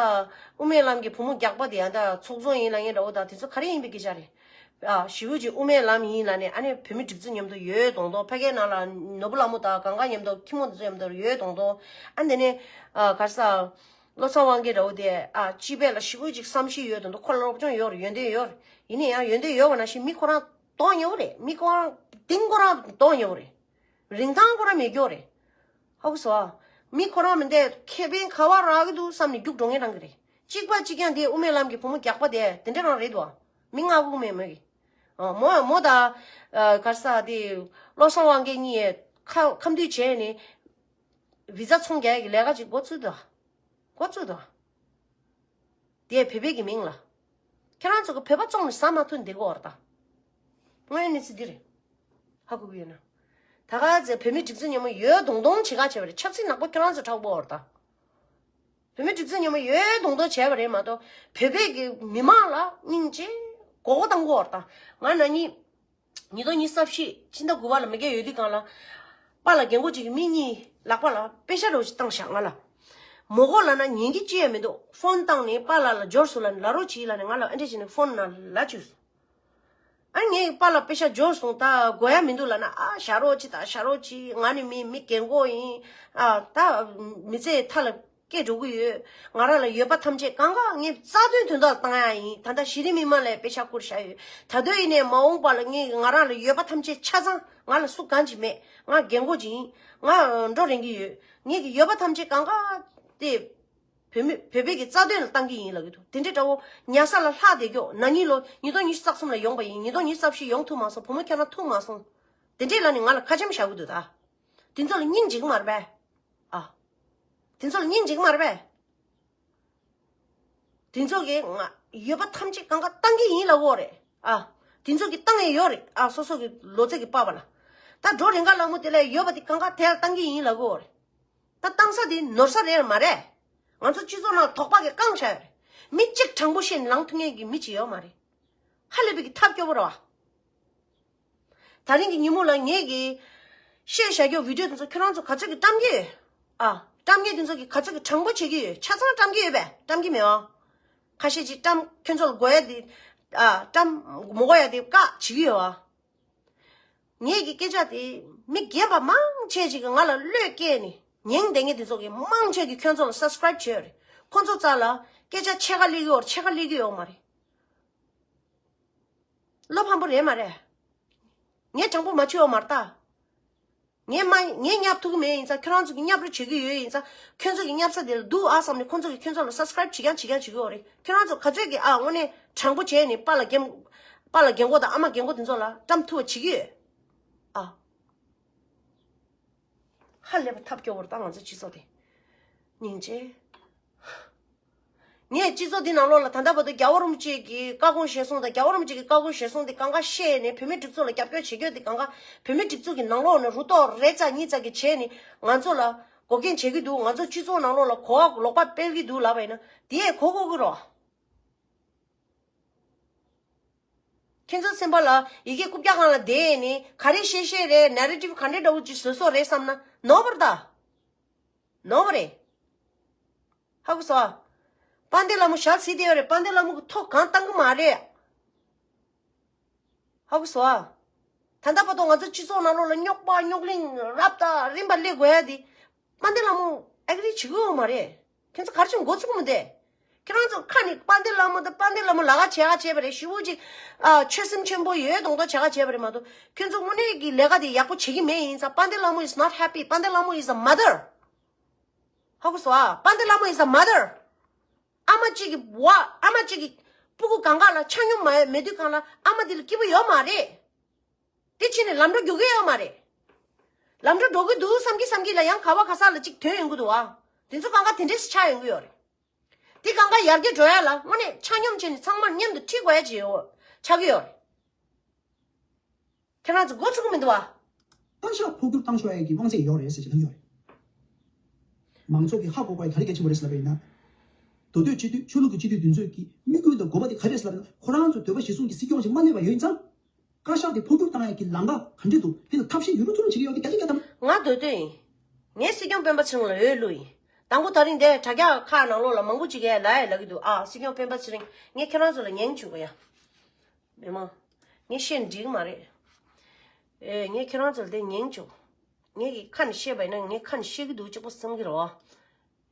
དབུ་མའི་ལམ་གྱི་བུ་མོ་རྒྱག་པ་དེ་ཨ་ད་ཚོགས་གཙོ་ཡིན་ལབ་མཁན་འདྲ་བོ་དང་དེ་ཚོ་ག་རེ་ཡིན་པའི་སྐད་ཆ་རེད། ཨ་ཞེ་པོ་ཅིག་དབུ་མའི་ལམ་ཡིན་ལབ་ནས་ཨ་ནི་བོད་མི་སྒྲིག་འཛུགས་མཉམ་དུ་ཡོད་མདོག་མདོག་ཕ་གིའི་ནང་ལ་ནོར་བུ་ལྷ་མོ་དང་གང་ག་མཉམ་དུ་ཁྱི་མོ་དེ་ཚོ་མཉམ་དུ་ཡོད་མདོག་མདོག་ཨ་འདི་ནས་ཨ་ག་རེ་ཟ་བློ་བཟང་དབང་རྒྱལ་འདྲ་བོ་དེ་ཨ་སྤྱི་པའི་ལ་ཞེ་པོ་ཅིག་བསམ་ཤེས་ཡོད་མདོག་མདོག་ཁོ་ལ་སློབ་སྦྱོང་ཡོད་རེད། ཡོན་ཏན་ཡོད་རེད། ཡིན་ན་ཡང་ཡོན་ཏན་ཡོད་པ་ནང་བཞིན་མི་ཁོ་རང་མདོག་ཉེས་པོ་རེད། མི་ཁོ་རང་གཏིང་ཁོ་རང་མདོག་ཉེས་པོ་རེད། རིན་ཐང་ཁོ་རང་མེད་རྒྱུ་རེད། ཧ་གོ་སོང་ཨ། མི་ཁོ་རང་མི་འདས་ཁེ་ཕན་ག་བ་རག་གི་འདུག་བསམ་ནས་རྒྱུགས་འགྲོ་ངེས་རང་གི་རེད། གཅིག་པ་གཅིག་རྐྱང་དེ་དབུ་མའི་ལམ་གྱི་བུ་མོ་རྒྱག་པ་དེ་དེ་འདྲ་རང་རེད་དོ། མི་ང་དབུ་མའི་མོ་གི། ཨ། མོ་མོ་ད། ཨ། གར་ས་དེ། བློ་བཟང་དབང་རྒྱལ་གཉིས་ཁ་ཁམས་འདུས་བྱས་ནས། བི་ཛ་ཚོང་རྒྱག་ཡ་གི་ལས་ཀ་ཅིག་འགོ་བཙུགས་དོ། འགོ་བཙུགས་དོ། དེ་བོད་པའི་གི་མིང་ལ། ཁྱེད་རང་ཚོ་གི་བོད་པ་བཙོང་ནས་ཟ་མ་ཐུབ་འདི་གོ་བར་ད། དངོས་ཡོད་གནས་ཚུལ་འདི་རེད། ཧ་གོ་གི་ཡོད་ན། ད་ག་ཚེ་བོད་མི་སྒྲིག་འཛུགས་ཉམས་མོ་ཡོད་དོང་དོང་བྱེད་ག་བྱས་པ་རེད། ཆབ་སྲིད་ནག་པོ་ཁྱེད་རང་ཚོ་དྲག་པོ་བར་ད། བོད་མི་སྒྲིག་འཛུགས་ཉམས་མོ་ཡོད་དོང་དོང་བྱས་པ་རེད་མ་གཏོགས་བོད་པའི་གི་མི་མང་ལ་སྙིང་རྗེ་མགོ་སྐོར་བཏང་གོ་བར་ད། ང་ན་ནི། ཉིས་སྟོང་ཉི་ཤུ་རྩ་བཞི་ཕྱི་ཟླ་དགུ་པ་ལ་མི་རྒན་ཡོད་དུས་སྒང་ལ། པཱ་ལགས་རྒན་གོག་ཅིག་གིས་མི་གཉིས་ལག་པ་ལ་པེ་ཤ་རོ་ཅིག་བཏང་བཞག་ང་ལ། མོ་གོ་ལབ་ན་ཉན་གྱི་ཅི་ཡང་མི་འདུག་ཕོན་བཏང་ནས་པཱ་ལགས་ལ་འབྱོར་སོང་ལབ་ནས་ལབ་རོགས་གྱིས་ལབ་ནས་ང་ལ་ཨ་འདྲས་བྱས་ནས་ཕོན་ནང་ལབ་བཅུག་སོང་། ཨ་ངས་པཱ་ལགས་པེ་ཤ་འབྱོར་སོང་ད་དགོས་ཡ་མི་འདུག་ལབ་ན་ཨ་བཞག་རོགས་གྱིས་ད་བཞག་རོགས་གྱིས་ང་ནི་མི་མི་རྒན་གོག་ཡིན། ཨ་ད་མི་ཚེ་མཐའ་ལ། སྐྱེ་འགྲོ་གི་ཡོད། ང་རང་ལ་ཡོད་པ་ཐམས་ཅད་གང་ག་ངས་རྩ་དོན་དོན་དག་བཏང་ཡ་ཡིན། ད་ལྟ་གཞི་རིམ་མི་མང་ལ་དཔེ་ཆ་བསྐུར་བཞག་ཡོད། ད་དུང་ཡིན་ནའི་མ་འོངས་པ་ལ་ངས་ང་རང་ལ་ཡོད་པ་ཐམས་ཅད་ཆ་ཚང་ང་ལ་སུ་གང་ཅི་མེད། ང་རྒན་གོག་ཅིག་ཡིན། ང་འགྲོ་རན་གི་ཡོད། ངས་ཀྱི་ཡོད་པ་ཐམས་ཅད་གང་ག་དེ་བོད་མི་བོད་པའི་གི་རྩ་དོན་ལ་བཏང་གི་ཡིན་ལབ་གི་འདུག་དེ་འདྲའི་འདྲ་བོ་ཉལ་ས་ལ་ལྷག་བསྡད་ཀྱོག་ན་ནིང་ལོ་ཉིས་སྟོང་ཉི་ཤུ་རྩ་གསུམ་ལ་ཡོང་པ་ཡིན། ཉིས་སྟོང་ཉི་ཤུ་རྩ་བཞི་ཡོང་ཐུབ་མ་སོང་། བུ་མོ་ཁྱེད་རང་ཐུག་མ་སོང་། དེ་འདྲས་ལབ་ནས་ང་ལ་ཁ་ཆེམས་བཞག་གི་འདུག་ད། དེ་ཚོ་ལ་སྙིང་རྗེ་གི་མ་རེད་པས། ཨ། དེ་ཚོ་ལ་སྙིང་རྗེ་གི་མ་རེད་པས། དེ་ཚོ་གིས་ང་ཡོད་པ་ཐམས་ཅད་གང་ག་བཏང་གི་ཡིན་ལབ་ཡོད་རེད། ཨ། དེ་ཚོ་གིས་བཏང་ཡས་ཡོད་རེད། ཨ། སོ་སོ་གི་ལོ་ཚད་ཀྱི་པ་བ་ལ། ད་འགྲོ་རིང་ག་ལ་མོ་དེ་ལ་ཡོད་པ་དེ་གང་ག་དེ་ལ་བཏང་གི་ཡིན་ལབ་ཡོད་རེད། ད་བཏང་ས་དེ་ནོར་ས་རེད་མ་རེད། ང་ཚོ་སྤྱི་ཚོགས་ནང་དོགས་པ་གིས་བཀང་བཞག་ཡོད་རེད། མི་གཅིག་དྲང་པོ་བཤད་ནས་ལངས་ཐུབ་མཁན་གྱི་མི་གཅིག་ཡོད་མ་རེད། ཧ་ལས་པའི་གི་ཐབས་སྐྱོ་པོ་རེད་བ། ད་རིང་གི་ཉིན་མོ་ལ་ངས་ཀྱི་བཤད་བཞག་རྒྱུ་བི་ཌིའོ་དེ་ཚོ་ཁྱོད་རང་ཚོ་ག་ཚོད་ཀྱི་བཀྲམ་གྱི་ཡོད། ཨ། བཀྲམ་མཁན་དེ་ཚོ་གི་ག་ཚོད་ཀྱི་དྲང་པོ་བྱེད་ཀྱི་ཡོད། ཆ་ཚང་བཀྲམ་གྱི་ཡོད་པས། བཀྲམ་གྱི་མེད་བ། ཁ་ཤས་ཀྱིས་བཀྲམ་ཁྱོད་ཚོ་ལ་དགོས་ཡ་དེ། ཨ། བཀྲམ་མ་དགོས་ཡ་དེ་བཀག་བྱེད་ཀྱི་ཡོད་བ། ངས་ཀྱི་སྐད་ཆ་དེ་མི་རྒན་པ་མང་ཆེ་ཅིག་གིས་ང་ལ་བློས་བཀལ་ནས་ཉན་བསྡད་མཁན་དེ་ཚོ་གིས་མང་ཆེ་གིས་ཁྱོད་ཚོ་ལ་སབ་སི་ཀ་རའིབ་བྱས་ཡོད་རེད། ཁོ་ཚོ་རྩ་ལ་སྐད་ཆ་ཕྱེད་ཀ་སླེབས་ཀྱི་ཡོད་རེད། ཕྱེད་ཀ་སླེབས་ཀྱི་ཡོད་མ་རེད། བློ་ཕམ་པོ་རེད་མ་རེད། ངས་དྲང་པོ་མ་བྱས་ཡོད་མ་རེད་ད། ངས་མ་ངས་བསྙབ་ཐུབ་ཀྱི་མེད་ཡིན་ཙང་ཁྱོད་རང་ཚོ་གིས་བསྙབ་རོགས་བྱེད་ཀྱི་ཡོད་ཡིན་ཙང་ཁྱོད་ཚོ་གི་བསྙབ་ས་དེ་ལ་འདུག་ཨ་བསམ་ནས་ཁོང་ཚོ་གིས་ཁྱོད་ཚོ་ལ་སབ་སི་ཀ་རའིབ་བྱེད་རྐྱང་བྱེད་རྐྱང་བྱེད་ཀྱི་ཡོད་རེད། ཁྱོད་རང་ཚོ་ག་ཚོད་ཀྱིས་ཨ་དངོས་གནས་དྲང་པོ་བྱས་ནས་པཱ་ལགས་རྒན་པཱ་ལགས་རྒན་གོག་དང་ཨ་མ་རྒན་གོག་དེ་ཚོ་ལ་བཀྲམ་ཐུབ་པ་བྱེད་ཀྱི་ཡོད། ཨ། ཧ་ལས་པ་ཐབས་སྐྱོ་བོར་ད་ང་ཚོ་སྤྱི་ཚོགས་དེ། སྙིང་རྗེ། ངས་སྤྱི་ཚོགས་འདི་ནང་ལོགས་ལ་ད་ལྟ་བར་དུ་རྒྱལ་བ་རིན་པོ་ཆེ་གི་བཀའ་དགོངས་བཞེས་སོང་དང་རྒྱལ་བ་རིན་པོ་ཆེ་གི་བཀའ་དགོངས་བཞེས་སོང་དེ་གང་ག་བཤད་ནས་བོད་མི་སྒྲིག་འཛུགས་ལ་རྒྱབ་སྐྱོར་བྱེད་རྒྱུ་དེ་གང་ག་བོད་མི་སྒྲིག་འཛུགས་ཀྱི་ནང་ལོགས་ནས་རུ་ཏོག་རེ་ཙ་གཉིས་ཙ་གི་བྱས་ནས་ང་ཚོ་ལ་འགོག་རྐྱེན་བྱེད་ཀྱི་འདུག་ང་ཚོ་སྤྱི་ཚོགས་ནང་ལོགས་ལ་གོ་བ་ལོག་པ་སྤེལ་གྱི་འདུག་ལབ་པ་ཡིན་ན་དེ་ཡས་གོ་དགོས་ཀྱི་རེད། ཁྱེད་ཚོ་སེམས་པ་ལ་ཡི་གེ་རྐུབ་བཀྱག་སྒང་ལ་བསྡད་ནས་ག་རེ་བཤད་བཤད་རེད། ནེ་རེ་ཊིབ་ག་འདྲ་འདྲ་བོ་ཅིག་བཟོས་བཟོས་རེད་བསམ་ན་ནོར་བ་རེད་ད། ནོར་བ་རེད། ཧ་གོ་སོང་ཨ། དཔལ་ལྡན་ལྷ་མོ་ཞལ་གཟིགས་བསྡད་ཡོད་རེད། དཔལ་ལྡན་ལྷ་མོ་གི་ཐོ་གང་བཏང་གི་མ་རེད། ཧ་གོ་སོང་ཨ། ད་ལྟ་བར་དུ་ང་ཚོ་སྤྱི་ཚོགས་ནང་ལོགས་ལ་རྙོག་པ་རྙོག་གླེང་རབ་དང་རིམ་པ་སླེབས་དགོས་ཡ་དེ་དཔལ་ལྡན་ལྷ་མོ་ཨེག་རི་བྱེད་ཀྱི་ཡོད་མ་རེད། ཁྱེད་ཚོ་ག་རེ་བྱས་མགོ་ཚོད་ཀྱི་མི་འདུག་ཁྱེད་རང་ཚོ་ཁ་ནས་དཔལ་ལྡན་ལྷ་མོ་དང་དཔལ་ལྡན་ལྷ་མོ་ལ་ཁ་བྱེད་ཁ་བྱས་པ་རེད། ཞེ་པོ་ཅིག་ཨ་ཆོད་སེམས་ཆེན་པོ་ཡོད་མདོག་མདོག་བྱེད་ཁ་བྱས་པ་རེད་མ་གཏོགས་ཁྱེད་ཚོ་དངོས་གནས་ཀྱི་ལས་ཀ་དེ་ཡག་པོ་བྱེད་ཀྱི་མེད་ཡིན་ཙང་། དཔལ་ལྡན་ལྷ་མོ་is not happy. དཔལ་ལྡན་ལྷ་མོ is a mother. ཧ་གོ་སོང་ཨ། དཔལ་ལྡན་ལྷ་མོ is a mother. ཨ་མ་གཅིག་གི་བུ། ཨ་མ་གཅིག་གི་སྤུ་གུ་གང་ག་ལ་ཆ་སྙོམས་མ་མེད་དུས་གང་ལ་ཨ་མ་དེ་ལ་སྐྱིད་པོ་ཡོད་མ་རེད། དེ་ཕྱིན་ནས་ལམ་འགྲོ་རྒྱུག་གི་ཡོད་མ་རེད། ལམ་འགྲོ་འགྲོ་གི་འདུག་བསམ་གྱི་བསམ་གྱི་ལ་ཡང་ག་བ་ག་ས་ལ་གཅིག་ཐོན་ཡོང་གི་འདུག་ཨ། དེ་ཚོ་གང་ག་དེ་འདྲས་སུ་ཆགས་ཡོང་གི་ཡོད་རེད། དེ་གང་ག་ཡར་རྒྱས་འགྲོ་ཡ་ལ་དངོས་གནས་ཆ་སྙོམས་བྱས་ནས་ཚང་མར་མཉམ་དུ་ཁྲིད་དགོས་ཡ་ཅིག་ཡོད་ཆགས་ཀྱི་ཡོད་རེད། ཁྱེད་རང་ཚོ་མགོ་ཚོས་ཀྱི་མི་འདུག་བ། བརྟག་ཤག་ཕོག་ཐུག་བཏང་ཤོག་ཡ་གི་དབང་ཚད་ཡོད་རེད་ཟེར་གྱི་ལབ་ཡོད་རེད། མང་ཚོགས་ཀྱིས་ཧ་གོ་དགོས་ཡ་ག་རེ་གལ་ཆེན་པོ་རེད་ཟེར་ལབ་པ་ཡིན་ན། མདོ་སྟོད་སྤྱི་འཐུས་ཆོས་ལུགས་ཀྱི་སྤྱི་འཐུས་འདི་ཚོས་ཀྱི་དམིགས་ཡུལ་དང་དགོས་པ་དེ་ག་རེ་རེད་ཟེར་ལབ་ན། ཁོ་རང་ཚོ་འདོད་པ་གཞིར་བཟུང་གི་སྲིད་སྐྱོང་ཞིག་མ་གནས་པ་ཡོད་ཡིན་ཙང་། བཀའ་ཤག་དེ་ཕོག་ཐུག་བཏང་ཡ་གི་ལམ་ཁ་ག་འདྲས་འདུག་དེ་ལ་ཐབས་ཤེས་ཡོད་རུ་ཚུར་བྱེད་ཀྱི་ཡོད་དེ་ག་ལེ་ག་དམ། ང་མདོ་སྟོད་ཡིན། ངས་སྲིད་སྐྱོང་སྤེན་པ་ཚེ་རིང་ལ་འོས་བླུགས་ཡིན། དང་པོ་ད་རིང་འདིར་དྲ་རྒྱ་ཁག་ནང་ལོགས་ལ་མང་པོ་ཅིག་གིས་ལབ་ཡ་ལབ་ཀྱི་འདུག་ཨ། སྲིད་སྐྱོང་སྤེན་པ་ཚེ་རིང་ངས་ཁྱེད་རང་ཚོ་ལ་ཉན་བཅུག་གི་ཡ། མི་མང་། ངས་བཤད་ནས་འགྲིག་གི་མ་རེད། ཨེ། ངས་ཁྱེད་རང་ཚོ་ལ་དེ་ཉན་བཅུག་ངས་ཀྱི་ཁ་ནས་བཤད་པ་ཡིན་ན་ངས་ཁ་ནས་བཤད་ཀྱི་འདུག་གཅིག་པོ་བསམ་གྱི་རེད་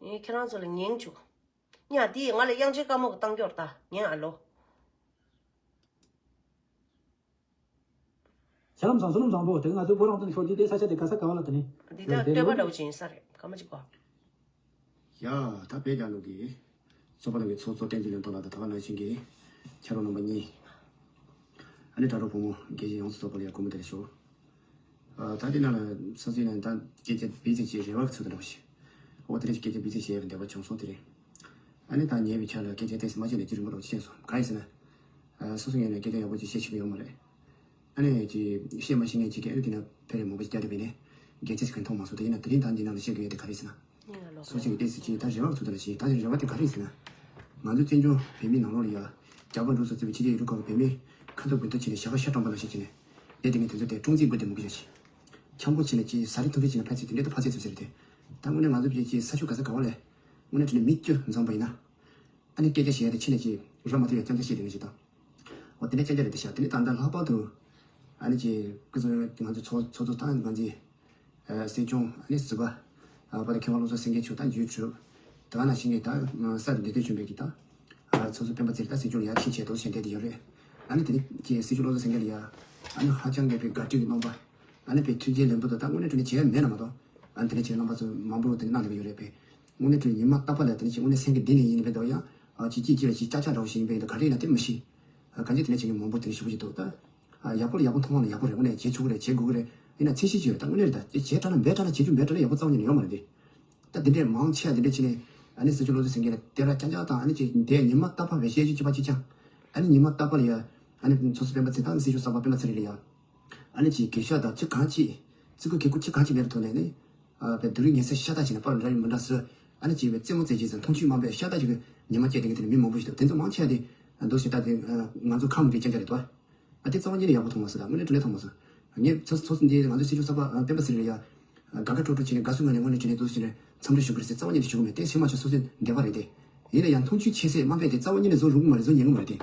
བ། ངས་ཁྱེད་རང་ཚོ་ལ་ཉན་བཅུག་ཉ་དེས་ང་ལ་དབྱངས་ཅན་དཀར་མོ་གི་བཏང་རྒྱུར་ད་ཉན་ཨ་ལོ། ཞྭ་ལམ་བཟང་བསོད་ནམས་བཟང་པོ་དེ་ང་ཚོའི་བུ་རང་ཚོ་ནས་ཤོར་དུས་དེ་ས་ཆ་དེ་ག་ས་ག་བ་ལ་དེ་ནི། འདི་ད་ལྟོས་པ་འདྲ་བོ་ཅིག་ཡིན་ས་རེད། ག་མ་ཅིག་གོ། ཡ། ད་བོད་རྒྱལ་ལོ་གི་ཚོགས་པ་ནང་གི་ཚོགས་གཙོ་བསྟན་འཛིན་ལྷུན་གྲུབ་ལགས་དང་ད་ག་ནང་བཞིན་གྱི་ཕྱག་རོགས་རྣམ་པ་གཉིས། ཨ་ནི་དྲ་གྲོགས་བུ་མོ་དགེ་བཤེས་ཡོངས་སུ་རྫོགས་པ་ལ་ཡང་སྒོ་མོ་དེ་ལ་ཞུ། ཨ། ད་དེ་ནང་ལ་ས་སྲིད་ནང་ད་སྐད་ཆ་བེད་སྤྱོད་བྱེད་རེ་བ་ཚུལ་དུ་འགྲོ་ཞིག་འོ་དེ་རེ་སྐད་ཆ་བེད་སྤྱོད་བྱེད་ཡག་འདོད་པ་བྱུང་སོང་དེ་རེད། ཨ་ནི་ད་ཉེ་བའི་ཆར་ལ་སྐད་ཆ་ཏོག་ཙམ་མ་བཤད་ན་ཅི་རིང་པོ་རོགས་བཤད་སོང་གང་ཡིན་ཟེར་ན། ཨ། སོ་སོ་ངོས་ནས་སྐད་ཆ་ཡག་པོ་ཅིག་བཤད་ཤེས་ཀྱི་ཡོད་མ་རེད། ཨ་ནི་ཅིག་བཤད་མ་ཤེས་མཁན་ཅིག་གིས་ཨ་ནི་དེ་ན་ཕེ་རེ་མང་པོ་ཞིག་བརྒྱབ་བསྡད་པས་ནས་རྒྱལ་སྤྱི་ཞིག་གིས་མཐོང་མ་སོང་། དེ་ཡིན་ན་དེ་རིང་ད་འདི་ནང་ལ་བཤད་དགོས་ཡ་དེ་ག་རེ་ཟེར་ན། སོ་སོ་གི་ཏོག་ཙམ་ཅིག་ད་རེ་བ་ཚུལ་དུ་ལ་ཞིག་ད་རེ་བ་དེ་ག་རེ་ཟེར་ན། ང་ཚོ་བཙན་བྱོལ་བོད་མིའི་ནང་ལོགས་ལ་ཡ། རྒྱ་བོད་འགྲོ་སོང་བརྩིས་པའི་ཕྱི་རྒྱལ་ཡུལ་གྲུ་ཁག་གི་བོད་མི་ཁ་ཐུག་དགོས་ཐུག་བྱས་ནས་ཞྭ་ཁ་ཤ་སྐྲངས་པ་ནང་བཞིན་བྱས་ནས། དེ་དེ་ངས་དེ་ཚོ་དེ་ཀྲུང་ཙིག་དགོས་དེ་མུ་གེ་ཞིག་འཆམ་པོ་བྱས་ནས་ཅིག་ཟ་རིན་ཐུམ་རིན་བྱས་ནས་ཕར་ཚུར་དེ་འདྲས་དུ་ཕར་ཚུར་ཚུར་ཟེར་ཏེ། ད་དངོས་གནས་ང་ཚོ་བྱས་ཅིག་ས་ཆུ་ག་ས་ག་བ་ལས། དངོས་གནས་དྲང་གནས་མི་སྐྱོ་འཛོམས་པ་ཡིན་ན། ཨ་ནི་སྐད་ཆ་བཤད་ཡ་དེ་ཕྱི་ནས་ཅིག་ར་མ་ཐུབ་ཡ་རྐྱང་རྐྱང་བཤད་དེ་ངས་ཅིག་ད། འོ་དེ་འདྲ་རྐྱང་རྐྱང་རེད་དེ་ཤག་དེ་ནས་ད་ལྟ་ལྷག་པར་དུ། ཨ་ནི་ཅིག་ཁོ་ཚོ་ང་ཚོ་ཚོགས་ཚོགས་གཙོ་དང་ང་ཚོའི། ཨ། སྲིད་སྐྱོང་ཨ་ནི་ཟུར་པ། ཨ། པ་དང་མཁས་དབང་བློ་བཟང་སེང་གེ་མཆོག་དང་རྒྱུན་མཆོག་ད་ག་ནང་བཞིན་གྱི་ད་ས་དེར་འདིར་བཞུགས་པའི་གི་ད། ཨ། ཚོགས་གཙོ་སྤེན་པ་ཚེ་རིང་ད་སྲིད་སྐྱོང་ལ་ཡར་ཕྱིན་ཆད་དོ་ཞེས་བསྡད་དེ་ཡོད་རེད། ཨ་ནི་དེ་ནི་ཀྱི་སྲིད་སྐྱོང་བློ་བཟང་སེང་གེ་ལ་ཡ། ཨ་ནི་ཧ་ཅང་གི་པའི་དགའ་སྤྲོ་གི་རྣམ་པ། ཨ་ནི་པའི་མཐུན་རྐྱེན་ལེན་པོ་དང་ད་དངོས་གནས་དྲང་གནས་བྱས་མེད་ན་མ་གཏོགས། ཨ་ནི་དེ་འདྲ་བྱས་རྣམ་པ་ཚོ་མང་པོ་དེ་ནི་གནང་བསྡད་ཀྱི་ཡོད་རེད་པས། དངོས་གནས་དྲང་གནས་ཉི་མ་རྟག་པར་ལ་དེ་འདྲ་བྱས་དངོས་གནས་སེང་གེ་འདི་ནས་ཡིན་པའི་འདུག་ཡང་། ཨ། ཅིག་ཅིག་ཅིག་ལ་ཅིག་ཅག་ཅག་འདྲ་བོ་ཞིག་ཡིན་པའི་འདུག་ག་རེ་ཡིན་ན་དེ་མི་ཤེས། ཨ། གང་ཅི་དེ་འདྲ་བྱེད་མཁན་མང་པོ་དེ་འདྲ་ཞེ་པོ་ཅིག་འདུག་ད། ཨ། ཡག་པོ་ལ་ཡག་པོ་མཐོང་བ་ལ་ཡག་པོ་རེད། དངོས་གནས་བྱེད་ཆོག་གི་རེད། བྱེད་དགོས་ཀྱི་རེད། ཡིན་ན་ཚད་གཞི་ཅིག་ཡོད་རེད། ད་དངོས་གནས་རེད། ད་བྱེད་བྱེད་དྲགས་ན་འབད་དྲགས་ན་བྱེད་རྒྱུ་འབད་དྲགས་ན་ཡག་པོ་རྩ་བ་ཉིད་ནས་ཡོད་མ་རེད་དེ། ད་འདི་འདྲས་མང་ཆེ་བ་འདི་འདྲས་བྱས་ནས། ཨ་ནི་སྲིད་སྐྱོང་བློ་བཟང་སེང་གེ་ལ་དེ་ར་རྐྱང་རྐྱང་དང་། ཨ་ནི་ཅིག་འདས་ཉི་མ་རྟག་པར་བའི་བཤད་རྒྱུ་གཅིག་པ་གཅིག་རྐྱང་། ཨ་ནི་ཉི་མ་རྟག་པར་ལ་ཡ། ཨ་ནི་ཚོགས་གཙོ་སྤེན་པ་ཚེ་རིང་དང་སྲིད་སྐྱོང་གསར་པ་སྤེན་པ་ཚེ་རིང་ལ་ཡ། ཨ་ནི་ཅིག་གུས་ཞབས་དང་ཅི་གང་ཅི། བརྩི་བཀུར་གུས་བཀུར་ཅི་གང་ཅི་མེད་པའི་ཐོག་ནས་ནི། ཨ། བའི་སྡུག་རུས་ངལ་སེལ་ཤ་སྟག་བྱས་ནས་པར་འདྲ་ཡིན་མི་འདྲ་བཟོས། ཨ་ནི་ཅིག་བའི་རྩེད་མོ་རྩེ་བྱེད་ཟེར་འཐུང་ཆུ་མ་འབད་ཤ་སྟག་ཅིག་གི་ཉི་མ་སྐྱེལ་བསྡད་མཁན་དེ་ནི་མི་མང་པོ་ཞིག་འདུག་དེ་ཚོ་མང་ཆེ་བ་དེ། འདུག་ཞེ་དྲག་དེ། ང་ཚོ་ཁམས་ཀྱི་རྐྱང་རྐྱང་རེད་དོ། ཨ། དེ་རྩ་བ་ཉིད་ནས་ཡག་པོ་མཐོང་མ་སོང་། ད་དངོས་གནས་དྲང་གནས་མཐོང་མ་སོང་། ངས་ཚོ་ཚོ་འདི་ང་ཚོ་སྲིད་སྐྱོང་གསར་པ་སྤེན་པ་ཚེ་རིང་ལ་ཡ། དགའ་དགའ་སྤྲོ་སྤྲོ་བྱས་ནས་དགའ་བསུ་ངང་ནས་དངོས་གནས་དྲང་གནས་འདུག་ཟེར་ནས་འཚམས་འདྲི་ཞུ་གི་རེད་ཟེར་རྩ་བ་ཉིད་ནས་ཞུ་གི་མེད། དེ་ཤེས་མ་ཆོག་སོ་སོའི་འདོད་པ་རེད་དེ། ཡིན་ན་ཡང་འཐུང་ཆུའི་ཆད་སེལ་མ་འབད་དེ་རྩ་བ་ཉིད་ནས་བཟོ་རུང་གི་མ་རེད། བཟོ་ཉན་གི་མ་རེད་དེ།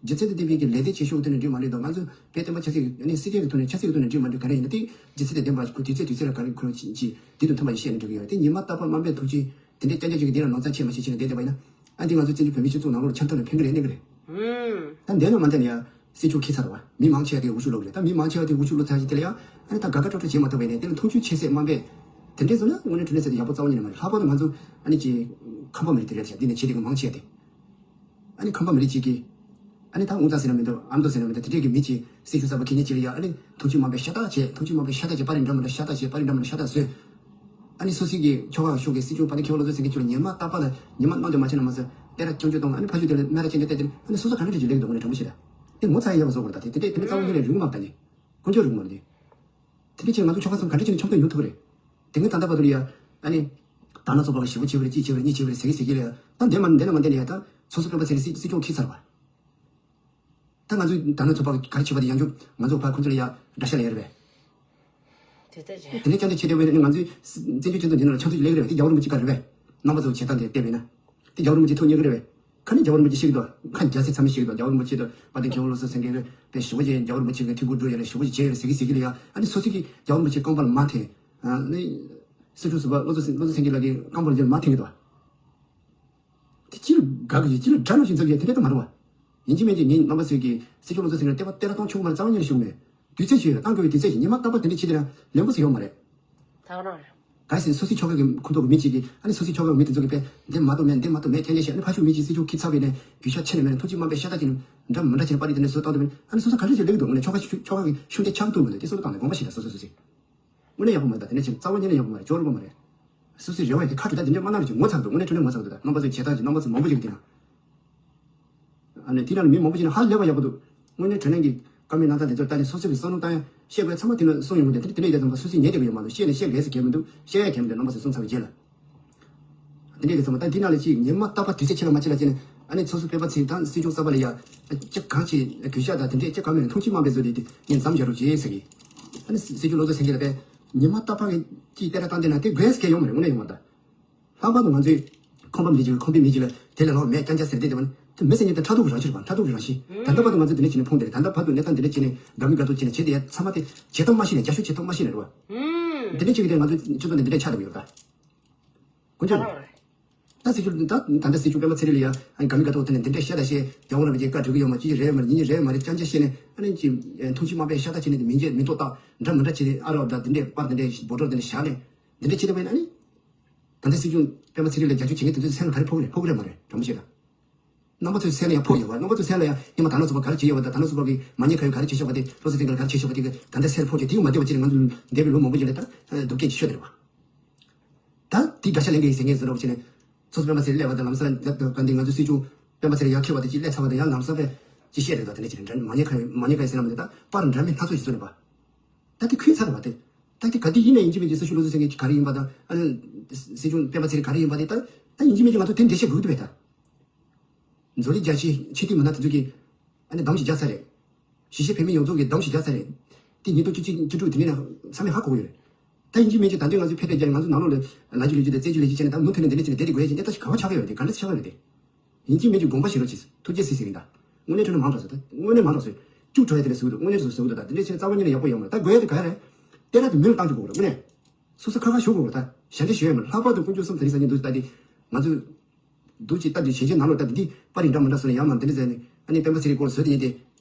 སྒྱུ་རྩལ་དང་ལྡན་པའི་གི་ལས་དོན་བྱེད་ཕྱོགས་དེ་ནས་འགྲིག་མ་འགྲིག་དང་། ང་ཚོ་བོད་བསྟན་པ་ཆབ་སྲིད་ཀྱི་ནི་སྲིད་སྐྱོང་གི་ཐོག་ནས་ཆབ་སྲིད་ཀྱི་ཐོག་ནས་འགྲིག་མ་འགྲིག་ག་རེ་ཡིན་ན། དེ་སྒྱུ་རྩལ་དང་ལྡན་པ་ཁོ་དུས་ཚོད་དུས་ཚོད་ལ་ག་རེ་ཁོ་ཅིག་དུས་དང་མཐུན་པ་ཞིག་བཤད་ནས་འགྲིག་གི་ཡོད་རེད། དེ་ཉི་མ་རྟག་པར་དམའ་འབེབས་ཐུགས་རྗེ་དེ་འདྲའི་རྐྱང་རྐྱང་ཅིག་གི་འདི་ལ་ནོར་འཚང་ཆེ་མ་ཞིག་བྱས་ནས་བསྡད་བསྡད་པ་ཡིན་ན། ཨ། འདི་ང་ཚོ་བཙན་བྱོལ་བོད་མིའི་སྤྱི་ཚོགས་ནང་ལོགས་ལ་འཆམ་ཐབས་ལ་ཕན་གི་རེད་གནོད་གི་རེད། ད་འདས་ན་མ་འདས་ན་ཡ་སྲིད་སྐྱོང་འཁྱེར་ཚར་བ། མི་མང་ཆེ་བ་དེ་འུ་ཤུ་ལོག་གི་རེད། ད་མི་མང་ཆེ་བ་དེ་འུ་ཤུ་ལོག་ཚར་ཞིག་དེ་ལ་ཡ། ཨ་ནི་ད་དགའ་དགའ་སྤྲོ་སྤྲོ་བྱེད་མ་ཐུབ་པ་ཡིན་ན། དེ་ལ་འཐུང་ཆུའི་ཆད་སེལ་དམའ་འབེབས་དེ་འདྲས་བཟོ་ན་དངོས་གནས་དྲང་གནས་ཟེར་ཏེ་ཡག་པོ་རྩ་བ་ཉིད་ནས་མ་རེད། ལྷག་པར་དུ་ང་ཚོ་ཨ་ནི་ཅིག་ཁམས་པ་མི་རིགས་དེ་རེད་ཤག་འདི་ནས་བྱེད་དེ་གི་མང་ཆེ་བ་དེ། ཨ་ནི་ཁམས་པ་མི་རིགས་གཅིག་གིས། ཨ་ནི་ད་དབུ་རྩ་ཟེར་ན་མི་འདུག་ཨ་མདོ་ཟེར་ན་མི་འདུག་དེ་འདྲས་ཀྱི་མི་གཅིག་སྲིད་སྐྱོང་གསར་པ་འཁྱེར་མཁན་གཅིག་ལ་ཡ། ཨ་ནི་འཐུང་ཆུ་དམའ་འབེབས་ཤ་སྟག་བྱས། འཐུང་ཆུ་དམའ་འབེབས་ཤ་སྟག་བྱས། པར་རིས་འདྲ་མི་འདྲ་ཤ་སྟག་བྱས། པར་རིས་འདྲ་མི་འདྲ་ཤ་སྟག་བཟོས། ཨ་ནི་སོ་སོའི་གི་ཆོལ་ཁ་ཤོག་གི་སྲིད་སྐྱོང་དཔལ་ལྡན་མཁས་དབང་བློ་བཟང་སེང་གེ་མཆོག་ལ་ཉི་མ་རྟག་པར་ལ་ཉི་མ་གནང་འདོད་མ་བྱས་ན་མ་ཟད། སྟེར་ར་སྐྱོན་བརྗོད་གཏོང་། ཨ་ནི་ཕར་ཞོག་དེ་ལ་སྨད་ར་སྐྱོན་བརྗོད་བལྟས་དེ། ཨ་ནི་སོ་སོ་ག་འདྲ་ཅིག་ལེགས་འདུག་དངོས་གནས་དྲང་གཞི་ལ། དེ་ངོ་ཚ་ཡ་ཡག་པ་བཟོ་དགོས་རེད། ད་དེ་དེ་འདྲས་དེ་འདྲས་རྩ་བ་ཉིད་ནས་རིག་མ་ད་ནི། དཀོན་མཆོག་རིག་མ་རེད། དེ་འདྲས་བྱས་ང་ཚོ་ཆོལ་ཁ་གསུམ་ག་འདྲ་བྱས་ནས་འཆམ་མཐུན་ཡོང་ཐུབ་རེད། དེ་སྔོན་ད་ལྟ་བར་དུ་ལ་ཡ། ཨ་ནི། དར་ནག་ཚོགས་པ་གི་ཞེ་པོ་བྱས་པ་རེད། གཅིག་བྱས་པ་རེད། གཉིས་བྱས་པ་རེད་ཟེར་གི་ཟེར་གི་ལ་ཡ། ད་འདས་མ་འདས་ན་མ་འདས་ན་ཡ། ད་ཚོགས་གཙོ་སྤེན་པ་ཚེ་རིང་སྲིད་སྲིད་སྐྱོང་འཁྱེར་ཚར་བ། ད་ང་ཚོས་དར་ནག་ཚོགས་པ་ག་རེ་བྱས་པ་དེ་ཡང་བསྐྱར་ང་ཚོ་ཕར་ཁོང་ཚོ་ལ་ཡ་དགྲ་ཤ་ལེན་ཡ་རེད་པས། དེ་ལྟར་བྱས། དེ་ནས་ཀྱང་དེ་བྱེད་བསྡད་པས་ནི་ང་ཚོའི་བཙན་བྱོལ་སྤྱི་ཚོགས་འདི་ནང་ལ་ཆགས་སྲེད་ལེགས་རེད་པས། དེ་རྒྱལ་བ་རིན་པོ་ཆེ་བཀའ་རེད་པས། རྣམ་པ་ཚོ་བྱེད་སྟངས་དེ་བལྟས་པས་ན། དེ་རྒྱལ་བ་རིན་པོ་ཆེ་ཐུགས་མཉེས་ཀྱི་རེད་པས། ཁ་ནས་རྒྱལ་བ་རིན་པོ་ཆེ་ཤེས་ཀྱི་འདུག་ཁ་རྒྱལ་སྲས་ཚང་མས་ཤེས་ཀྱི་འདུག་རྒྱལ་བ་རིན་པོ་ཆེ་དང་དཔལ་ལྡན་མཁས་དབང་བློ་བཟང་སེང་གེ་གིས་དཔེ་ཞེ་པོ་ཅིག་རྒྱལ་བ་རིན་པོ་ཆེ་གི་ཐུགས་ཁུར་སྒྲུབ་ཡ་རེད། ཞེ་པོ་ཅིག་བྱས་ཡ་རེད་ཟེར་གི་ཟེར་གི་ལ་ཡ། ཨ་ནི་སོ་སོ་གིས་རྒྱལ་བ་རིན་པོ་ཆེ་རྐང་པ་ལ་མར་འཐེན། ཨ་ནི་སྲིད་སྐྱོང་ཟུར་པ་བློ་བཟང་བློ་བཟང་སེང་གེ་ལགས་ཀྱི་རྐང་པ་ལ་མར་འཐེན་གྱི་འདུག་དེ་ཅི་ལ་དགའ་གི་ཡོད། ཅི་ལ་དགྲ་ནང་བཞིན་འཛིན་གྱི་ཡོད། དེ་འདྲ་ད་མ་རེད་བ། ཡིན་གཅིག་མིན་གཅིག་ངས་རྣམ་པ་ཚོས་ཀྱིས་སྲིད་སྐྱོང་བློ་བཟང་སེང་གེ་ལ་བསྟོད་པ་བསྟོད་ར་གཏོང་ཆོག་གི་མ་རེད། རྩ་བ་ཉིད་ནས་ཞུ་གི་མེད། དུས་ཚོད་ཞིག་ཡོད་རེད། གཏོང་དགོས་པའི་དུས་ཚོད་ཞིག་ཉི་མ་རྟག་པར་དེ་འདྲ་བྱེད་དེ་ན་ལེགས་པོ་ཟེར་ཡོད་མ་རེད། ད་ག་རང་རེད། གལ་སྲིད་སོ་སོའི་ཆོལ་ཁ་གི་ཁོངས་གཏོགས་ཀྱི་མི་གཅིག་གིས། ཨ་ནི་སོ་སོའི་ཆོལ་ཁ་གི་མི་དེ་ཚོ་གིས་དཔེ་འདི་མ་གཏོགས་མེད། འདི་མ་གཏོགས་མེད་ཅན་ཅན་བཤད། ཨ་ནི་ཕར་ཕྱོགས་མི་གཅིག་སྲིད་སྐྱོང་འཁྱེར་ཚར་བས་ནས་གུས་ཞབས་ཆེ་ནས་མེད་ན་ཐུགས་རྗེ་དམའ་འབེབས་ཤ་སྟག་བྱས་ནས་འདྲ་མི་འདྲ་བྱས་ནས་པར་རིས་དེ་འདྲ་བཟོ་བཏང་དུས། ཨ་ནི་སོ་སོ་ག་འདྲ་ཞིག་ལེགས་འདུག་དངོས་གནས་ཆོལ་ཁ་ཆོལ་ཁ་གི་ཤུགས་འདི་ཆགས་ཐུབ་མི་འདུག་དེ་སོ་སོ་བཏང་ནས་དགོངས་པ་ཞིག་ལ་སོ་སོ་སོ་སོས། དངོས་གནས་ཡག་པོ་མ་རེད། ད་དེ་འདྲ་བྱས་རྩ་བ་ཉིད་ནས་ཡག་པོ་མ་རེད། ཅོག་རུ་པ་མ་རེད། སོ་སོའི་རེ་བ་ཡིན་དེ་ཁ་ཁྲིད། ད་དེ་འདྲ་མ་གནང་རེད་ཅེས་ངོ་ཚ་གི་འདུག་དངོས་གནས་ངོ་ཚ་གི་འདུག་ད་རྣམ་པ་ཚོས་བྱེད་སྟངས་ཀྱི་རྣམ་པ་ཚོ་མང་པོ་ཞིག་གིས་དེ་ན། ཨ་ནི་དེ་ནང་ལ་མི་མང་པོ་ཞིག་ནས་ཧ་ལས་པ་ཡག་པོ་འདུག་དངོས་གནས་དྲང་གནས་ཀྱི་བཀའ་མོལ་གནང་སྟངས་དེ་ཚོ་ལྟ་ནས་སོ་སོ་གི་བསམ་བློ་བཏང་ཡ། བཤད་དགོས་ཚང་མ་དེ་ནས་གསུངས་ཡོང་གི་འདུག་དེ་དེ་འདྲ་ཡིན་དུས་ཚང་མ་སོ་སོས་ཉན་བསྡད་ཀྱི་ཡོད་མ་གཏོགས། བཤད་ནས་བཤད་དགོས་ཟེར་གྱི་མི་འདུག་བཤད་ཡ་གང་ཡང་མི་འདུག་རྣམ་པ་ཚོས་གསུངས་ཚར་བའི་རྗེས་ལ། དེ་འདྲ་ཡིན་དུས་ཚང་མ་ད་དེ་ནང་ལ་ཅིག་ཉི་མ་རྟག་པར་དུས་ཚོད་ཕྱི་ལ་མ་ཕྱི་ལ་བྱས་ནས། ཨ་ནི་སོ་སོ་སྤེན་པ་ཚེ་རིང་དང་སྲིད་སྐྱོང་གསར་པ་ལ་ཡ། ཅི་གང་བྱེད། གུས་ཞབས་དང་དེ་འདྲས་ཅི་གང་མེད་ནས་འཐུང་ཆུ་དམའ་འབེབས་བཟོས་ཏེ་དེ་ངས་མཚམས་སྦྱར་རོགས་བྱེད་ཟེར་གི། ཨ་ནི་སྲིད་སྐྱོང་བློ་བཟང་སེང་གེ་ལ་དཔེ་ཉི་མ་རྟག་པར་གྱི་ཅིག་བསྟོད་ར་བཏང་བསྡད་ན་དེ་དགོས་ཟེར་གྱི་ཡོད་མ་རེད། དངོས་གནས་ཡོད་མ་རེད། ད་ལྷག་པར་དུ་ང་ཚོའི་ཁམས་པ་མི་གཅིག་ཁམས་པའི་མི་གཅིག་ལ་དེ་ལས་ལྷག་མེད་རྐྱང་རྐྱང་ཟེར་བསྡད་བསྡད་པ་ནི་དེ་མི་ཟེར་མཁན་དེ་ཕྲག་དོག་གི་རང་བཞིན་རེད་པ། ཕྲག་དོག་གི་རང་བཞིན། ད་ལྟ་བར་དུ་ང་ཚོས་དེ་འདྲ་བྱས་ནས་ཕོངས་བསྡད་རེད། ད་ལྟ་བར་དུ་གནས་སྟངས་འདི་འདྲ་བྱས་ནས་དགའ་མི་དགའ་ཚོར་བྱས་ནས་བྱེད་བསྡད་ཡ་ཚང་མ་དེ་བྱེད་ཐབས་མ་ཤེས་ནས། རྒྱབ་སྐྱོར་བྱེད་ཐབས་མ་ཤེས་ནས་རེད་པ། འདི་འདྲ་བྱེད་ཀྱི་དེ་ང་ཚོའི་སྤྱི་ཚོགས་ནང་འདི་འདྲ་ཆགས་བསྡད་ཡོད་ད། དཀོན་མཆོག་རེད། ད་སྲིད་སྐྱོང་ད་ད་ལྟ་སྲིད་སྐྱོང་སྤེན་པ་ཚེ་རིང་ལ་ཡ། ཨ་ནི་དགའ་མི་དགའ་ཐོག་དེ་ནས་འདི་འདྲས་བཤད་ད་བཤད། རྒྱལ་བ་རིན་པོ་ཆེ་བཀའ་འགྲོ་གི་ཡོད་མ། ཅི་ཅི་རེད་མ་རེད། ཅི་ཅི་རེད་མ་རེད། རྐྱང་རྐྱང་བཤད་ནས། ཨ་ནི་ཅི་འཐུང་ཆུ་དམའ་འབེབས་ཤ་སྟག་བྱས་ནས། མི་འཇལ་མི་ཐོག་ཏག་འདྲ་མི་འདྲ་བྱས་ནས། ཨ་རོགས་ད་འདི་འདྲས་པར་འདི་འདྲས་འབོད་སྒྲོག་འདི་འདྲས་བཞག་ནས། འདི་འདྲས་བྱས་ད་བས་ན་ཨ་ནི། ད་ལྟ་སྲིད་སྐྱོང་སྤེན་པ་ཚེ་རིང་ལ་རྒྱབ་སྐྱོར་བྱེད་མཁན་དེ་ཚོའི་སེམས་ལ་ག་རེ་ཕོག་གི་རེད། ཕོག་གི་རེད་མ་རེད། དྲང་པོ་བཤད་ན། རྣམ་པ་ཚོའི་སེམས་ལ་ཡང་ཕོག་ཡོད་པ། རྣམ་པ་ཚོའི་སེམས་ལ་ཡང་སྔོན་མ་ད་ལོ་ཚོགས་པ་ག་རེ་བྱེད་ཡོད་པ་དང་། ད་ལོ་ཚོགས་པ་གིས་མ་ཉེས་ཁ་གཡོག་ག་རེ་བྱེད་ཤོག་པ་དེ། བློ་གསལ་སེང་གེ་ལ་ག་རེ་བྱེད་ཤོག་པ་དེ་ག་འདྲ་སེམས་ལ་ཕོག་ཅིག་དེ་ཡང་མ་བསྡད་པ་བྱས་ནས། ང་ཚོ་འདས་པའི་ལོ་མང་པོ་ཅིག་ལ་ད་སྡུག་སྐད་ཅིག་ཤོད་བསྡད་རེད་པ། ད་དེ་དགྲ་ཤ་ལེན་གི་ཡིན་ཟེར་མཁན་ཚོ་འདྲ་པོ་བྱས་ནས། སོ་སོ་སྤེན་པ་ཚེ་རིང་སླེབས་པ་དང་ལམ་སང་ད་ད་འདི་ང་ཚོ་སྲིད་སྐྱོང་སྤེན་པ་ཚེ་རིང་ཡར་འཁྱེར་བ་དེ་ཅིག་སླེབས་ཚར་བ་དང་ཡང་ལམ་སང་ཕར་ཅིག་བཤད་རེད་དོ། དེ་འདྲ་ཅིག་རེད། མ་ཉེས་ཁ་གཡོག་མ་ཉེས་ཁ་གཡོག་ཟེར་ན་མ་ཟད། ད་པར་འདྲ་མིན་སྣ་ཚོགས་ཤིག་བཟོས་ནས་པ། ད་དེ་ཁུལ་ཚར་བ་དེ། ད་དེ་ག་དེ་ཡིན་ན་ཡིན་གཅིག་མིན་གཅིག་སྲི་ཞུ་བློ་གསལ་སེང་གེ་ག་རེ་ཡིན་པ་དང་། ཨ་ནི་སྲིད་སྐྱོང་སྤེན་པ་ཚེ་རིང་ག་རེ་ཡིན་པ་དེ། ད་ད་ཡིན་གཅིག་མིན་གཅིག་ང་ཚོ་དེ་འགྲེལ་བཤད་དགོས་ཀྱི་འདུག་པས་ད། འཛོ་ལི་རྒྱ་ཆེ་ཆེ་ཏི་མི་སྣ་དེ་ཚོ་གིས་ཨ་ནི་གདམ་ཞིག་རྒྱག་ཚར་རེད། གཞིས་བྱེས་བོད་མི་ཡོངས་རྫོགས་ཀྱིས་གདམ་ཞིག་རྒྱག་ཚར་རེད། དེ་ཉིས་སྟོང་བཅུ་གཅིག་བཅུ་དྲུག་དེ་ནས་ས་མིག་ཧ་གོ་གི་ཡོད་རེད། ད་ཡིན་གཅིག་མིན་གཅིག་ད་དུང་ང་ཚོས་ཕེབས་ཕེབས་རྒྱག་ནས་ང་ཚོ་ནང་ལོགས་ལ་ལ་རྒྱུ་ལས་རྒྱུ་དང་རྩེད་རྒྱུ་ལས་རྒྱུ་བྱས་ནས། ད་མུ་མཐུད་ནས་འདི་འདྲ་བྱས་ནས་བསྡད་དེ་དགོས་ཡ་ཅིག་གནས་སྟངས་ཤིག་ཁ་བ་ཆགས་ཀྱི་ཡོད་རེད། ག་འདྲ་ཆགས་ཀྱི་ཡོད་རེད། ཡིན་གཅིག་མིན་གཅིག་དགོངས་པ་བཞེས་རོགས་གྱིས། ཐུགས་རྗེ་གཟིགས་ཟིན་ད། དངོས་གནས་དྲང་གནས་མང་དྲགས་སོང་། ད་དངོས་གནས་མང་དྲགས་སོང་། སྐྱུག་བྲོ་ཡ་དེ་ལས་ཟུག་འདུག་དངོས་གནས་ཟུག་ཟུག་འདུག་ད་དེ་འདྲ་བྱས་ནས་རྩ་བ་ཉིད་ནས་ཡག་པོ་ཡོད་མ་རེད། ད་དགོས་ཡ་དེ་ག་རེད། བསྟན་ར་དེ་མི་ལ་བཏང་རྒྱུ་དགོས་རེད། དངོས་གནས་སོ་སོ་ཁ་ཁ་ཞོག་དགོས་རེད། ད་ཞབས་འདྲེན་ཞུ་ཡ་མ་རེད། ལྷག་པར་དུ་དཀོན་མཆོག་གསུམ་དེ་རིང་སང་ཉིན་འདུག་ད་དེ་ང་ཚོས་འདུག་ཅིག་ལྟ་དུས་ཞལ་ཆད་ནང་ལོགས་ལྟ་དུས་འདི་པར་རིས་འདྲ་མི་འདྲ་བཟོས་ནས་ཡང་མ་འདི་འདྲ་ཟེར་ནས། ཨ་ནི་སྤེན་པ་ཚེ་རིང་སྐོར་བཟོས་དེ་ཉིན་དེ་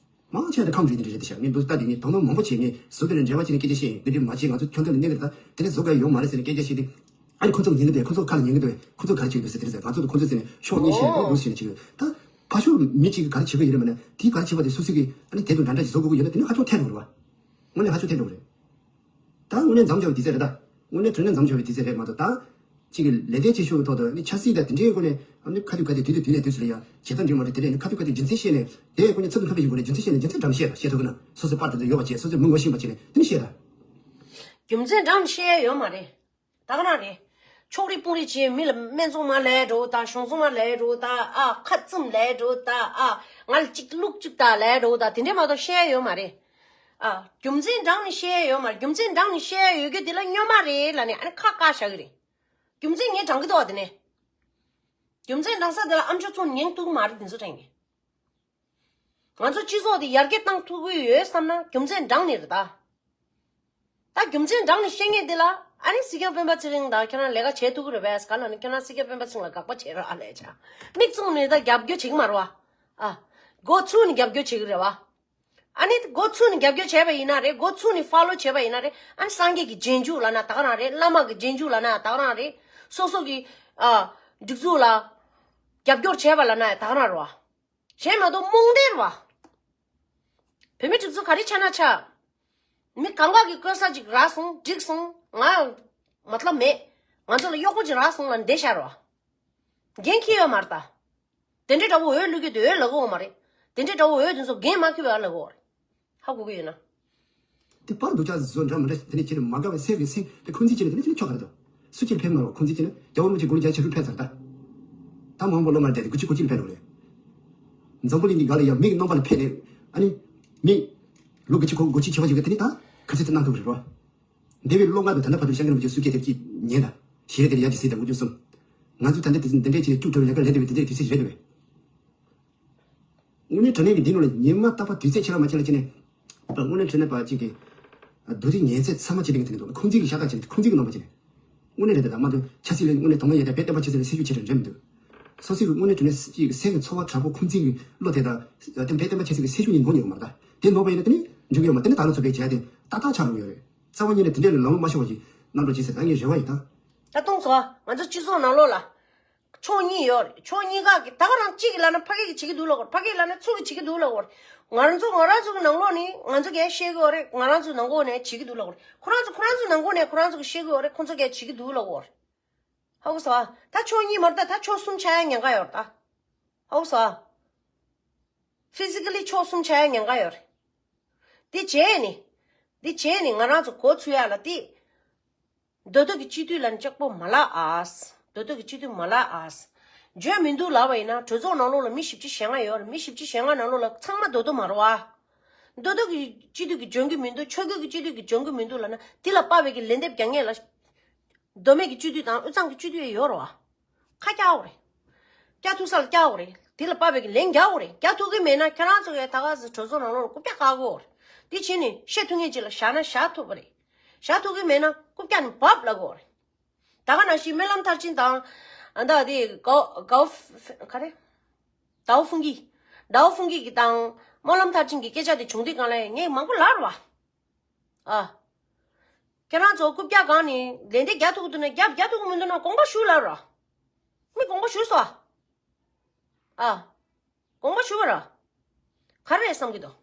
མང་ཆེ་བ་དེ་ཁམས་རེད། དེ་འདྲ་རེད་དེ་ཤག་ངས་འདུག་ལྟ་དུས་ངས་དོ་སྣང་མང་པོ་བྱས། ངས་བཟོ་དེ་ལ་འབྲེལ་བ་བྱས་ནས་སྐད་ཆ་བཤད་ཡིན། འདི་འདྲ་མ་བྱེད། ང་ཚོ་ཁྱོད་ཚོ་ལ་གནས་ཀྱི་རེད། ད་དེ་འདྲ་བཟོ་དགོས་ཡོད་མ་རེད་ཟེར་ནས་སྐད་ཆ་བཤད་དུས། ཨ་ནི་ཁོ་ཚོ་ཉན་གི་འདུག་ཁོ་ཚོ་ཁ་ལ་ཉན་གི་འདུག་ཁོ་ཚོ་ག་རེ་བྱེད་ཀྱི་འདུག་ཟེར་དེ་རེད་ཟེར། ང་ཚོ་དང་ཁོ་ཚོ་བརྩིས་ནས་ཕྱོགས་གཉིས་བཤད་ནས་ཨོ་འདུག་ཟེར་ནས་བྱེད་ཀྱི་འདུག་ད་ཕར་ཕྱོགས་མི་གཅིག་གིས་ག་རེ་བྱེད་དགོས་ཡོད་རེད་མ་ནས། དེ་ག་རེ་བྱེད་པ་དེ་སོ་སོ་གིས་ཨ་ནི་དེ་དང་འདྲ་འདྲ་ཞིག་བཟོ་དགོས་ཀྱི་ཡོད་ན། དེ་ནི་ཧ་ཅང་ཐལ་འགྲོ་རེད་པ། དངོས་གནས་ཧ་ཅང་ཐལ་འགྲོ་གི་རེད། ད་དངོས་གནས་མཚམས་འཇོག་པའི་དུས་ཚོད་རེད། ད་དངོས་གནས་དྲང་གནས་མཚམས་འཇོག་པའི་དུས་ཚོད་རེད་མ་གཏོགས། ད་གཅིག་གི་ལས་དོན་བྱེད་ཤོག་གི་ཐོག་ཏུ་ནི་ཆབ་སྲིད་དང་དེ་འདྲའི་སྒོ་ནས་ཨ་ནི་ཁ་ཐུག་ཁ་ཐུག་དུས་དང་དུས་ནས་དུས་སུ་ལ་ཡ་བྱེད་སྟངས་འདྲ་མ་འདྲ་དེ་འདྲ་ནི་ཁ་ཐུག་ཁ་ཐུག་རྒྱུ་མཚན་བཤད་ནས། དེ་དངོས་གནས་ཚུལ་དང་མཐུན་པ་ཞིག་དགོས་རེད། རྒྱུ་མཚན་བཤད་ནས་རྒྱུ་མཚན་འདྲ་མི་བཤད་པ་བཤད་ཐུབ་ཀྱི་ན། སོ་སོའི་པར་དེ་ཚོ་ཡོད་པ་བྱས། སོ་སོའི་མི་ངོ་ཤེས་པ་བྱས་ནས་དེ་ནི་བཤད་ད། རྒྱུ་མཚན་འདྲ་མི་བཤད་ཡ་ཡོད་མ་རེད། ད་ག་རང་རེད། ཕྱོགས་རིས་དཔུང་རིས་བྱས། མི་ལ་སྨད་འཚོང་མ་ལས་འགྲོ་ད། གཞུང་འཚོང་མ་ལས་འགྲོ་ད། ཨ་ཁ་བཙུམ་ལས་འགྲོ་ད། ཨ་ང་ལ་གཅིག་བླུག་གཅིག་ད་ལས་འགྲོ་ད། དེ་འདྲས་མ་གཏོགས་བཤད་ཡ་ཡོད་མ་རེད། ཨ་རྒྱུ་མཚན་འདྲ་མི་བཤད་ཡ་ཡོད་མ་རེད། རྒྱུ་མཚན་འདྲ་མི་བཤད་ཡ་ཡོད་རྒྱུ་དེ་ལ་སྨྱོན་མ་རེད་ལབ་ནས་ཨ་ནི་ཁ་བཀག་བཞག་གི་རེད། རྒྱུ་མཚན་ངས་དྲང་གི་འདུག་བ། དེ་ནས་རྒྱུ་མཚན་དྲང་ས་དེ་ལ་ཨམ་ཅོག་བཙུགས་ཉན་ཐུབ་ཀྱི་མ་རེད། དེ་ཚོ་དྲན་གི། ང་ཚོ་སྤྱི་ཚོགས་དེ་ཡར་རྒྱས་བཏང་ཐུབ་ཀྱི་ཡོད་བསམ་ན་རྒྱུ་མཚན་འདྲ་མི་རེད་ད། ད་རྒྱུ་མཚན་འདྲ་མི་བཤད་མཁན་དེ་ལ་ཨ་ནི་སྲིད་སྐྱོང་སྤེན་པ་ཚེ་རིང་དང་ཁྱེད་རང་ལས་ཀ་བྱེད་ཐུབ་ཀྱི་རེད་པས། ག་ལ་ནི་ཁྱེད་རང་སྲིད་སྐྱོང་སྤེན་པ་ཚེ་རིང་ལ་དགག་པ་བྱེད་རོགས་ཨ་ལས་བྱ། མིག་བཙུམ་ནས་ད་རྒྱབ་སྐྱོར་བྱེད་ཀྱི་མ་རེད་བ། ཨ་མགོ་ཚུགས་ནས་རྒྱབ་སྐྱོར་བྱེད་ཀྱི་རེད་བ། ཨ་ནི་མགོ་ཚུགས་ནས་རྒྱབ་སྐྱོར་བྱས་པ་ཡིན་ན་རེད། མགོ་ཚུགས་ནས་ཕོ་ལོ་བྱས་པ་ཡིན་ན་རེད། ཨ་ནི་སངས་རྒྱས་ཀྱི་རྗེས་འཇུག་ལབ་ན་ད་ག་རང་རེད། བླ་མ་གི་རྗེས་འཇུག་ལབ་ན་ད་ག་རང་རེད། སོ་སོ་གི་ཨ་སྒྲིག་འཛུགས་ལ་རྒྱབ་སྐྱོར་བྱས་པ་ལབ་ན་ད་ག་རང་རེད་བ། གཞན་མ་གཏོགས་རྨོངས་དད་རེད་བ། བོད་མི་སྒྲིག་འཛུགས་ག་རེ་ཆགས་ན་ཆགས། མི་གང་ག་གི་བཀོད་ས་ཅིག་རག་སོང་། འགྲིག་སོང་། ང་མ་ལབ་མེད། ང་ཚོ་ལ་གཡོག་པོ་ཅིག་རག་སོང་ལབ་བསྡད་བཞག་རེད་བ། འགན་འཁྱེར་ཡོད་མ་རེད་ད། དེ་འདྲའི་འདྲ་བོ་འོས་བླུག་རྒྱུ་དེ་འོས་ལ་གོ་མ་རེད། དེ་འདྲའི་འདྲ་བོ་འོས་དེ་ཚོ་འགན་མ་འཁྱེར་བའི་ལ་གོ་རེད། ཧ་གོ་གི་ཡོད་ན། དེ་པར་སྡུག་ཅག་བཟོ་འདྲ་མི་འདྲ་དེ་ནས་ཁྱེད་མ་དགའ་བའི་སེམས་ཀྱི་སེམས་དེ་ཁོང་ཚོས་ཁྱེད་ནས་དེ་ནས་ཁྱེད་ནས་ཆོག་ག་རེད་དོ། སུ་ཁྱེད་ཕན་མ་རེད་བ། ཁོང་ཚོས་ཁྱེད་ནས་རྒྱལ་བ་རིན་པོ་ཆེ་དགུང་ལོ་བརྒྱད་ཅུ་ཕེབས་ཚར་ད། ད་མང་པོ་ལོ་མ་བསྡད་དེ་དགུ་བཅུ་གོ་གཅིག་ལ་ཕེབས་འགྲོ་རེད། འཛམ་བུ་གླིང་གི་སྒང་ལ་ཡང་མིག་རྣམ་པ་ལ་ཕེབས་ནས་ཨ་ནི་མིག་ལོ་དགུ་བཅུ་གོ་དགུ་བཅུ་བྱེད་པ་ཞིག་གི་དེ་ནས་ད་ག་ཚོད་དེ་གནང་ཐུབ་རེད་བ། འདས་པའི་ལོ་ལྔ་དང་ད་ལྟ་བར་དུ་སྐྱབས་མགོན་རིན་པོ་ཆེ་བསུ་སྐྱེལ་ཐེབས་ཀྱི་ཉན་དང་། ཞལ་རས་དེར་ཡ་གྱི་སྲིད་དང་དངོས་བྱུང་གསུམ། ང་ཚོ་ད་ལྟ་དེ་འདི་འདྲའི་ཆེད་བཅུག་འགྲོ་བའི་ལས་ཀ་ལས་བསྡད་པའི་དེ་འདྲའི་དུས་ཚོད་རེད་པས། དངོས་གནས་དྲང་གནས་ཀྱི་འདི་ནང་ལ་ཉི་མ་རྟག་པར་དུས་ཚོད་ཕྱེད་ཀ་མ་ཕྱེད་ཀ་བྱས་ནས། དངོས་གནས་དྲང་གནས་པ་གཅིག་གིས་སྡུག་རུས་ངལ་རྩོལ་ཚང་མ་བྱེད་པའི་དེ་འདུག་ཁོང་ཚོའི་གི་ཤ་སྟག་བྱས་ནས་ཁོང་ཚོའི་གི་ནང་པ་བྱས་ནས། དངོས་གནས་རེད་ད། ད་མ་གཏོགས་ཆབ་སྲིད་ལ་དངོས་གནས་དོ་སྣང་ཡོད་དེ་བོད་བསྟན་པ་ཆབ་སྲིད་ལ་སེམས་ཤུགས་ཆེ་དྲགས་འདྲ་མི་འདུག་སོ་སོའི་གི་དངོས་གནས་དྲང་གནས་གཅིག་གི་སེམས་ཀྱི་ཚོར་བ་དྲག་པོ་ཁོང་ཚོའི་གི་བློ་དེ་དང་། བོད་བསྟན་པ་ཆབ་སྲིད་ཀྱི་སེམས་ཤུགས་ནི་འགོ་ཉོ་གི་མ་རེད་ད། དེ་ནོར་བ་ཡིན་ན་དེ་ནི་འགྲིག་གི་ཡོད་མ་རེད། དེ་ནི་ད་ལོ་ཚོགས་པའི་བྱ་དེ་ཏག་ཏག་ཆགས་འགྲོ་གི་ཡོད་རེད། རྩ་བ་ཉིད་ནས་དེ་འདྲས་ལ་ལམ་ལྷོང་མ་ཤོར་བ་ཞིག་གནང་རོགས་བྱེད་ཟེར་ད་ངའི་རེ་བ་ཡིན་ད། ད་གཏོང་སོང་ཨ། ང་ཚོ་སྤྱི་ཚོགས་ནང་ལོགས་ལ། ཕྱོགས་གཉིས་ཡོད་རེད། ཕྱོགས་གཉིས་ཀ་གི་ད་ག་རང་གཅིག་གིས་ལབ་ན་ཕ་གི་གིས་བྱེད་ཀྱི་འདུག་ལབ་དགོས་རེད། ཕ་གིས་ལབ་ན་ཚུར་གྱིས་བྱེད་ཀྱི་འདུག་ལབ་དགོས་རེད། ང་རང་ཚོ་ང་རང་ཚོ་གི་ནང་ལོགས་ནས་ང་ཚོ་གིས་བཤད་ཀྱི་ཡོད་རེད། ང་རང་ཚོ་ནང་ལོགས་ནས་བྱེད་ཀྱི་འདུག་ལབ་དགོས་རེད། ཁོ་རང་ཚོ་ཁོ་རང་ཚོ་ནང་ལོགས་ནས་ཁོ་རང་ཚོ་གིས་བཤད་ཀྱི་ཡོད་རེད། ཁོ་ཚོ་གིས་བྱེད་ཀྱི་འདུག་ལབ་དགོས་རེད། ཧ་གོ་སོང་ཨ། ད་ཕྱོགས་གཉིས་མ་རེད་ད། ད་ཕྱོགས་གསུམ་ཆགས་ཡ་ཉེན་ཁ་ཡོད་རེད་ད། ཧ་གོ་སོང་ཨ། ཕི་སི་ཀ་ལི་ཕྱོགས་གསུམ་ཆགས་ཡ་ཉེན་ཁ་ཡོད་རེད། འདི་བྱས་ནས། འདི་བྱས་ནས་ང་རང་ཚོ་འགོ་ཚུགས་ཡ་ལ་དེ། མདོ་སྟོད་ཀྱི་སྤྱི་འཐུས་ལ་ནི་ལྕགས་པོ་མ་ལབ་ཨ། མདོ་སྟོད་ཀྱི་སྤྱི་འཐུས་མ་ལབ་ཨ། འཇོན་མི་འདུག་ལབ་པ་ཡིན་ན་གྲོས་ཚོགས་ནང་ལོགས་ལ་མི་བཞི་བཅུ་ཞེ་ལྔ་ཡོད་རེད། མི་བཞི་བཅུ་ཞེ་ལྔ་ནང་ལོགས་ལ་ཚང་མ་མདོ་སྟོད་མ་རེད་བ། མདོ་སྟོད་ཀྱི་སྤྱི་འཐུས་ཀྱིས་འཇོན་གྱི་མི་འདུག་ཆོས་སྐྱིད་ཀྱི་སྤྱི་འཐུས་ཀྱིས་འཇོན་གྱི་མི་འདུག་ལབ་ན་དེ་ལ་དཔག་པའི་གི་ལན་འདེབས་རྒྱག་མཁན་ལ། མདོ་སྨད་ཀྱི་སྤྱི་འཐུས་དང་དབུས་གཙང་གི་སྤྱི་འཐུས་ཡོད་རེད་བ། ཁ་རྒྱག་དགོས་རེད། རྒྱག་ཐུབ་ས་ལ་རྒྱག་དགོས་རེད། དེ་ལ་དཔག་པའི་གི་ལན་རྒྱག་དགོས་རེད། རྒྱག་ཐུབ་ཀྱི་མེད་ན་ཁྱེད་རང་ཚོ་གིས་ད་ག་ཟེ་གྲོས་ཚོགས་ནང་ལོགས་ལ་རྐུབ་བཀྱག་བཀག་དགོས་རེད། དེ་བྱས་ནས་བཤད་ཐུབ་མཁན་ཅིག་ལ་བཞག་ན་བཞག་ཐུབ་པ་རེད། བཞག་ཐུབ་ཀྱི་མེད་ན་རྐུབ་བཀྱག་ནས་བབས་ལབ་དགོས་རེད། ད་ག་ནང་བཞིན་སྨོན་ལམ་མཐར་ཕྱིན་དང་། ཨ་ད་དེ་གའོ་གའོ་ཧྥེ་ག་རེ། ཏའོ་ཧྥུང་གི། ཏའོ་ཧྥུང་གི་གི་དང་སྨོན་ལམ་མཐར་ཕྱིན་གྱི་སྐད་ཆ་དེ་བྱུང་དུས་སྒང་ལ་ངས་མང་པོ་ལབ་རེད་བ། ཨ། ཁྱེད་རང་ཚོ་རྐུབ་བཀྱག་སྒང་ནས་ལན་འདེབས་རྒྱག་ཐུབ་ཀྱི་འདུག་ན་རྒྱབ། རྒྱག་ཐུབ་ཀྱི་མི་འདུག་ན་དགོངས་པ་ཞུ་ལབ་ར། མི་དགོངས་པ་ཞུ་སོང་། ཨ། དགོངས་པ་ཞུ་བ་ར། ག་རེ་རེད་བསམ་གྱི་འདུག་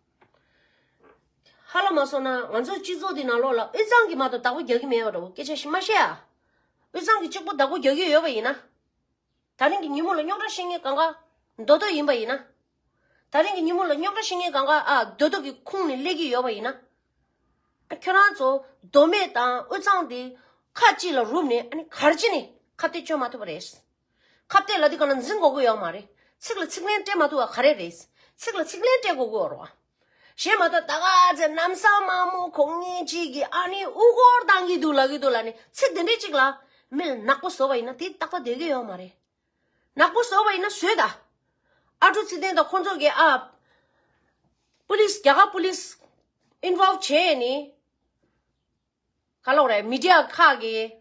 ཧ་ལམ་མ་སོང་ན་ང་ཚོ་སྤྱི་ཚོགས་འདི་ནང་ལོགས་ལ་དབུས་གཙང་གིས་མ་གཏོགས་བདག་པོ་རྒྱག་གི་མེད་པ་འདྲ་བོ་སྐད་ཆ་ཞིག་མ་བཤད་ཨ། དབུས་གཙང་གིས་གཅིག་པོ་བདག་པོ་རྒྱག་གི་ཡོད་པ་ཡིན་ན། ད་རིང་གི་ཉིན་མོ་ལ་རྙོག་དྲ་བཤད་མཁན་གང་ག་མདོ་སྟོད་ཡིན་པ་ཡིན་ན། ད་རིང་གི་ཉིན་མོ་ལ་རྙོག་དྲ་བཤད་མཁན་གང་ག་ཨ་མདོ་སྟོད་ཀྱི་ཁོངས་ནས་སླེབས་ཀྱི་ཡོད་པ་ཡིན་ན། ཨ་ཁྱོད་རང་ཚོ་མདོ་སྨད་དང་དབུས་གཙང་དེ་ཁ་གཅིག་ལ་རུབ་ནས། ཨ་ནི་ག་རེ་བྱས་ནས་ཁ་གཏད་གཅོག་མ་ཐུབ་པ་རེད། ཁ་གཏད་ལབ་དུས་གང་ལ་འཛིང་དགོས་ཀྱི་ཡོད་མ་རེད། ཚིག་ལ་ཚིག་ལན་སྤྲད་མ་ཐུབ་པ་ག་རེ་རེད། ཚིག་ལ་ཚིག་ལན་སྤྲད་དགོས་ཀྱི་ཡོད་རེད་བ། གཞན་མ་གཏོགས་ད་ག་ཚོད་ནམ་བཟའ་དམར་མོ་གོང་ཉིན་གཅིག་གིས་ཨ་ནི་དབུ་སྐོར་བཏང་གི་འདུག་ལབ་ཀྱི་འདུག་ལབ་ནས་ཚིག་དེ་འདྲས་གཅིག་ལ་མི་ལ་ནག་པོ་བཟོ་བ་ཡིན་ན་དེ་ཏག་ཏག་བསྡད་ཀྱི་ཡོད་མ་རེད། ནག་པོ་བཟོ་བ་ཡིན་ན་བཟོས་ད། ཨ་ཀྲུག་ཚེ་བརྟན་དང་ཁོང་ཚོ་གིས་ཨ། པུ་ལིས་རྒྱ་གར་པུ་ལིས་ཨིན་ཝོལབ་བྱས་ནས། ག་ལབ་རེད། མི་ཌི་ཡ་ཁག་གིས་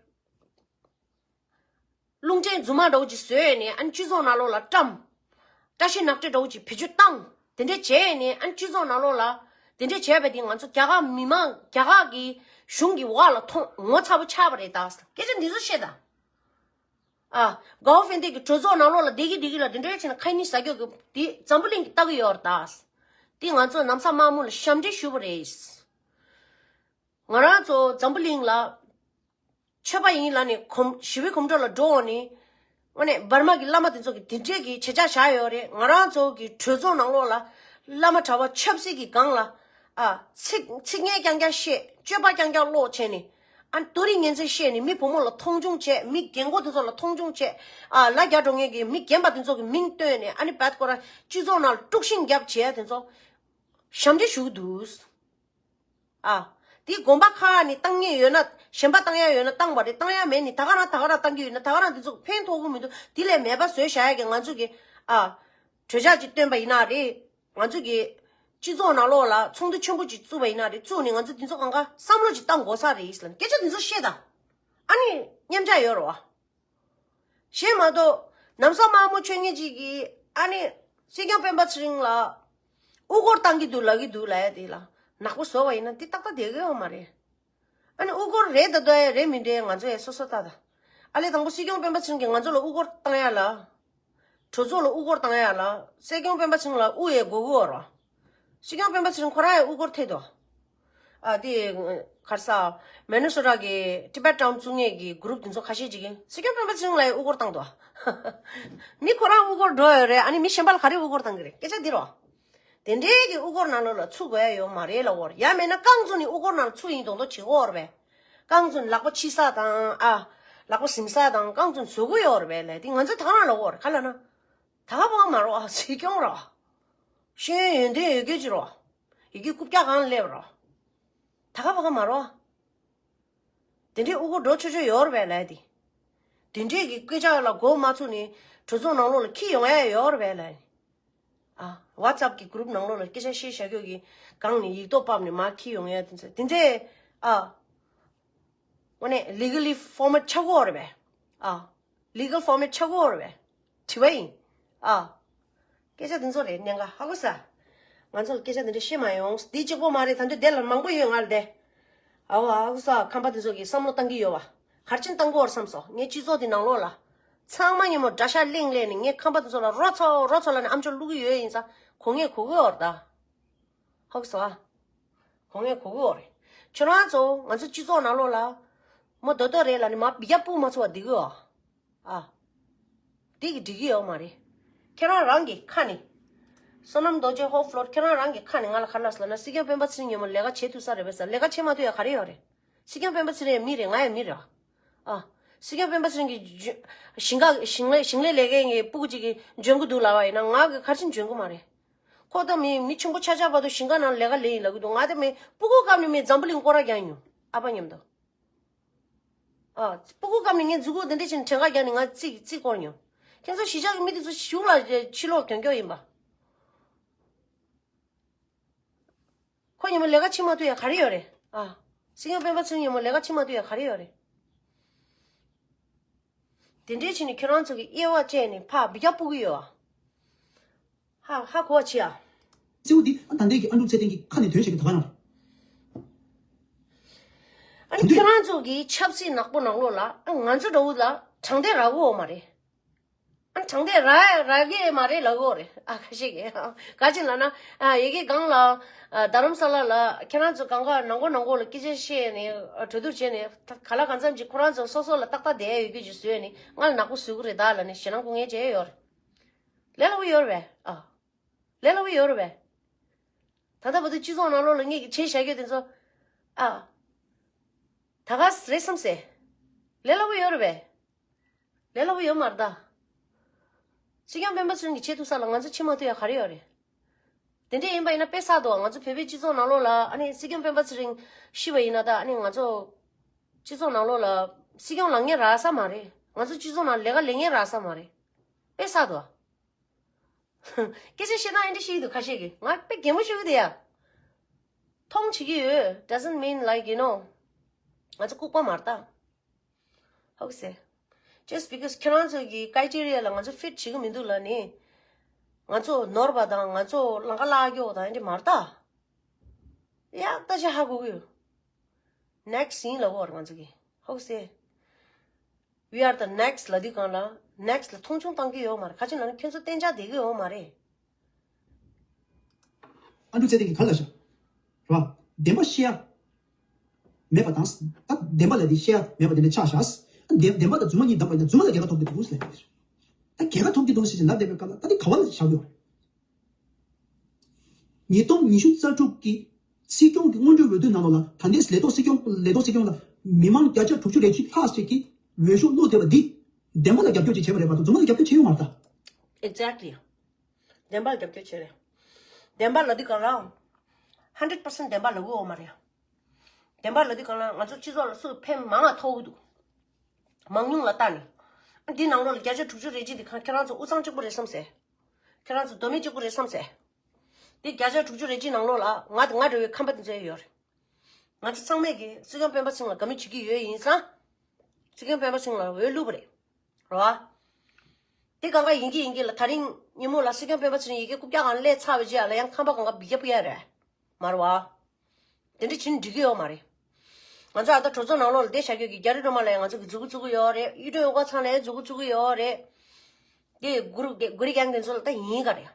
རླུང་འཕྲིན་རྫུན་མ་འདྲ་བོ་ཅིག་བཟོས་ནས་ཨ་ནི་སྤྱི་ཚོགས་ནང་ལོགས་ལ་བཀྲམ། བཀྲ་ཤིས་ནག་ཁྲེལ་འདྲ་བོ་ཅིག་བེད་སྤྱོད་བཏང་། དེ་འདྲས་བྱས་ནས་ཨ་ནི་སྤྱི་ཚོགས་ནང་ལོགས་ལ་དེ་འདྲས་བྱས་པ་དེ་ང་ཚོ་རྒྱ་གར་མི་མང་རྒྱ་གར་གྱི་གཞུང་གི་འོག་ལ་མཐོང་ངོ་ཚ་པོ་ཆགས་པ་རེད་ད། སྐད་ཆ་འདི་ཚོ་བཤད་ད། ཨ། གའོ་ཧྥེན་ཏེ་གི་གྲོས་ཚོགས་ནང་ལོགས་ལ་བསྡད་ཀྱི་བསྡད་ཀྱི་ལ་དེ་འདྲའི་བྱས་ན་ཁ་ཉིན་ཟ་རྒྱུ་གི་དེ་འཛམ་བུ་གླིང་གི་ལྟ་གི་ཡོད་རེད་ད། དེ་ང་ཚོ་ནམ་བཟའ་དམར་མོ་ལ་ཞབས་འདྲེན་ཞུ་བ་རེད། ང་རང་ཚོ་འཛམ་བུ་གླིང་ལ་ཆོས་པ་ཡིན་ལབ་ནས་གོམ་ཞི་བའི་གོམ་བགྲོད་ལ་འགྲོ་འོང་ནས། དངོས་གནས་འབར་མ་གི་བླ་མ་དེ་ཚོ་གི་དེ་འདྲས་ཀྱི་བྱེད་ཕྱོགས་བཞག་ཡོད་རེད། ང་རང་ཚོ་གི་གྲོས་ཚོགས་ནང་ལོགས་ལ་བླ་མ་གྲྭ་པ་ཆབ་སྲིད་ཀྱི་སྒང་ལ། ཨ། ཚིག་ཚིག་ངན་རྐྱང་རྐྱང་བཤད། སྤྱོད་པ་རྐྱང་རྐྱང་ལོག་བྱས་ནས། ཨ། རྡོ་རིང་ངན་ཚད་བཤད་ནས་མི་བུ་མོ་ལ་མཐོང་ཆུང་བྱས། མི་རྒན་གོག་དེ་ཚོ་ལ་མཐོང་ཆུང་བྱས། ཨ། ལ་རྒྱ་འགྲོ་མཁན་གྱི་མི་རྒན་པ་དེ་ཚོ་གི་མིང་བཏོན་ནས་ཨ་ནི་བད་ཁོ་རང་སྤྱི་ཚོགས་ནང་ལ་དཀྲུག་ཤིང་རྒྱབ་བྱས་དེ་ཚོ་ཞབས་འདྲེན་ཞུ་གི་འདུག་ཨ། དེ་དགོན་པ་ཁག་ནས་བཏང་མཁན་ཡོད་ན། གཞན་པ་བཏང་ཡ་ཡོད་ན་བཏང་བ་རེད། བཏང་ཡ་མེད་ནི་ད་ག་རང་ད་ག་རང་བཏང་གི་ཡོད་ན་ད་ག་རང་དེ་ཚོ་ཕན་ཐོགས་ཀྱི་མི་འདུག་དེ་ལས་མེད་པ་བཟོས་བཞག་ཡ་གི་ང་ཚོ་གི། ཨ། གྲོས་འཆར་ཅིག་བཏོན་པ་ཡིན་ན་རེད། ང་ཚོ་གི་སྤྱི་ཚོགས་ནང་ལོགས་ལ་ཚོགས་འདུ་ཆེན་པོ་ཅིག་བཙུགས་པ་ཡིན་ན་རེད། བཙུགས་ནས་ང་ཚོ་དེ་ཚོ་གང་ག་བསམ་བློ་ཅིག་བཏང་དགོས་ས་རེད་ལབ་ནས་སྐད་ཆ་དེ་ཚོ་བཤད་ད། ཨ་ནི་མཉམ་ཆགས་ཡོད་རེད་བ། གཞན་མ་གཏོགས་ནམ་བཟའ་དམར་མོ་ཆོས་ཉིད་ཅིག་གིས་ཨ་ནི་སྲིད་སྐྱོང་སྤེན་པ་ཚེ་རིང་ལ་དབུ་སྐོར་བཏང་གི་འདུག་ལབ་ཀྱི་འདུག་ལབ་ཡ་དེ་ལ་ནག་པོ་བཟོ་བ་ཡིན་ན་དེ་ཏག་ཏག་བསྡད་ཀྱི་ཡོད་མ་རེད། ཨ་ནི་དབུ་སྐོར་རེད་ད་འདོད་ཡ་རེད་མི་འདྲ་ང་ཚོ་ཡ་སོ་སོ་ལྟ་ད། ཨ་ལས་དང་པོ་སྲིད་སྐྱོང་སྤེན་པ་ཚེ་རིང་གིས་ང་ཚོ་ལ་དབུ་སྐོར་བཏང་ཡ་ལ། གྲོས་ཚོགས་ལ་དབུ་སྐོར་བཏང་ཡ་ལ་སྲིད་སྐྱོང་སྤེན་པ་ཚེ་རིང་ལ་དབུ་ཡས་དགོས་ཀྱི་ཡོད་རེད། སྲིད་སྐྱོང་སྤེན་པ་ཚེ་རིང་ཁོ་རང་ཡང་དབུ་སྐོར་ཐེབས་འདུག་ཨ་དེ་ག་རེ་ཟ། མེ་ནི་སོ་ཊ་གི་ཊི་བེཊ་ཊའོན་བཙུགས་མཁན་གྱི་གུ་རུབ་དེ་ཚོ་ཁ་ཤས་ཅིག་གིས་སྲིད་སྐྱོང་སྤེན་པ་ཚེ་རིང་ལ་ཡང་དབུ་སྐོར་བཏང་འདུག་མི་ཁོ་རང་དབུ་སྐོར་འགྲོ་ཡོད་རེད། ཨ་ནི་མི་གཞན་པ་ལ་ག་རེ་དབུ་སྐོར་བཏང་གི་རེད། སྐད་ཆ་འདི་རེད་བ། དེ་འདྲའི་གི་དབུ་སྐོར་ནང་ལོགས་ལ་ཚུད་དགོས་ཡ་ཡོད་མ་རེད་ལབ་ཀྱི་ཡོད་རེད། ཡང་མིན་ན་རྐང་བཙུགས་ནས་དབུ་སྐོར་ནང་ལ་ཚུད་ཡིན་མདོག་མདོག་བྱེད་ཀྱི་ཡོད་རེད་པས། རྐང་བཙུགས་ནས་ལག་པ་ཕྱི་ས་དང་ཨ། ལག་པ་ཟིན་ས་དང་རྐང་བཙུགས་ནས་བཟོ་གི་ཡོད་རེད་པས་ལབ་དེ་ང་ཚོས་ད་ག་རང་ལབ་ཀྱི་ཡོད་རེད། ག་ལབ་ན། ད་ག་པ་ག་མ་རེད་བ། སྲིད་སྐྱོང་རེད་བ། ཤེས་ཡོན་ཡོན་ཏན་ཡོད་མཁན་ཅིག་རེད་བ། ཡི་གེ་རྐུབ་བཀྱག་སྒང་ལ་སླེབས་པ་རེད་བ། ད་ག་པ་ག་མ་རེད་བ། དེ་འདྲའི་དབུ་སྐོར་འགྲོ་ཆོག་ཆོག་ཡོད་རེད་པས་ལབ་དེ། དེ་འདྲའི་གི་སྐད་ཆ་ལ་མགོ་མ་ཚོས་ནས་གྲོས་ཚོགས་ནང་ལོགས་ལ་འཁྱེར་ཡོང་ཡ་ཡོད་རེད་པས་ལབ། ཨ། ཝ་ཊི་སབ་གི་གུ་རུབ་ནང་ལོགས་ལ་སྐད་ཆ་བཤད་བཞག་རྒྱུ་གི་སྒང་ནས་ཡིག་ཐོག་ཕབ་ནས་མར་འཁྱེར་ཡོང་ཡ་དེ་ཚོ་དེ་ཚོ། ཨ། དངོས་གནས་ལི་གལ་ལི་ཕོར་མེཊ་ཆགས་ཀྱི་ཡོད་རེད་པས། ཨ། ལི་གལ་ཕོར་མེཊ་ཆགས་ཀྱི་ཡོད་རེད་པས། དྲི་བ་ཡིན། ཨ། སྐད་ཆ་དེ་ཚོ་རེད། གནད་འགག་ཧ་གོ་ས། ང་ཚོ་ལ་སྐད་ཆ་དེ་འདྲ་བཤད་མ་ཡོང་། འདི་གཅིག་པོ་མ་རེད། ད་དུང་དེ་ལ་མང་པོ་ཡོད་ང་ལ་དེ། ཨ་བ་ཨ་གོ་ས། ཁམས་པ་དེ་ཚོ་གིས་བསམ་བློ་བཏང་གི་ཡོད་བ། ག་རེ་བྱས་ནས་བཏང་གི་ཡོད་རེད་བསམ་སོང་། ངའི་སྤྱི་ཚོགས་དེ་ནང་ལོགས་ལ། ཚང་མ་ཉིན་མོ་དགྲ་ཤ་གླེང་གླེང་ནས་ངས་ཁམས་པ་དེ་ཚོ་ལ་རོ་ཚོ་རོ་ཚོ་ལབ་ནས་ཨམ་ཅོག་བླུག་གི་ཡོད་ཡིན་ཙང་གོ་ངས་གོ་གི་ཡོད་རེད་ད། ཧ་གོ་སོང་ཨ། གོ་ངས་གོ་གི་ཡོད་རེད། ཁྱོད་རང་ཚོ་ང་ཚོ་སྤྱི་ཚོགས་ནང་ལོགས་ལ། མོ་རྡོ་རྡོ་རེད་ལབ་ནས་མར་འབུད་རྒྱག་སྤུ་མ་ཚོ་བ་འདི་གི་ཨ། ཨ། འདི་གི་འགྲིག་གི་ཡོད་མ་རེད། ཁྱེད་རང་རང་གི་ཁ་ནས། བསོད་ནམས་རྡོ་རྗེ་ཧོབ་ཕློར་ཁྱེད་རང་རང་གི་ཁ་ནས་ང་ལ་ག་རེ་ལབ་སོང་ལབ་ན། སྲིད་སྐྱོང་སྤེན་པ་ཚེ་རིང་ཉིན་མོ་ལས་ཀ་བྱེད་ཐུབ་ས་རེད་པས་ཟེར། ལས་ཀ་བྱེད་མ་ཐུབ་ཡ་ག་རེ་ཡོད་རེད། སྲིད་སྐྱོང་སྤེན་པ་ཚེ་རིང་མི་རེད། ང་ཡང་མི་རེད་བ། ཨ། སྲིད་སྐྱོང་སྤེན་པ་ཚེ་རིང་གི་ཇོ་ཞིང་ཁ་ཞིང་ལས་ཞིང་ལས་ལས་ཀའི་ངའི་སྤུ་གུ་གཅིག་གིས་འཇོན་གི་འདུག་ལབ་པ་ཡིན་ན་ང་གིས་ག་རེ་བྱས་ནས་འཇོན་གི་མ་རེད། ཁོ་ད་མི་མི་ཆེན་པོ་ཆགས་ཆགས་བར་དུ་ཞིང་ཁ་ནང་ལས་ཀ་ལས་ཡིན་ལབ་གི་འདུག་ང་ད་མི་སྤུ་གུ་སྐབས་ནས་མི་འཛམ་བུ་གླིང་སྐོར་ར་རྒྱག་མྱོང་། ཨ་ཕ་མཉམ་དུ། ཨ། སྤུ་གུ་སྐབས་ནས་ངའི་མཛུབ་གུ་འདི་འདྲ་བྱས་ནས་བྲན་ཁ་རྒྱག་ནས་ང་རྩིས་རྩིས་སྐོར་མྱོང་། ཁྱེད་ཚོ་གཞིས་ཆགས་ཀྱི་མི་དེ་ཚོ་གཞུག་ལ་ཕྱིར་ལོག་གྱོན་གྱོན་ཡིན་པ། ཁོ་ཉིན་མོ་ལས་ཀ་བྱེད་མ་ཐུབ་ཡ་ག་རེ་ཡོད་རེད། ཨ། སྲིད་སྐྱོང་སྤེན་པ་ཚེ་རིང་ཉིན་མོ་ལས་ཀ་བྱེད་མ་ཐུབ་ཡ་ག་རེ་ཡོད་རེད། དེ་འདྲའི་བྱས་ནས་ཁྱོད་རང་ཚོ་གི་དབྱེ་བ་བཅད་ནས་ཕར་འབུད་རྒྱག་སྤུ་གུ་ཡོད་ཨ། ཧ་ཧ་གོ་བ་བྱེད་ཨ། གསལ་བོ་འདི་ཨ་ད་ལྟའི་གི་ཨ་འབྲུག་ཚེ་བརྟན་གྱི་ཁ་ནས་ཐོན་བཞག་གི་ད་ག་རང་རེད། ཨ། ཁྱེད་རང་ཚོ་གི་ཆབ་སྲིད་ནག་པོ་ནང་ལོགས་ལ་ང་ཚོ་འདྲ་བོ་ལ་དྲང་བདེན་རག་གི་ཡོད་མ་རེད། ཨ་དྲང་བདེན་རག་རག་གི་མ་རེད་ལབ་ཡོད་རེད། ཨ་ཁ་ཤས་ཀྱིས་ག་ཅི་ལབ་ན། ཨ་ཡ་གི་སྒང་ལ། ཨ་རྡ་རམ་ས་ལ་ལ་ཁྱེད་རང་ཚོ་གང་ག་ནང་སྒོ་ནང་སྒོ་ལ་སྐད་ཆ་བཤད་ནས་གྲོས་བསྡུར་བྱས་ནས་ག་ལ་གང་འཚམ་ཅིག་ཁོ་རང་ཚོ་སོ་སོ་ལ་ཏག་ཏག་བསྡད་ཡོད་རྒྱུ་ཅིག་བཟོས་ནས་ང་ལ་ནག་པོ་བཟོ་གི་རེད་ད་ལབ་ནས་ཞེད་སྣང་སྐུ་ངལ་བྱས་ཡོད་རེད། ལས་སླ་པོ་ཡོད་རེད་པས། ཨ་ལས་སླ་པོ་ཡོད་རེད་པས། ད་ལྟ་བར་དུ་སྤྱི་ཚོགས་ནང་ལོགས་ལ་ངས་བྱས་བཞག་རྒྱུ་དེ་ཚོ། ཨ་ད་ག་རེད་བསམ་སེ། ལས་སླ་པོ་ཡོད་རེད་པས། ལས་སླ་པོ་ཡོད་མ་རེད་ད། སྲིད་སྐྱོང་སྤེན་པ་ཚེ་རིང་གིས་བྱེད་ཐུབ་ས་ལ་ང་ཚོ་བྱེད་མ་ཐུབ་ཡ་ག་རེ་ཡོད་རེད། དེ་འདྲས་ཡིན་པ་ཡིན་ན་དཔེ་བསགས་འདུག་ང་ཚོ་བོད་པའི་སྤྱི་ཚོགས་ནང་ལོགས་ལ་ཨ་ནི་སྲིད་སྐྱོང་སྤེན་པ་ཚེ་རིང་ཤི་བ་ཡིན་ན་ད་ཨ་ནི་ང་ཚོ་སྤྱི་ཚོགས་ནང་ལོགས་ལ་སྲིད་སྐྱོང་ལངས་མཁན་རག་ས་མ་རེད། ང་ཚོ་སྤྱི་ཚོགས་ནང་ལས་ཀ་ལས་མཁན་རག་ས་མ་རེད། དཔེ་བསགས་འདུག་སྐད་ཆ་བཤད་སྟངས་ཨེ་འདྲ་ཞིག་འདུག་ཁ་ཤས་ཀྱིས་ང་དཔེ་གད་མོ་ཤོར་གི་འདུག་ཡ། མཐོང་བྱེད་ཀྱི་ཡོད། Doesn't mean, like, you know, ང་ཚོ་ལྐུགས་པ་མ་རེད་ད། How to say? Just because ཁྱེད་རང་ཚོ་གི་criteria ལ་ང་ཚོ་fit བྱེད་ཀྱི་མི་འདུག་ལབ་ནས། ང་ཚོ་ནོར་བ་དང་ང་ཚོ་ལམ་ཁ་བརླག་རྒྱུ་དང་ཨེ་འདྲ་མ་རེད་ད། ཡ་ད་ཅི་ཧ་གོ་གི་ཡོད། Next ཡིན་ལབ་ཡོད་རེད་ང་ཚོ་གི། How to say? We are the next ལབ་དུས་སྒང་ལ་next ལ་མཐོང་ཆུང་བཏང་གི་ཡོད་མ་རེད། ག་ཅི་ལབ་ན་ཁྱོད་ཚོ་གཏན་འཇགས་བསྡད་ཀྱི་ཡོད་མ་རེད། ཨ་འབྲུག་ཚེ་བརྟན་གྱིས་ག་རེ་ལབ་ཤག་རེད་བ། བདེན་པ་བཤད་ཡ་མེད་པ་དང་། ད་བདེན་པ་ལབ་དེ་བཤད་ཡ་མེད་པ་དེ་འདྲ་ཆགས་ཤག་བདེན་བདེན་པ་དང་རྫུན་མ་གཉིས་བསྡོམས་པ་ཡིན་ན་རྫུན་མ་ལ་རྒྱལ་ཁ་ཐོབ་ཀྱི་འདུག་ཟེར་ལབ་ཡོད་རེད། ད་རྒྱལ་ཁ་ཐོབ་ཀྱི་འདུག་ཟེར་ཅིག་ལབ་བསྡད་པའི་སྐབས་ལ་ད་དེ་ག་བ་ལ་བཞག་དགོས་རེད། ཉིས་སྟོང་ཉི་ཤུ་རྩ་དྲུག་གི་སྲིད་སྐྱོང་གི་སྔོན་འགྲོའི་འོས་བསྡུ་ནང་ལོགས་ལ་ད་ལྟའི་ལས་ཐོག་སྲིད་སྐྱོང་ལས་ཐོག་སྲིད་སྐྱོང་ལ་མི་མང་བརྒྱ་ཆ་དྲུག་ཅུ་རེ་གཅིག་ལྷག་ཅིག་གིས་འོས་ཤོག་བླུགས་བསྡད་པ་འདི་བདེན་པ་ལ་རྒྱབ་སྐྱོར་ཅིག་བྱས་པ་རེད་མ་གཏོགས་རྫུན་མ་ལ་རྒྱབ་སྐྱོར་བྱས་ཡོད་མ་རེད་ད། Exactly. བདེན་པ་ལ་རྒྱབ་སྐྱོར་བྱས་རེད། བདེན་པ་ལབ་དུས་སྒང་ལ་hundred percent བདེན་པ་ལབ་ཀྱི་ཡོད་མ་རེད། བདེན་པ་ལབ་དུས་སྒང་ལ་ང་ཚོ་སྤྱི་ཚོགས་ལ་སུ་ཕན་མང་ང་ཐོགས་ཀྱི་འདུག་མང་ཉུང་ལ་ལྟ་ནས། འདི་ནང་ལོགས་ལ་བརྒྱ་ཆ་དྲུག་ཅུ་རེ་གཅིག་འདི་ཁ་ཁྱེད་རང་ཚོ་དབུ་གཙང་གཅིག་པུ་རེད་བསམ་ཟེར། ཁྱེད་རང་ཚོ་མདོ་སྨད་གཅིག་པུ་རེད་བསམ་ཟེར། འདི་བརྒྱ་ཆ་དྲུག་ཅུ་རེ་གཅིག་ནང་ལོགས་ལ་ང་དང་ང་འདྲ་བའི་ཁམས་པ་དེ་ཚོ་ཡོད་རེད། ང་ཚོ་ཚང་མས་ཀྱི་སྲིད་སྐྱོང་སྤེན་པ་ཚེ་རིང་ལ་དགའ་མོས་བྱེད་ཀྱི་ཡོད་ཡིན་ཙང་། སྲིད་སྐྱོང་སྤེན་པ་ཚེ་རིང་ལ་འོས་བླུགས་པ་རེད། རེད་བ། དེ་གང་ག་ཡིན་གྱི་ཡིན་གྱི་ལ་དེ་རིང་ཉིན་མོ་ལ་སྲིད་སྐྱོང་སྤེན་པ་ཚེ་རིང་ཡི་གེ་རྐུབ་བཀྱག་སྒང་སླེབས་ཚར་བའི་རྗེས་ལ་ཡང་ཁམས་པ་གང་ག་འབུད་རྒྱབ་ཡ་རེད། མ་རེད་བ། དེ་འདྲ་བྱེད་ན་འགྲིག་གི་ཡོད་མ་རེད། ང་ཚོ་ཨ་ད་གྲོས་ཚོགས་ནང་ལོགས་ལ་བསྡད་བཞག་རྒྱུ་གི་རྒྱ་རི་སྒྲོལ་མ་ལ་ཡང་ང་ཚོ་གི་མཛུབ་གུ་བཙུགས་ཀྱི་ཡོད་རེད། གཡུ་སྒྲོན་དབུ་དཀར་ཚང་ལ་ཡང་མཛུབ་གུ་བཙུགས་ཀྱི་ཡོད་རེད། དེ་གུ་རུ་གུ་རི་གེང་དེ་ཚོ་ལ་ད་ཡིན་ག་རེད།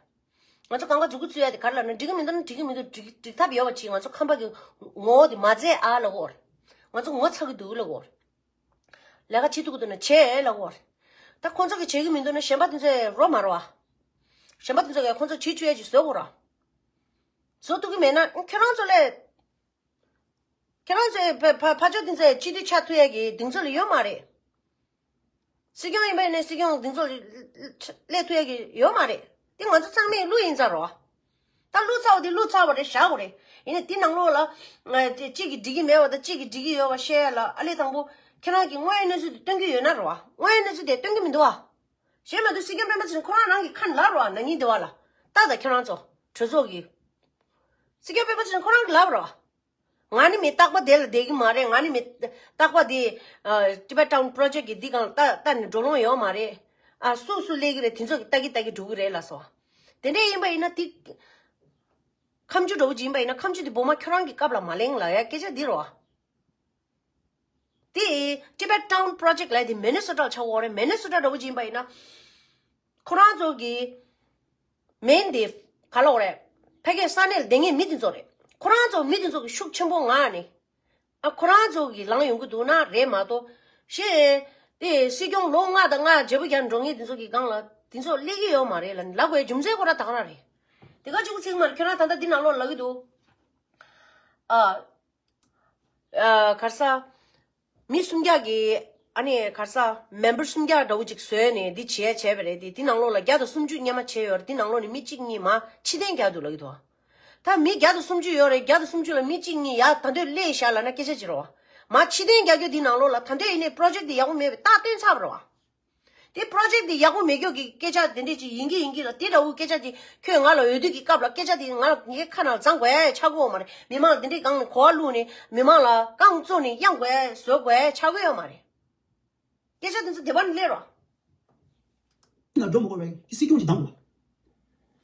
ང་ཚོ་གང་ག་མཛུབ་གུ་བཙུགས་ཡ་དེ་ག་རེ་ལབ་ན་འགྲིག་གི་མི་འདུག་འགྲིག་འདུག་འགྲིག་འགྲིག་ཐབས་ཡོད་པ་ཅིག་ང་ཚོ་ཁམས་པ་གི་ངོ་བོ་དེ་མ་བརྗེད་ཨ་ལབ་ཀྱི་ཡོད་རེད། ང་ཚོ་ངོ་ཚ་གི་འདུག་ལབ་ཀྱི་ཡོད་རེད། ལས་ཀ་བྱེད་ཐུབ་ཀྱི་འདུག་ན་བྱེད་ལབ་ཀྱི་ཡོད་རེད། ད་ཁོང་ཚོ་གིས་བྱེད་ཀྱི་མི་འདུག་ན་གཞན་པ་དེ་ཚོས་རོགས་མ་རེད་བ། གཞན་པ་དེ་ཚོ་གིས་ཁོང་ཚོ་བྱེད་བཅུག་ཡ་ཅིག་བཟོ་དགོས་རེད་བ། བཟོ་ཐུབ་ཀྱི་མེད་ན་ཁྱེད་རང་ཚོ་ལས། ཁྱེད་རང་ཚོའི་ཕ་ཕ་ཕ་ཕྱོགས་འདི་ཚོའི་སྤྱི་འཐུས་ཆགས་ཐུབ་ཡས་ཀྱི་གདེང་ཚོད་ལ་ཡོད་མ་རེད། སྲིད་སྐྱོང་ཡིན་པ་ཡིན་ནའི་སྲིད་སྐྱོང་གདེང་ཚོད་ལ་སླེབས་ཐུབ་ཡས་ཀྱི་ཡོད་མ་རེད། དེ་ང་ཚོ་ཚང་མས་བླུ་ཡིན་ཚར་རོ། ད་བླུ་ཚར་བ་དེ་བླུ་ཚར་བ་རེད་བཞག་དགོས་རེད། ཡིན་ནའི་དེ་ནང་ལོགས་ལ་ང་ཅིག་གིས་འགྲིག་གི་མེད་པ་དང་གཅིག་གིས་འགྲིག་གི་ཡོད་པ་བཤད་ཡ་ལ་ཨ་ལས་དང་པོ་ཁྱེད་རང་གིས་དངོས་ཡོད་གནས་ཚུལ་དེ་སྟོན་གྱི་ཡོད་ན་རོ། དངོས་ཡོད་གནས་ཚུལ་དེ་སྟོན་གྱི་མི་འདུག་ཨ། གཞན་མ་གཏོགས་སྲིད་སྐྱོང་སྤེན་པ་ཚེ་རིང་ཁོ་རང་རང་གིས་ཁ་ནས་ལབ་རོ་ཨ། ན་ནིང་དེ་བ་ལ་ལྟ་དང་ཁྱེད་རང་ཚོ་གྲོས་ཚོགས་ཀྱི་སྲིད་སྐྱོང་སྤེན་པ་ཚེ་རིང་ཁོ་རང་གིས་ལབ་རོ། ང་ནི་མི་རྟག་པ་དེ་ལ་བསྡད་ཀྱི་མ་རེད། ང་ནི་མི་རྟག་པ་དེ་ཨ་Tibet Town Project གི་འདི་སྒང་ལ་ལྟ་ལྟ་ནས་འགྲོ་ལོང་ཡོད་མ་རེད། ཨ་སུ་སུ་སླེབས་ཀྱི་རེད། དེ་ཚོ་གིས་ལྟ་གི་ལྟ་གི་འགྲོ་གི་རེད་ལབ་སོང་། དེ་འདྲ་ཡིན་པ་ཡིན་ན་དེ་ཁ་མཆུ་འདྲ་བོ་ཅིག་ཡིན་པ་ཡིན་ན་ཁ་མཆུ་དེ་བོ་མ་ཁྱོད་རང་གི་སྐབས་ལ་མ་གླེང་ལབ་ཡ་སྐད་ཆ་འདི་རེད་བ། དེ་Tibet Town Project ལབ་དེ་མི་ནི་སོ་ཊ་ལ་ཆགས་ཡོད་རེད། མི་ནི་སོ་ཊ་འདྲ་བོ་ཅིག་ཡིན་པ་ཡིན་ན། ཁོ་རང་ཚོ་གི་མེན་དེ་ག་ལབ་དགོས་རེད། ཕ་གིའི་ས་གནས་ལ་བསྡད་མཁན་མི་དེ་ཚོ་རེད། ཁོ་རང་ཚོ་མི་དེ་ཚོ་གི་ཤུགས་ཆེན་པོ་མངགས་ནས། ཨ་ཁོ་རང་ཚོ་གི་ལངས་ཡོང་གི་འདུག་ན་རེད་མ་གཏོགས། ཞེས་དེ་སྲིད་སྐྱོང་ལོ་ལྔ་དང་ལྔ་བརྗེ་པོ་རྒྱག་འགྲོ་མཁན་དེ་ཚོ་གི་སྒང་ལ་དེ་ཚོ་སླེབས་ཀྱི་ཡོད་མ་རེད་ལབ་ནས་ལབ་དགོས་རྒྱུ་མཚན་ཁོ་རང་ད་ག་རང་རེད། དེ་ག་གཅིག་པུ་ཚིག་མ་རེད། ཁྱོད་རང་ད་ལྟ་འདི་ནང་ལོགས་ལབ་ཀྱི་འདུག་ཨ། ཨ་ག་རེ་ཟ། མི་སུམ་བརྒྱ་གི་ཨ་ནི་ག་རེ་ཟ་མེམ་བར་སུམ་བརྒྱ་འདྲ་བོ་ཅིག་བཟོས་ནས་འདི་བྱས་བྱས་པ་རེད་དེ། འདི་ནང་ལོགས་ལ་བརྒྱ་དང་སུམ་ཅུ་སྔོན་མ་བྱས་ཡོད་རེད། འདི་ནང་ལོགས་ནས་མི་གཅིག་གཉིས་མར་ཕྱིར་འཐེན་རྒྱག་འདུག་ལབ་ཀྱི་འདུག་ད་མི་བརྒྱ་དང་སུམ་ཅུ་ཡོད་རེད། བརྒྱ་དང་སུམ་ཅུ་ལ་མི་གཅིག་གཉིས་ཡར་ད་དུང་སླེབས་བཞག་ལབ་ན་སྐད་ཆ་ཅིག་རེད་བ། མར་ཕྱིར་འཐེན་རྒྱག་རྒྱུ་འདི་ནང་ལོགས་ལ་ད་ལྟ་ཡིན་ནའི་པྲོ་ཇེཀ་འདི་ཡག་པོ་མེད་པའི་རྟགས་སྟོན་ཚར་བ་རེད་བ། དེ་པྲོ་ཇེཀ་དེ་ཡག་པོ་མེད་རྒྱུ་གི་སྐད་ཆ་དེ་འདྲས་ཅིག་ཡིན་གྱི་ཡིན་གྱི་ལ་དེ་འདྲ་བོ་སྐད་ཆ་དེ་ཁྱོད་ང་ལ་འོས་བསྡུ་གི་སྐབས་ལ་སྐད་ཆ་དེ་ང་ལ་ངའི་ཁ་ནང་བརྫང་དགོས་ཆགས་ཀྱི་ཡོད་མ་རེད། མི་མང་ལ་དེ་འདྲས་སྒང་ནས་གོ་བ་བླུགས་ནས་མི་མང་ལ་རྐང་བཙུགས་ནས་གཡང་དགོས་བཟོ་དགོས་ཆགས་ཀྱི་ཡོད་མ་རེད། སྐད་ཆ་དེ་ཚོ་དེ་བ་ནས་སླེབས་རོགས། ལ་འགྲོ་མ་དགོས་པའི་སྲིད་སྐྱོང་ཅིག་བདམས་དགོས།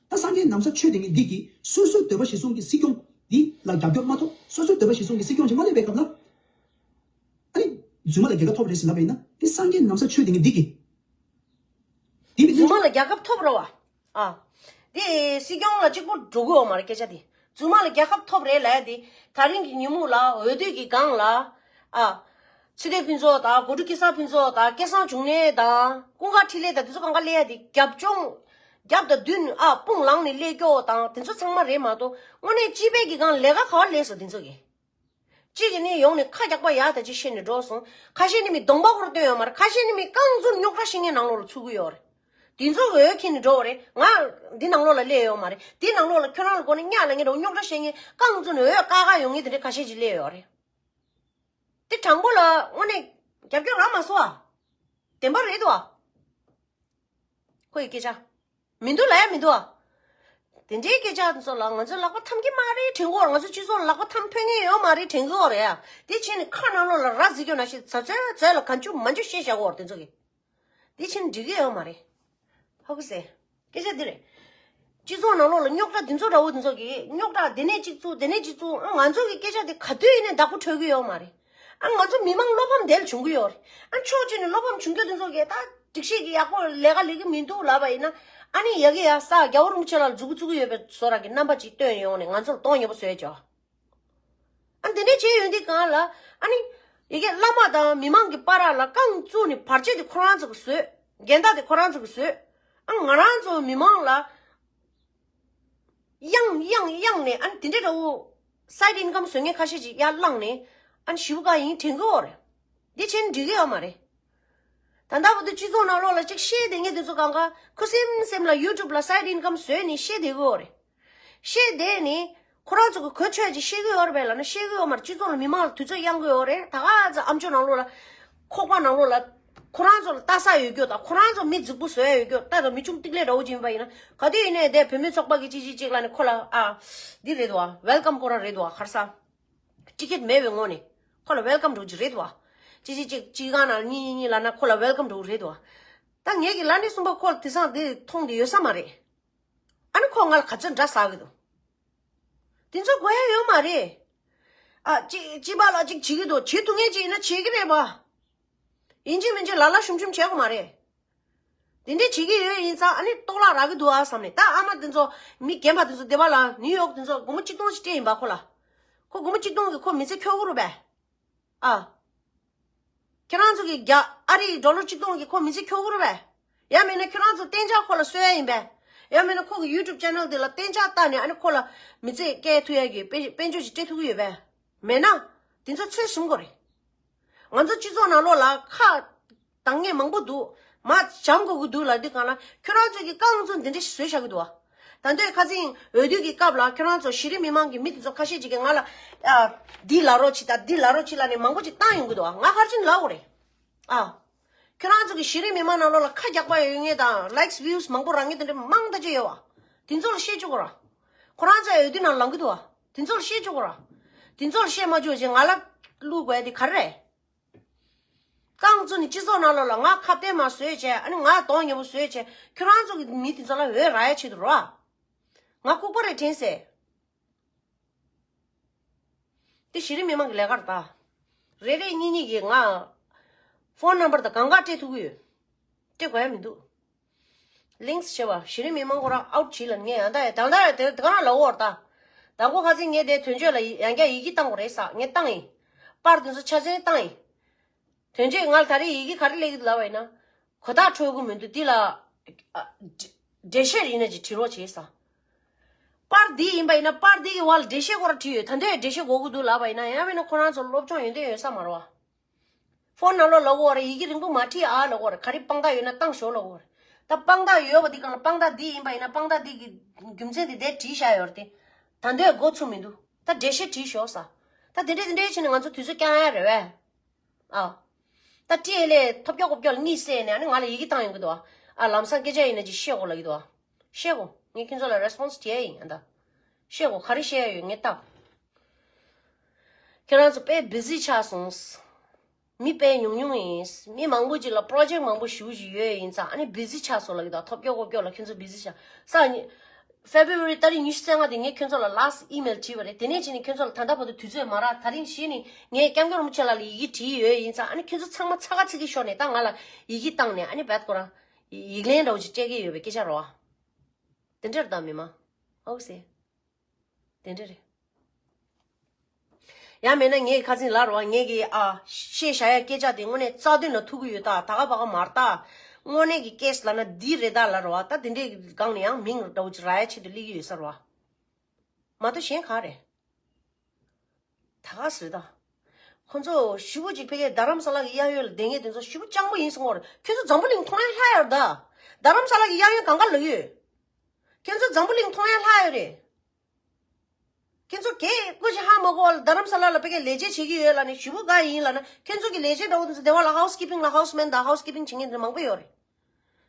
ད་སངས་རྒྱས་ནམ་མཁའ་ཆོས་ལྡན་གྱི་འདི་གིས་སོ་སོའི་འདོད་པ་གཞིར་བཟུང་གི་སྲིད་སྐྱོང་འདི་ལ་རྒྱབ་སྐྱོར་མ་ཐོབ། སོ་སོའི་འདོད་པ་གཞིར་བཟུང་གི་སྲིད་སྐྱོང་ཅིག་མ་སླེབས་པའི་སྐབས་ལ། རྫུན་མ་ལ་རྒྱལ་ཁ་ཐོབ་རེད་ཟེར་ལབ་པ་ཡིན་ན། དེ་སངས་རྒྱས་ནམ་ས་ཆོས་དེ་ངས་འདི་གི། དེ་མི་རྫུན་མ་ལ་རྒྱལ་ཁ་ཐོབ་རེད་བ། ཨ། དེ་སྲིད་སྐྱོང་ལ་གཅིག་པོ་འགྲོ་གི་ཡོད་མ་རེད་སྐད་ཆ་དེ། རྫུན་མ་ལ་རྒྱལ་ཁ་ཐོབ་རེད་ལབ་ཡ་དེ། ད་རིང་གི་ཉིན་མོ་ལ་འོས་བསྡུ་གི་སྒང་ལ། ཨ། ཚེ་བརྟན་ཕུན་ཚོགས་དང་སྒོ་ཕྲུག་སྐལ་བཟང་ཕུན་ཚོགས་དང་སྐལ་བཟང་འབྱུང་གནས་དང་ཀུན་དགའ་འཕྲིན་ལས་དང་དེ་ཚོ་གང་ག་སླེབས་ཡ་དེ་རྒྱབ་ལྗོངས། རྒྱབ་དང་མདུན་ཨ་དཔུང་ལངས་ནས་སླེབས་ཀྱོག་དང་དེ་ཚོ་ཚང་མ་རེད་མ་གཏོགས་དངོས་གནས་སྤྱི་པའི་གི་སྒང་ལས་ཀ་ག་བ་ལས་སོ་དེ་ཚོ་གི། གཅིག་གིས་ནི་ཡོང་ནས་ཁ་རྒྱག་པ་ཡག་ད་ཅིག་བཤད་ནས་འགྲོ་སོང་། ཁ་ཤས་ནི་མི་གདོང་པ་ཁོར་སྟོན་ཡོད་མ་རེད། ཁ་ཤས་ནི་མི་རྐང་བཙུགས་རྙོག་དྲ་བཤད་མཁན་ནང་ལོགས་ལ་ཚུད་ཀྱི་ཡོད་རེད། དེ་ཚོ་གི་འོས་འཁྱེར་ནས་འགྲོ་བ་རེད། ང་འདི་ནང་ལོགས་ལ་སླེབས་ཡོད་མ་རེད། དེ་ནང་ལོགས་ལ་ཁྱོད་རང་ལ་སྒོ་ནས་གཉའ་ལ་ངས་རོ་རྙོག་དྲ་བཤད་མཁན་རྐང་བཙུགས་ནས་འོས་བཀག་ག་ཡོང་མཁན་དེ་འདྲའི་ཁ་ཤས་ཅིག་སླེབས་ཡོད་རེད། དེ་དྲང་པོ་ལ་དངོས་གནས་རྒྱབ་སྐྱོར་རག་མ་སོང་ཨ། བདེན་པ་རེད་དོ། ཁོ་ཡི་སྐད་ཆ། མི་འདུག་ལབ་ཡ་མི་འདུག་ཨ། དེ་འདྲའི་སྐད་ཆ་ཚོ་ལ་ང་ཚོ་ལག་པ་འཐམ་གྱི་མ་རེད་དྲན་གི་ཡོད་རེད། ང་ཚོ་སྤྱི་ཚོགས་ལ་ལག་པ་འཐམ་ཕོད་མཁན་ཡོད་མ་རེད་དྲན་གི་ཡོད་རེད་ཨ། དེ་བྱས་ནས་ཁ་ནང་ལོགས་ལ་ར་བཟི་རྒྱུ་ན་ཤི་ཚ་ཚོད་ཚོད་ལ་གང་བྱུང་མ་བྱུང་བཤད་བཞག་གི་ཡོད་རེད་དེ་ཚོ་གི། དེ་བྱས་ནས་འགྲིག་གི་ཡོད་མ་རེད། ཧ་གོ་སོང་། སྐད་ཆ་འདི་རེད། སྤྱི་ཚོགས་ནང་ལོགས་ལ་རྙོག་དྲ་འདི་ཚོ་འདྲ་བོ་འདི་ཚོ་གི་རྙོག་དྲ་འདི་ནས་གཅིག་བཙུགས་དེ་ནས་གཅིག་བཙུགས་ཨ་ང་ཚོ་གི་སྐད་ཆ་དེ་ག་དུས་ཡིན་ནའི་བདག་པོ་འཕྲོད་ཀྱི་ཡོད་མ་རེད། ཨ་ང་ཚོ་མི་མང་བློ་ཕམ་དེ་ལ་བྱུང་གི་ཡོད་རེད། ཨ་ཕྱོགས་གཅིག་ནས་བློ་ཕམ་བྱུང་རྒྱུ་འདི་ཚོ་གི་ད་སྒྲིག་གཞི་གི་ཡག་པོ་ལས་ཀ་ལས་ཀྱི་མི་འདུག་ལབ་པ་ཡིན་ན། ཨ་ནི་ཡ་གི་ཡ་ས་རྒྱལ་བ་རིན་པོ་ཆེ་ལ་མཛུབ་གུ་བཙུགས་ཀྱི་ཡོད་པའི་བཟོ་འདྲ་གི་རྣམ་པ་ཅིག་སྟོན་ཡོང་ནས་ང་ཚོར་གདོང་ཉེས་པོ་བཟོས་ཀྱོ། ཨ་འདི་འདྲ་བྱས་ཡོང་དུས་གང་ལ་ཨ་ནི་ཡ་གི་བླ་མ་དང་མི་མང་གི་བར་ལ་རྐང་བཙུགས་ནས་བར་ཆད་དེ་ཁོ་རང་ཚོ་གི་བཟོས། འགལ་ཟླ་དེ་ཁོ་རང་ཚོ་གི་བཟོས། ཨ་ང་རང་ཚོ་མི་མང་ལ་གཡང་གཡང་གཡང་ནས་ཨ་ནི་དེ་འདྲ་འདྲ་བོ་སའིཌ་ཨིན་ཀམ་བཟོ་མཁན་ཁ་ཤས་ཅིག་ཡར་བླངས་ནས་ཨ་ནི་ཞེ་པོ་དཀའ་ཡིན་དྲན་གི་ཡོད་རེད། འདི་བྱས་ན་འགྲིག་གི་ཡོད་མ་རེད། ད་ལྟ་བར་དུ་སྤྱི་ཚོགས་ནང་ལོགས་ལ་ཅིག་བཤད་བསྡད་མཁན་དེ་ཚོ་གང་ག་ཁུ་སིམ་སིམ་ལ་ཡུ་ཊུབ་ལ་སའིཌ་ཨིན་ཀམ་བཟོས་ནས་བཤད་བསྡད་གི་ཡོད་རེད། བཤད་བསྡད་ནས་ཁོ་རང་ཚོ་གི་གོ་ཆོད་ཅིག་བཤད་གི་ཡོད་རེད་པས་ལབ་ན་བཤད་གི་ཡོད་མ་རེད། སྤྱི་ཚོགས་ལ་མི་མང་ལ་དུས་ཚོད་གཡང་གི་ཡོད་རེད། ད་ག་ཚོད་ཨ་མཆོག་ནང་ལོགས་ལ་ཁོག་པ་ནང་ལོགས་ལ་ཁོ་རང་ཚོ་ལ་ལྟ་ས་ཡོད་རྒྱུ་དང་ཁོ་རང་ཚོ་མི་རྫིག་པོ་བཟོ་ཡ་ཡོད་རྒྱུ་ལྟ་དང་མི་ཆུང་ཏིག་ལེ་འདྲ་བོ་ཅིག་ཡིན་པ་ཡིན་ན་ག་དུས་ཡིན་ནའི་དེ་བུད་མེད་ཚོགས་པ་གི་ཅིག་ཅིག་ཅིག་ལ་ནི་ཁོ་ལ་ཨ་འདི་རེད་དོ་ཨ་ཝེལ་ཀམ་ཁོ་རང་རེད་དོ་ཨ་ཁར་ས། ཊི་ཀེ་ཊི་མེད་པའི་ངོ་ནས་ཁོ་ལ་ཝེལ་ཀམ་འགྲོ་གི་རེད་དོ། ཅི་ཅི་ཅིག་ཅི་གང་ན་གཉིས་གཉིས་གཉིས་ལབ་ན་ཁོ་ལ་ཝེལ་ཀམ་འགྲོ་གི་རེད་དོ། ད་ངས་ཀྱི་ལ་ནི་གསུམ་པ་ཁོ་ལ་དེང་སང་དེ་མཐོང་དེ་ཡོད་ས་མ་རེད། ཨ་ནི་ཁོ་ང་ལ་ག་ཚོད་འདྲ་ཟ་གི་འདུག་དེ་ཚོ་དགོས་ཡ་ཡོད་མ་རེད། ཨ་ཅི་ཅི་པ་ལ་ཅིག་བྱེད་ཀྱི་འདུག་བྱེད་ཐུབ་མཁན་ཅིག་ཡིན་ན་བྱེད་ཀྱི་རེད་པ། ཡིན་གཅིག་མིན་གཅིག་ལ་ལ་ཤུམ་ཤུམ་བྱེད་དགོས་མ་རེད། དེ་འདྲས་བྱེད་ཀྱི་ཡོད་ཡིན་ཙང་ཨ་ནི་གཏོར་བརླག་རག་གི་འདུག་ཨ་བསམ་ནས་ད་ཨ་མ་དེ་ཚོ་མི་རྒན་པ་དེ་ཚོ་སྡེ་པ་ལ་ནིའུ་ཡོག་དེ་ཚོ་སྒོར་མོ་གཅིག་སྟོང་ཞིག་སྤྲད་ཡིན་པ་ཁོ་ལ། ཁོ་སྒོར་མོ་གཅིག་སྟོང་གིས་ཁོ་མི་ཚེ་འཁྱོལ་གི་རེད་པས། ཨ། ཁྱེད་རང་ཚོ་གི་རྒྱ་ཨ་རིའི་ཌོ་ལར་གཅིག་སྟོང་གིས་ཁོ་མི་ཚེ་འཁྱོལ་གི་རེད་པས། ཡང་མིན་ན་ཁྱེད་རང་ཚོ་གཏན་འཇགས་ཁོ་ལ་གསོལ་ཡ་ཡིན་པས། ཡང་མིན་ན་ཁོ་གི་ཡུ་ཊུབ་ཆེ་ནལ་དེ་ལ་གཏན་འཇགས་བཏགས་ནས་ཨ་ནི་ཁོ་ལ་མི་ཚེ་སྐྱེལ་ཐུབ་ཡ་གི་དཔལ་དཔལ་འབྱོར་ཞིག་སྤྲད་ཐུབ་ཀྱི་ཡོད་པས། མེད་ན། དེ་ཚོ་ཚོད་ཟིན་དགོས་རེད། ང་ཚོ་སྤྱི་ཚོགས་ནང་ལོགས་ལ་ཁ་གདངས་མཁན་མང་པོ་འདུག་མ་འཇམ་དགོས་ཀྱི་འདུག་ལབ་དུས་གང་ལ་ཁྱོད་རང་ཚོ་གི་རྐང་བཙུགས་འདི་འདྲ་ཞིག་བཟོས་བཞག་གི་འདུག་བ། ད་ལྟའི་ཁ་སང་འོས་བསྡུ་གི་སྐབས་ལ་ཁྱོད་རང་ཚོ་གཞི་རིམ་མི་མང་གི་མི་དེ་ཚོ་ཁ་ཤས་ཅིག་གིས་ང་ལ་ཨ། འདི་ལབ་རོགས་བྱེད་དང་འདི་ལབ་རོགས་བྱེད་ལབ་ནས་མང་པོ་ཅིག་བཏང་ཡོང་གི་འདུག་བ། ང་ཕར་ཕྱིན་ལབ་དགོས་རེད། ཨ། ཁྱོད་རང་ཚོ་གི་གཞི་རིམ་མི་མང་ནང་ལོགས་ལ་ཁ་རྒྱག་པ་ཡོད་མཁན་དང་ལའིཀ་སི་བིའུ་སི་མང་པོ་རག་མཁན་དེ་འདྲ་མང་ཐག་ཆོད་ཡོད་བ། དེ་ཚོ་ལ་བཤད་ཆོག་གོ་ར། ཁོ་རང་ཚོ་འོས་བསྡུ་ནང་ལངས་གི་འདུག་བ། དེ་ཚོ་ལ་བཤད་ཆོག་གོ་ར། དེ་ཚོ་ལ་བཤད་མ་ཆོག་ཅེས་ང་ལ་བླུག་དགོས་ཡ་དེ་ག་རེ་རེད། རྐང་བཙུགས་ནས་སྤྱི་ཚོགས་ནང་ལོགས་ལ་ང་ཁ་གཏད་མ་བཟོས་བྱས་ཨ་ནི་ང་གདོང་ཉེས་པོ་བཟོས་བྱས་ཁྱོད་རང་ཚོ་གི་མི་དེ་ཚོ་ལ་འོས་རག་ཡ་ཆེད་དུ་རོ། ང་ལྐུགས་པ་རེད་དྲན་སོང་། དེ་གཞི་རིམ་མི་མང་གི་ལས་ཀ་རེད་ད། རེ་རེ་གཉིས་གཉིས་ཀྱིས་ང་ཕོན་ནམ་བར་དང་གང་ག་སྤྲད་ཐུབ་ཀྱི་ཡོད། སྤྲད་དགོས་ཡ་མི་འདུག་ལིང་སི་བྱས་པ་གཞི་རིམ་མི་མང་ཁོ་རང་ཨའུཊ་བྱེད་ལ་ངས་ཡང་ད་ཡང་ད་ལྟ་ཡང་དེ་དེ་ག་རང་ལབ་ཡོད་རེད་ད། དང་པོ་ཁ་སང་ངས་དེ་དོན་གཅོད་ལ་ཡང་བསྐྱར་ཡི་གེ་བཏང་དགོས་རེད་ཟེར་ངས་བཏང་ཡིན། པར་དེ་ཚོ་ཆ་ཚང་བཏང་ཡིན། དོན་གཅོད་ང་ལ་ད་རེས་ཡི་གེ་ག་རེ་སླེབས་ཀྱི་འདུག་ལབ་པ་ཡིན་ན། གོ་བརྡ་འཕྲོད་ཀྱི་མི་འདུག་འདི་ལ། ཨ། འགྲེལ་བཤད་ཡིན་ན་ཅིག་བྲིས་རོགས་བྱེད་ཟེར། པར་འདི་ཡིན་པ་ཡིན་ན་པར་འདི་གི་བར་ལ་འགྲེལ་བཤད་ཁོ་རང་བྲིས་ཡོད་ད་འདོད་འགྲེལ་བཤད་དགོས་ཀྱི་འདུག་ལབ་པ་ཡིན་ན་ཡང་མིན་ན་ཁོ་རང་ཚོ་སློབ་སྦྱོང་ཡོན་ཏན་ཡོད་ས་མ་རེད་བ། ཕོན་ནང་ལོགས་ལབ་དགོས་རེད། ཡི་གེ་རིང་པོ་མ་བྲིས་ཨ་ལབ་དགོས་རེད། ག་རེ་དཔང་རྟགས་ཡོད་ན་བཏང་ཤོག་ལབ་དགོས་རེད། ད་དཔང་རྟགས་ཡོད་པ་འདི་གང་ལ་དཔང་རྟགས་འདི་ཡིན་པ་ཡིན་ན་དཔང་རྟགས་འདི་གི་རྒྱུ་མཚན་འདི་འདིར་བྲིས་བཞག་ཡོད་རེད་དེ། ད་འདོད་མགོ་ཚོས་མི་འདུག་ད་འགྲེལ་བཤད་བྲིས་ཤོག་ཟེར། ད་དེ་འདྲས་དེ་འདྲས་བྱས་ནས་ང་ཚོ་དུས་ཚོད་བསྐྱང་ཡ་རེད་བས། ཨ། ད་ཊི་ཨེལ་ཨེ་ཐོབ་སྐྱོ་ཀོབ་སྐྱོ་ལ་གཉིད་སད་ནས་ཨ་ནི་ང་ལ་ཡི་གེ་བཏང་ཡོང་གི་འདུག་ཨ། ཨ་ལམ་སང་སྐད་ཆ་ཡིན་ན་ཅིག་བཤད་དགོས་ལབ་ཀྱི་འདུག་ཨ། བཤད་དགོས། ངས་ཁྱེད་ཚོ་ལ་རེ་སི་པོན་སི་བྲིས་ཡ་ཡིན་ཨ་ད། བཤད་དགོས་ག་རེ་བཤད་ཡ་ཡོད་ངས་བལྟ། ཁྱེད་རང་ཚོ་དཔེ་བི་ཟི་ཆགས་སོང་། མི་དཔེ་ཉུང་ཉུང་ཡིན། མི་མང་པོ་ཅིག་ལ་པྲོ་ཇེག་མང་པོ་ཞེ་པོ་ཅིག་ཡོད་ཡིན་ཙང་ཨ་ནི་བི་ཟི་ཆགས་སོང་ལབ་ཀྱི་འདུག་ཐོབ་སྐྱོ་ཀོབ་སྐྱོ་ལ་ཁྱེད་ཚོ་བི་ཟི་ཆགས་ས་ནི། February ཏ་རིག་ཉི་ཤུ་རྩ་ལྔ་དེ་ངས་ཁྱོད་ཚོ་ལ་last email་བྲིས་པ་རེད། དེ་ནས་བྱས་ནས་ཁྱོད་ཚོ་ལ་ད་ལྟ་བར་དུ་དུས་ཚོད་མ་རག་དེ་རིང་གཞི་ནས་ངས་སྐྱབས་མགོན་རིན་པོ་ཆེ་ལགས་ལ་ཡི་གེ་བྲིས་ཡོད་ཡིན་ཙང་། ཨ་ནི་ཁྱོད་ཚོ་ཚང་མ་ཚ་ག་ཚིག་གི་ཤོར་ནས་ད་ང་ལ་ཡི་གེ་བཏང་ནས་ཨ་ནི་བད་ཁོ་རང་ཡིག་ལན་འདྲ་བོ་ཅིག་སྤྲད་ཀྱི་ཡོད་པའི་སྐད་ཆ་རེད་བ། དེ་འདྲ་རེད་ད་མི་མང་། ཨོ་སེ། དེ་འདྲ་རེད། ཡང་མེད་ན་ངས་ཁ་སང་ལབ་རེད་བ། ངས་ཀྱི་ཨ་བཤད་བཞག་ཡ་སྐད་ཆ་དེ་དངོས་གནས་རྩ་དོན་ལ་ཐུག་གི་ཡོད་ད། ད་ག་པ་ག་མ་རེད་ད། དངོས་གནས་ཀྱི་case་ལབ་ན་འདི་རེད་ད་ལབ་རེད་བ། ད་དེ་འདྲའི་སྒང་ནས་ཡང་མིང་འདྲ་བོ་ཅིག་རག་ཡ་ཆེད་དུ་སླེབས་ཀྱི་ཡོད་ས་རེད་བ། མ་གཏོགས་གཞན་ག་རེད། ད་ག་ཟེར་ད། ཁོ་ཚོ་ཞེ་པོ་ཅིག་ཕ་གིའི་རྡ་རམ་ས་ལ་གི་གཡས་གཡོན་ལ་བསྡད་མཁན་དེ་ཚོ་ཞེ་པོ་སྤྱང་པོ་ཡིན་གསུང་གི་ཡོད་རེད། ཁྱོད་ཚོ་འཛམ་བུ་གླིང་མཐོང་ཡ་ལྷག་ཡོད་རེད་ད། རྡ་རམ་ས་ལ་གི་གཡས་གཡོན་གང་ག་ལ་ཡོད། ཁྱོད་ཚོ་འཛམ་བུ་གླིང་མཐོང་ཡ་ལྷག་ཡོད་རེད། ཁྱེད་ཚོ་གས་སྐུ་ཞིག་ཧ་མ་གོ་བ་ལ་རྡ་རམ་ས་ལ་ལ་ཕ་གིའི་ལས་བྱེད་བྱེད་ཀྱི་ཡོད་ལབ་ནས་ཞེ་པོ་དགའ་ཡིན་ལབ་ན། ཁྱེད་ཚོ་གི་ལས་བྱེད་འདྲ་བོ་དེ་ཚོ་སྡེ་བ་ལ་housekeeping་ལ་houseman་དང་housekeeping་བྱེད་མཁན་དེ་མང་པོ་ཡོད་རེད།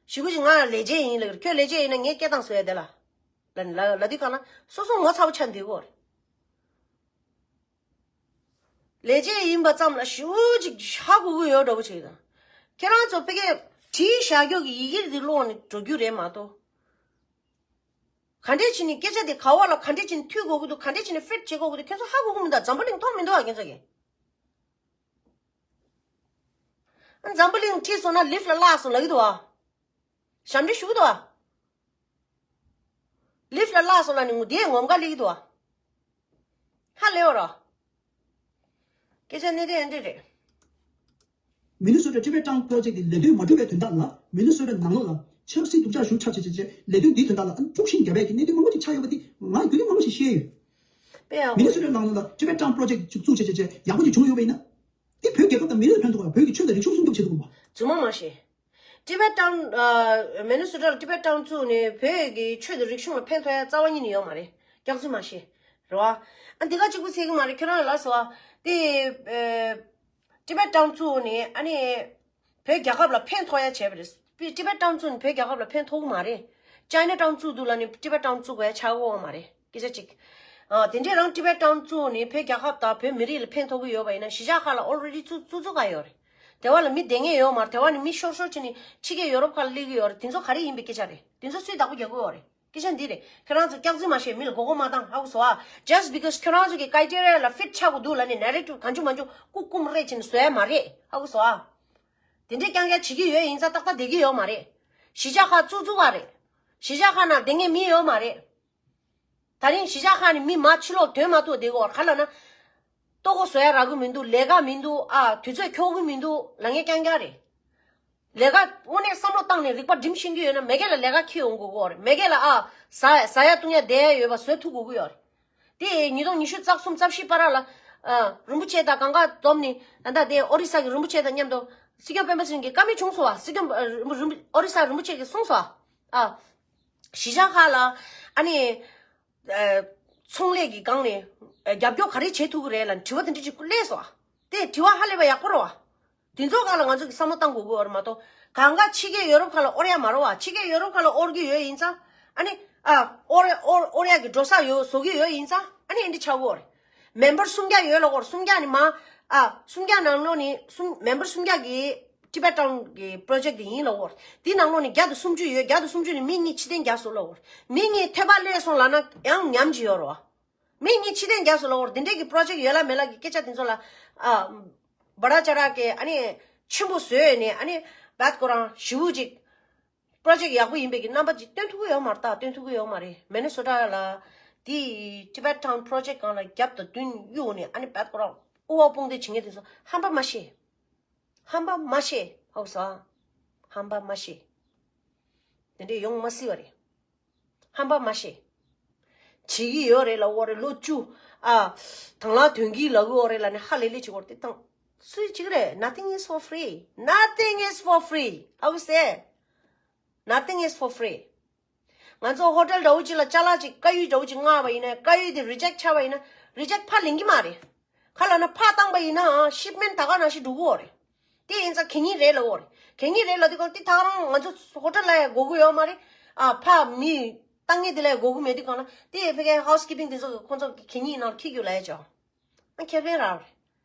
ཞེ་པོ་ཅིག་ང་ལ་ལས་བྱེད་ཡིན་ལབ་ཀྱི་རེད། ཁྱོད་ལས་བྱེད་ཡིན་ན་ངས་སྐད་བཏང་བཟོ་ཡ་དེ་ལ་ལབ་ནས་ལབ་ལབ་དུས་གང་ན་སོ་སོ་ངོ་ཚ་པོ་ཆགས་འདུག་གོ། ལས་བྱེད་ཡིན་པ་ཙམ་ལ་ཞེ་པོ་ཅིག་ཧ་གོ་གི་ཡོད་འདྲ་བོ་ཅིག་དང་། ཁྱེད་རང་ཚོ་ཕ་གིའི་བྲིས་བཞག་རྒྱུ་གི་ཡི་གེ་འདི་ཀློག་ནས་འགྲོ་རྒྱུ་རེད་མ་གཏོགས། ག་འདྲས་བྱས་ནས་སྐད་ཆ་དེ་ག་བ་ལ་ག་འདྲས་བྱས་ནས་མཐུད་དགོས་ཀྱི་འདུག་ག་འདྲས་བྱས་ནས་fit་བྱེད་དགོས་ཀྱི་འདུག་ཁྱེད་ཚོ་ཧ་གོ་གི་མི་འདུག་འཛམ་བུ་གླིང་མཐོང་མི་འདུག་ཨ། ཁྱེད་ཚོ་གིས། འཛམ་བུ་གླིང་ཁྲིད་སོང་ན་lift་ལ་བརླག་སོང་ལབ་ཀྱི་འདུག་ཨ། ཞབས་འདྲེན་ཞུ་གི་འདུག་ཨ། lift་ལ་བརླག་སོང་ལབ་ནས་ངུ་དེའི་ངོམ་ཁ་སླེབས་ཀྱི་འདུག་ཨ། ཧ་ལས་པ་རོ། སྐད་ཆ་གནད་དོན་འདི་རེད། Minnesota Tibet Town Project་གི་ལས་དོན་མ་གྲུབ་པའི་དོན་དག་ལ། Minnesota་ནང་ལོགས་ལ་ཆབ་སྲིད་སྡུག་ཅག་ཞུགས་ཆགས་བྱས་བྱས་བྱས་ལས་དོན་འདིའི་དོན་དག་ལ་ཨ་ནི་དཀྲུག་ཤིང་བརྒྱབ་པའི་གི་གནད་དོན་མང་པོ་ཅིག་ཆགས་ཡོད་པ་འདི་ང་རྒྱུན་ལས་མང་པོ་ཞིག་བཤད་ཡོད། དཔེ་ཡག་པོ་རེད། Minnesota་ནང་ལོགས་ལ་Tibet Town Project་ཅིག་བཙུགས་བྱས་བྱས་བྱས་ཡག་པོ་ཅིག་བྱུང་ཡོད་པ་ཡིན་ན། འདི་བོད་རྒྱལ་ཁབ་དང་མི་རིགས་ལ་ཕན་ཐོགས་པ། བོད་ཀྱི་ཆོས་དང་རིག་གཞུང་སྲུང་སྐྱོབ་བྱེད་ཐུབ་པ། རྫུན་མ་མ་བཤད། Tibet Town ཨ། Minnesota་ལ་Tibet Town་བཙུགས་ནས་བོད་ཀྱི་ཆོས་དང་རིག་གཞུང་ལ་ཕན་ཐོགས་ཡ་རྩ་བ་ཉིད་ནས་ཡོད་མ་རེད། སྐྱག་རྫུན་མ་བཤད། རེད་བ། ཨ་འདི་ག་གཅིག་པུ་ཟེར་གི་མ་རེད། ཁྱོད་རང་ལ་ལབ་སོང་བ། དེ་ཨ། Tibet Town་བཙུགས་ནས་ཨ་ནི་བོད་རྒྱལ་ཁབ་ལ་ཕན་ཐོགས་ཡ་བྱས་པ་རེད། Tibet Town་བཙུགས་ནས་བོད་རྒྱལ་ཁབ་ལ་ཕན་ཐོགས་གི་མ་རེད། China Town་བཙུགས་འདུག་ལབ་ནས་Tibet Town་བཙུགས་དགོས་ཡ་ཆགས་ཀྱི་ཡོད་མ་རེད། སྐད་ཆ་གཅིག་ཨ། དེ་འདྲས་རང་Tibet Town་བཙུགས་ནས་བོད་རྒྱལ་ཁབ་དང་བོད་མི་རིགས་ལ་ཕན་ཐོགས་ཀྱི་ཡོད་པ་ཡིན་ན་གཞིས་ཆགས་ཁག་ལ་already་བཙུགས་བཙུགས་བཙུགས་ག་ཡོད་རེད། དེ་བ་ལ་མི་བསྡད་མཁན་ཡོད་མ་རེད། དེ་བ་ནས་མི་ཤོར་ཤོར་བྱས་ནས་ཕྱི་རྒྱལ་ཡོ་རོབ་ཁག་ལ་སླེབས་ཀྱི་ཡོད་རེད། དེ་ཚོ་ག་རེ་ཡིན་པའི་སྐད་ཆ་རེད། དེ་ཚོ་སུས་བདག་པོ་རྒྱག་གི་ཡོད་རེད། སྐད་ཆ་འདི་རེད། ཁྱོད་རང་ཚོ་སྐྱག་རྫུན་མ་བཤད། མི་ལ་མགོ་སྐོར་མ་བཏང་། ཧ་གོ་སོང་ཨ། Just because་ཁྱོད་རང་ཚོ་གི་criteria་ལ་fit་ཆགས་དགོས་འདུག་ལབ་ནས་narrative་གང་བྱུང་མང་བྱུང་ཀུ་ཀུམ་རེད་བྱས་ནས་བཟོ་ཡ་མ་རེད། ཧ་གོ་སོང་ཨ། དེ་འདྲས་རྐྱང་རྐྱང་བྱེད་ཀྱི་ཡོད་ཡིན་ཙང་ཏག་ཏག་བསྡད་ཀྱི་ཡོད་མ་རེད། གཞིས་ཆགས་ཁག་བཙུགས་བཙུགས་པ་རེད། གཞིས་ཆགས་ཁག་ནང་བསྡད་མཁན་མི་ཡོད་མ་རེད། ད་རིང་གཞིས་ཆགས་ཁག་ནས་མི་མར་ཕྱི་ལོགས་ཐོན་མ་ཐུབ་བསྡད་ཀྱི་ཡོད་རེད། ག་ལབ་ན། ལྟོ་གོ་བཟོ་ཡ་རག་གི་མི་འདུག་ལས་ཀ་མི་འདུག་ཨ། དུས་ཚོད་འཁྱོལ་གི་མི་འདུག་ལབ་མཁན་རྐྱང་རྐྱང་རེད། ལས་ཀ་དངོས་གནས་བསམ་བློ་བཏང་ནས་རིག་པ་སྒྲིམ་ཤེས་ཀྱི་ཡོད་ན་མ་གི་ལ་ལས་ཀ་འཁྱེར་ཡོང་དགོས་ཀྱི་ཡོད་རེད། མ་གི་ལ་ཨ། ཟ་ཟ་ཡ་བཏུང་ཡ་བསྡད་ཡ་ཡོད་པ་བཟོ་ཐུབ་དགོས་ཀྱི་ཡོད་རེད། དེ་ཉིས་སྟོང་ཉི་ཤུ་རྩ་གསུམ་རྩ་བཞི་བར་ལ། ཨ། རིན་པོ་ཆེ་དང་གང་ག་འཛོམས་ནས་ད་ལྟ་དེ་ཨོ་རི་ས་གི་རིན་པོ་ཆེ་དང་མཉམ་དུ་སྲིད་སྐྱོང་སྤེན་པ་ཚེ་རིང་གི་བཀའ་མོལ་བྱུང་སོང་བ། སྲིད་སྐྱོང་ཨ། རིན་པོ་རིན་པོ་ཨོ་རི་ས་རིན་པོ་ཆེ་གིས་གསུངས་སོང་བ། ཨ། གཞིས་ཆགས་ཁག་ལ་ཨ་ནི། ཨ། ཚོང་ལས་ཀྱི་སྒང་ནས་ཨ། རྒྱབ་སྐྱོར་ག་རེ་བྱེད་ཐུབ་ཀྱི་རེད་ལབ་དྲི་བ་དེ་འདྲ་ཅིག་སླེབས་སོང་བ། དེ་དྲི་བ་ཧ་ལས་པ་ཡག་པོ་རེད་བ། དེ་ཚོ་སྒང་ལ་ང་ཚོ་གིས་བསམ་བློ་བཏང་དགོས་ཀྱི་ཡོད་རེད་མ་གཏོགས། གང་ག་ཕྱི་རྒྱལ་ཡོ་རོབ་ཁག་ལ་དབོར་ཡ་མ་རེད་བ། ཕྱི་རྒྱལ་ཡོ་རོབ་ཁག་ལ་དབོར་གྱི་ཡོད་ཡིན་ཙང་། ཨ་ནི། ཨ། དབོར་དབོར་དབོར་ཡ་གི་འགྲོ་ས་ཡོད་བཟོ་གི་ཡོད་ཡིན་ཙང་ཨ་ནི་འདི་འདྲ་ཆགས་ཀྱི་ཡོད་རེད། མེམ་བར་སུམ་བརྒྱ་ཡོད་ལབ་ཀྱི་ཡོད་རེད། སུམ་བརྒྱ་ནི་མ། ཨ། སུམ་བརྒྱ་ནང་ལོགས་ནས་སུམ་མེམ་བར་སུམ་བརྒྱ་གི་Tibet Town་གི་project་དེ་ཡིན་ལབ་ཀྱི་ཡོད་རེད། དེ་ནང་ལོགས་ནས་བརྒྱ་དང་སུམ་ཅུ་ཡོད། བརྒྱ་དང་སུམ་ཅུ་ནས་མི་གཉིས་ཕྱིར་འཐེན་རྒྱག་སོང་ལབ་ཀྱི་ཡོད་རེད། མི་གཉིས་ཐོད་པ་སླེབས་སོང་ལབ་ན་ཡང་ཉམས་ཅིག་ཡོད་རེད་བ། མི་གཉིས་ཕྱིར་འཐེན་རྒྱག་སོང་ལབ་ཀྱི་ཡོད་རེད། དེ་འདྲས་ཀྱི་project་ཡོད་ལ་མེད་ལ་གི་སྐད་ཆ་དེ་ཚོ་ལ། ཨ། བ་ར་ཅ་ར་གི་ཨ་ནི་ཆེན་པོ་བཟོས་ནས་ཨ་ནི་བད་ཁོ་རང་ཞེ་པོ་ཅིག་project་ཡག་པོ་ཡིན་པའི་གི་རྣམ་པ་ཅིག་སྟོན་ཐུབ་ཀྱི་ཡོད་མ་རེད། ད་སྟོན་ཐུབ་ཀྱི་ཡོད་མ་རེད། མི་ནི་སོ་ཊ་ལ་དེ་Tibet Town Project་སྒང་ལ་རྒྱབ་དང་མདུན་གཡུག་ནས་ཨ་ནི་བད་ཁོ་རང་དབུ་བ་དཔུང་སྡེ་བྱེད་མཁན་དེ་ཚོ་ཧམ་པ་མ་བཤད། ཧམ་པ་མ་བཤད། ཧ་གོ་སོང་ཨ། ཧམ་པ་མ་བཤད། དེ་འདྲས་ཡོང་མ་སྲིད་པ་རེད། ཧམ་པ་མ་བཤད། བྱེད་ཀྱི་ཡོད་རེད་ལབ་ཀྱི་ཡོད་རེད། ལོ་བཅུ། ཨ། དང་བླངས་དོན་གྱིས་ལབ་ཀྱི་ཡོད་རེད་ལབ་ནས་ཧ་ལས་ལས་བྱེད་ཀྱི་ཡོད་རེད། དེ་དང་སུས་བྱེད་ཀྱི་རེད། Nothing is for free. Nothing is for free. ཧ་གོ་སོང་ཨ། Nothing is for free. ང་ཚོ་ཧོ་ཊེལ་འདྲ་བོ་ཅིག་ལ་ཅ་ལག་ཅིག་དཀར་ཡོལ་འདྲ་བོ་ཅིག་མངགས་པ་ཡིན་ན། དཀར་ཡོལ་དེ་reject་ཆགས་པ་ཡིན་ན་reject་ཕར་ལེན་གྱི་མ་རེད། ག་ལབ་ན་ཕར་བཏང་པ་ཡིན་ནའང་shipment་ད་ག་ནང་བཞིན་འགྲོ་གི་ཡོད་རེད། དེ་ཡིན་ཙང་གད་སྙིགས་རེད་ལབ་ཀྱི་ཡོད་རེད། གད་སྙིགས་རེད་ལབ་དུས་སྒང་དེ་ད་ག་རང་ང་ཚོ་ཧོ་ཊེལ་ལ་ཡང་དགོས་ཀྱི་ཡོད་མ་རེད། ཨ། ཕར་མི་བཏང་མཁན་དེ་ལ་ཡང་དགོས་ཀྱི་མེད་དུས་སྒང་ལ་དེ་ཕ་གིའི་housekeeping་དེ་ཚོ་གིས་ཁོང་ཚོ་གི་གད་སྙིགས་ནང་ལ་འཁྱེར་རྒྱུ་ལབ་ཡ་ཅིག་ཨ། ཁེ་ཕན་རག་རེད།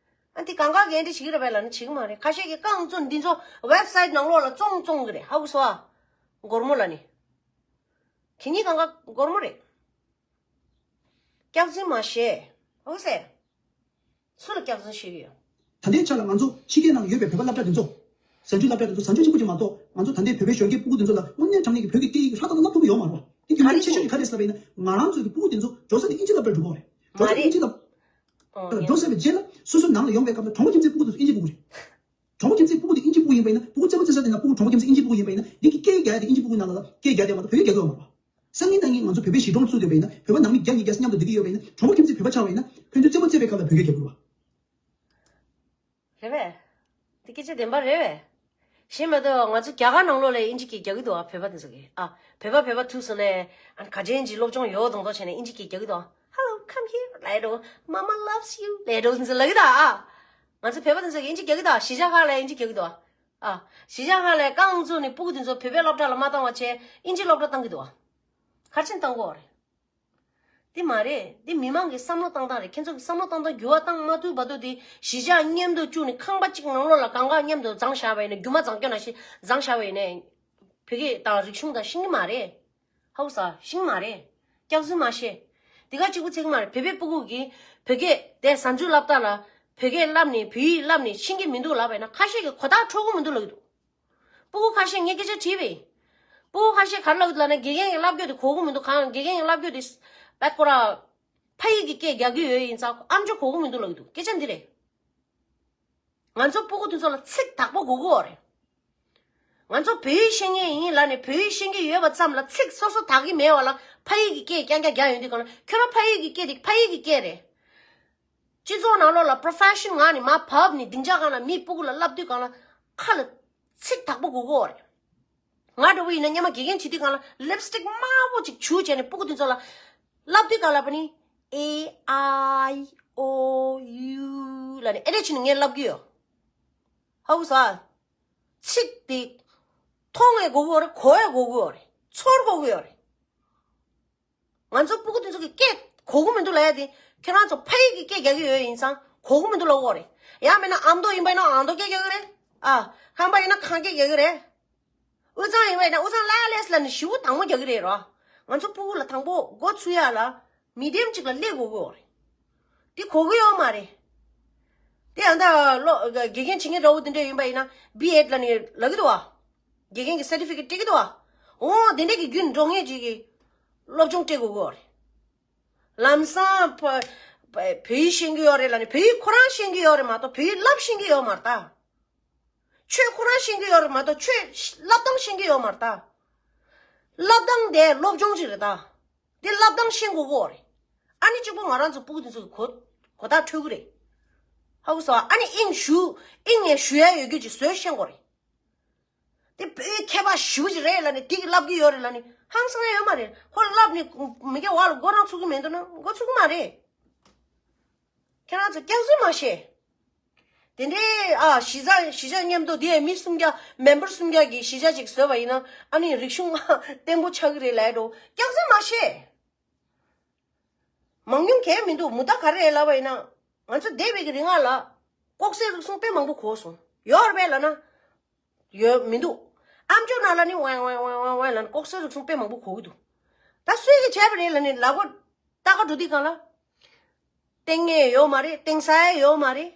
ཨ། འདི་གང་ག་གི་འདི་བྱེད་ཀྱི་རེད་པས་ལབ་ན་བྱེད་ཀྱི་མ་རེད། ཁ་ཤས་ཀྱིས་རྐང་བཙུགས་འདི་ཚོ་website་ནང་ལོགས་ལ་བཙོང་བཙོང་གི་རེད། ཧ་གོ་སོང་ཨ། སྒོར་མོ་ལབ་ནི། གད་སྙིགས་གང་ག་སྒོར་མོ་རེད། སྐྱག་རྫུན་མ་བཤད། ཨོ་ཟེར། སུ་ལ་སྐྱག་རྫུན་བཤད་ཀྱི་ཡོད། ད་ལྟའི་ཆ་ལ་ང་ཚོ་ཕྱི་རྒྱལ་ནང་ཡོད་པའི་བོད་པ་སློབ་གྲྭ་དེ་ཚོ། གཟའ་འཇུག་སློབ་གྲྭ་དེ་ཚོ་གཟའ་འཇུག་གཅིག་པུ་ཅིག་མ་གཏོགས། ང་ཚོ་ད་ལྟའི་བོད་པའི་གཞོན་སྐྱེས་སྤུ་གུ་དེ་ཚོ་ལ་དངོས་གནས་དྲང་གནས་ཀྱི་བོད་ཀྱི་སྐད་ཡིག་ཧྲ་ཏག་ཏག་བསླབ་ཐུབ་ཀྱི་ཡོད་མ་རེད་བ། དེ་རྒྱུ་མཚན་ཆེ་ཤོས་དེ་ག་རེ་ཟེར་བ་ཡིན་ན། ང་རང་ཚོའི་གི་སྤུ་གུ་དེ་ཚོ་འགྲོ་ས་དེ་ཨིན་ཇི་སློབ་གྲྭར་འགྲོ་གི་ཡོད་རེད། འགྲོ་ས་དེ་ཨིན་ཇི་སློབ། འགྲོ་ས་དེ་བརྗེད་ལ་སོ་སོའི་ནང་ལ་ཡོང་བའི་སྐབས་ལ་གྲོང་པ་ཁྱིམ་མཚེས་སྤུ་གུ་དེ་ཚོ་ཨིན་ཇི་སྤུ་གུ་རེད། གྲོང་པ་ཁྱིམ་མཚེས་སྤུ་གུ་དེ་ཨིན་ཇི་སྤུ་གུ་ཡིན་པ་ཡིན་ན། སྤུ་གུ་རྩེད་མོ་རྩེ་ས་དེ་ན་སྤུ་གུ་གྲོང་པ་ཁྱིམ་མཚེས་ཨིན་ཇི་སྤུ་གུ་ཡིན་པ་ཡིན་ན། འདི་གི་སྐད་རྒྱག་ཡ་དེ་ཨིན་ཇི་སྤུ་གུ་ནང་ལ་སྐད་རྒྱག་བསྡད་མ་གཏོགས་བོད་ཡིག་རྒྱག་གི་ཡོད་མ་རེད་བ། སང་ཉིན་གནངས་ཉིན་ང་ཚོ་བོད་པའི་གཞིས་གྲོང་བཙུགས་བསྡད་པ་ཡིན་ན། བོད་པ་ནང་མི་བརྒྱ་ཉིས་བརྒྱ་མཉམ་དུ་བསྡད་ཀྱི་ཡོད་པ་ཡིན་ན། གྲོང་པ་ཁྱིམ་མཚེས་བོད་པ་ཆགས་པ་ཡིན་ན། ཁོང་ཚོས་རྩེད་མོ་རྩེ་བའི་སྐབས་ལ་བོད་སྐད་རྒྱག་དགོས་རེད་བ། རེད་པས། འདི་སྐད་ཆ་བདེན་པ་རེད་པས། གཞན་མ་གཏོགས་ང་ཚོ་རྒྱ་གར་ནང་ལོགས་ལ་ཨིན་ཇི་སྐད་རྒྱག་གི་འདུག་ཨ། བོད་པ་དེ་ཚོ་གིས་ཨ། བོད་པ་བོད་པ་ཐུག་སོང་ནས་ཨ། ག་ཅན་གྱི་སློབ་སྦྱོང་ཡོད་མདོག་མདོག་བྱས་ནས་ཨིན་ཇི་སྐད་རྒྱག་གི་འདུག་ཨ། Hello, come here ལབ་འགྲོ། Mama loves you ལབ་འགྲོ། འདི་ཚོ་ལབ་གི་འདུག་ཨ། ང་ཚོ་བོད་པ་དེ་ཚོ་གིས་ཨིན་ཇི་རྒྱག་གི་འདུག་ཨ། གཞིས་ཆགས་ཁག་ལ་ཨིན་ཇི་རྒྱག་གི་འདུག་ཨ། ཨ། གཞིས་ཆགས་ཁག་ལ་རྐང་བཙུགས་ནས་སྤུ་གུ་དེ་ཚོ་བོད་པའི་སློབ་གྲྭ་ལ་མ་བཏང་བ་བྱས་ཨིན་ཇི་སློབ་གྲྭ་བཏང་གི་འདུག་ཨ། ག་རེ་བྱས་ནས་བཏང་གི་ཡོད་རེད། དེ་མ་རེད། དེ་མི་མང་གི་བསམ་བློ་བཏང་སྟངས་རེད། ཁྱེད་ཚོ་གི་བསམ་བློ་བཏང་སྟངས་འགྱུར་བ་བཏང་མ་ཐུབ་བར་དུ། དེ་གཞིས་ཆགས་མཉམ་དུ་བཅུག་ནས་ཁང་པ་གཅིག་ནང་ལོགས་ལ་གང་ག་མཉམ་དུ་བརྫངས་བཞག་པ་ཡིན་ན། རྒྱུ་མ་བརྫངས་སྐྱོ་ན་ཞིག་བརྫངས་བཞག་པ་ཡིན་ན། བོད་སྐད་དང་རིག་གཞུང་དང་ཤེས་ཀྱི་མ་རེད། ཧ་གོ་སོང་། ཤེས་ཀྱི་མ་རེད། སྐྱག་རྫུན་མ་བཤད། དེ་ག་གཅིག་པུ་ཚད་ཀྱི་མ་རེད། བོད་པའི་སྤུ་གུ་གིས་བོད་སྐད་དེ་གཟའ་འཇུག་སློབ་གྲྭ་ལ་བོད་སྐད་བསླབ་ནས། བོད་ཡིག་བསླབ་ནས་ཤེས་ཀྱི་མི་འདུག་ལབ་པ་ཡིན་ན། ཁ་ཤས་ཀྱིས་གོ་བརྡ་འཕྲོད་ཀྱི་མི་འདུག་ལབ་ཀྱི་འདུག་སྤུ་གུ་ཁ་ཤས་ངས་སྐད་ཆ་དྲིས་པས། སྤུ་གུ་ཁ་ཤས་ག་རེ་ལབ་ཀྱི་འདུག་ལབ་ན། དགེ་རྒན་གྱི་བསླབ་བྱ་དེ་གོ་གི་མི་འདུག་གང་། དགེ་རྒན་གྱི་བསླབ་བྱ་དེ་བད་ཁོ་ར་ཕ་ཡུལ་གྱི་སྐད་རྒྱག་གི་ཡོད་ཡིན་ཙང་ཨམ་ཅོག་གོ་གི་མི་འདུག་ལབ་ཀྱི་འདུག་སྐད་ཆ་འདི་རེད། ང་ཚོ་སྤུ་གུ་དེ་ཚོ་ལ་ཚིག་དག་པོ་དགོས་ཀྱི་ཡོད་རེད། ང་ཚོ་བོད་ཡིག་ཤེས་མཁན་ཡིན་ལབ་ནས། བོད་ཡིག་ཤེས་ཀྱི་ཡོད་པ་ཙམ་ལ་ཚིག་སོ་སོ་དག་གི་མེད་པ་ལ་ཕ་ཡུལ་གྱི་སྐད་རྐྱང་རྐྱང་རྒྱག་ཡོང་དུས་སྒང་ལ། ཁྱོད་རང་ཕ་ཡུལ་གྱི་སྐད་དེ་ཕ་ཡུལ་གྱི་སྐད་རེད། སྤྱི་ཚོགས་ནང་ལོགས་ལ་པོ་རོ་ཕེ་ཤན་ངང་ནས་མར་བབས་ནས་སྡིངས་ཆ་སྒང་ལ་མི་སྤུ་གུ་ལ་བསླབ་དུས་སྒང་ལ་ཁ་ལ་ཚིག་དག་པོ་དགོས་ཀྱི་ཡོད་རེད། ང་འདྲ་བོ་ཡིན་ན་སྔོན་མ་དགེ་རྒན་བྱེད་དུས་སྒང་ལ་ལིབ་སི་ཊིག་དམར་པོ་ཅིག་བྱུགས་བྱས་ནས་སྤུ་གུ་དེ་ཚོ་ལ་བསླབ་དུས་སྒང་ལ་ཕ་ནི་ཨེ་ཨའི་ཨོ་ཡུ་ལབ་ནས་ཨེ་འདྲ་བྱས་ནས་ངས་བསླབ་ཀྱི་ཡོད། ཧ་གོ་སོང་། ཚིག་དེ་མཐོང་ཡས་དགོས་ཀྱི་ཡོད་རེད། གོ་ཡས་དགོས་ཀྱི་ཡོད་རེད། ཚོར་དགོས་ཀྱི་ཡོད་རེད། ང་ཚོ་སྤུ་གུ་དེ་ཚོ་གི་སྐད་གོ་གི་མི་འདུག་ལབ་ཡ་དེ། ཁྱེད་རང་ཚོ་ཕ་ཡུལ་གྱི་སྐད་རྒྱག་གི་ཡོད་ཡིན་ཙང་གོ་གི་མི་འདུག་ལབ་ཀྱི་ཡོད་རེད། ཡང་མིན་ན་ཨ་མདོ་ཡིན་པ་ཡིན་ན་ཨ་མདོ་སྐད་རྒྱག་གི་རེད། ཨ། ཁམས་པ་ཡིན་ན་ཁམས་སྐད་རྒྱག་གི་རེད། དབུས་གཙང་ཡིན་པ་ཡིན་ན་དབུས་གཙང་ལ་ལས་ལབ་ནས་ཞེ་པོ་དང་པོ་རྒྱག་གི་རེད་རོ། ང་ཚོ་སྤུ་གུ་ལ་དང་པོ་འགོ་ཚུགས་ཡ་ལ་མི་ཌི་ཡམ་གཅིག་ལ་སླེབས་དགོས་ཀྱི་ཡོད་རེད། དེ་གོ་གི་ཡོད་མ་རེད། དེ་ཡང་ད་ལོ་དགེ་རྒན་བྱེད་མཁན་འདྲ་བོ་དེ་འདྲ་ཡིན་པ་ཡིན་ན་བི་ཨེཌ་ལབ་ནས་ལབ་ཀྱི་འདུག་བ། དགེ་རྒན་གྱི་སར་ཊི་ཕི་ཀེཊ་སྤྲད་ཀྱི་འདུག་བ། འོ་དེ་འདྲ་གི་བརྒྱུད་འགྲོ་མཁན་ཅིག་གིས་སློབ་སྦྱོང་སྤྲད་དགོས་ཀྱི་ཡོད་རེད། ལམ་སང་བོད་བོད་ཡིག་ཤེས་ཀྱི་ཡོད་རེད་ལབ་ནས། བོད་ཡིག་ཁོ་རང་ཤེས་ཀྱི་ཡོད་རེད་མ་གཏོགས་བོད་ཡིག་བསླབ་ཤེས་ཀྱི་ཡོད་མ་རེད་ད། ཆོས་ཁོ་རང་ཤེས་ཀྱི་ཡོད་རེད་མ་གཏོགས་ཆོས་བསླབ་སྟངས་ཤེས་ཀྱི་ཡོད་མ་རེད་ད། བསླབ་སྟངས་དེ་སློབ་སྦྱོང་ཅིག་རེད་ད། དེ་བསླབ་སྟངས་ཤེས་དགོས་ཀྱི་ཡོད་རེད། ཨ་ནི་གཅིག་པོ་ང་རང་ཚོ་སྤུ་གུ་དེ་ཚོ་གི་གོ་གོ་བརྡ་འཕྲོད་ཀྱི་རེད། ཧ་གོ་སོང་། ཨ་ནི་དབྱིངས་ཞུ་དབྱིངས་ནས་ཞུ་ཡ་ཡོད་རྒྱུ་ཅིག་བཟོས་ཤེས་དགོས་རེད། དེ་བོད་མཁས་པ་ཞེ་པོ་ཅིག་རེད་ལབ་ནས། དེ་གི་བསླབ་ཀྱི་ཡོད་རེད་ལབ་ནས་ཧང་སང་ཡ་ཡོད་མ་རེད། ཁོ་བསླབ་ནས་མི་སྐྱ་བ་ལ་མགོ་རང་ཚུགས་ཀྱི་མེད་འདུག་ན་མགོ་ཚུགས་ཀྱི་མ་རེད། ཁྱེད་རང་ཚོ་སྐྱག་རྫུན་མ་བཤད། དེ་འདྲའི་ཨ་གཞིས་ཆགས་གཞིས་ཆགས་མཉམ་དུ་དེ་མི་སུམ་བརྒྱ་མེམ་བར་སུམ་བརྒྱ་གི་གཞིས་ཆགས་ཅིག་བཟོས་པ་ཡིན་ན་ཨ་ནི་རིག་གཞུང་བརྟན་པོ་ཆགས་ཀྱི་རེད་ལབ་འགྲོ། སྐྱག་རྫུན་མ་བཤད། མང་ཉུང་གང་ཡང་མི་འདུག་མུ་མཐའ་ག་རེ་རེད་ལབ་པ་ཡིན་ན། ང་ཚོ་འདས་པའི་གི་རིང་ལ་ལྐོག་ཟ་རུལ་སུངས་དཔེ་མང་པོ་གོ་སོང་། ཡོད་རེད་པས་ལབ་ན་ཡོད་མི་འདུག་ཨམ་ཅོག་ནང་ལ་ནི་ཝང་ཝང་ཝང་ཝང་ཝང་ལབ་ནས་ལྐོག་ཟ་རུལ་སུངས་དཔེ་མང་པོ་གོ་གི་འདུག་ད་སུས་ཀྱིས་བྱས་པ་རེད་ལབ་ནས་ལབ་གོ། ལྟ་ག་འགྲོ་དུས་སྒང་ལ། བསྟན་མཁན་ཡོད་མ་རེད། བསྟན་ས་ཡ་ཡོད་མ་རེད།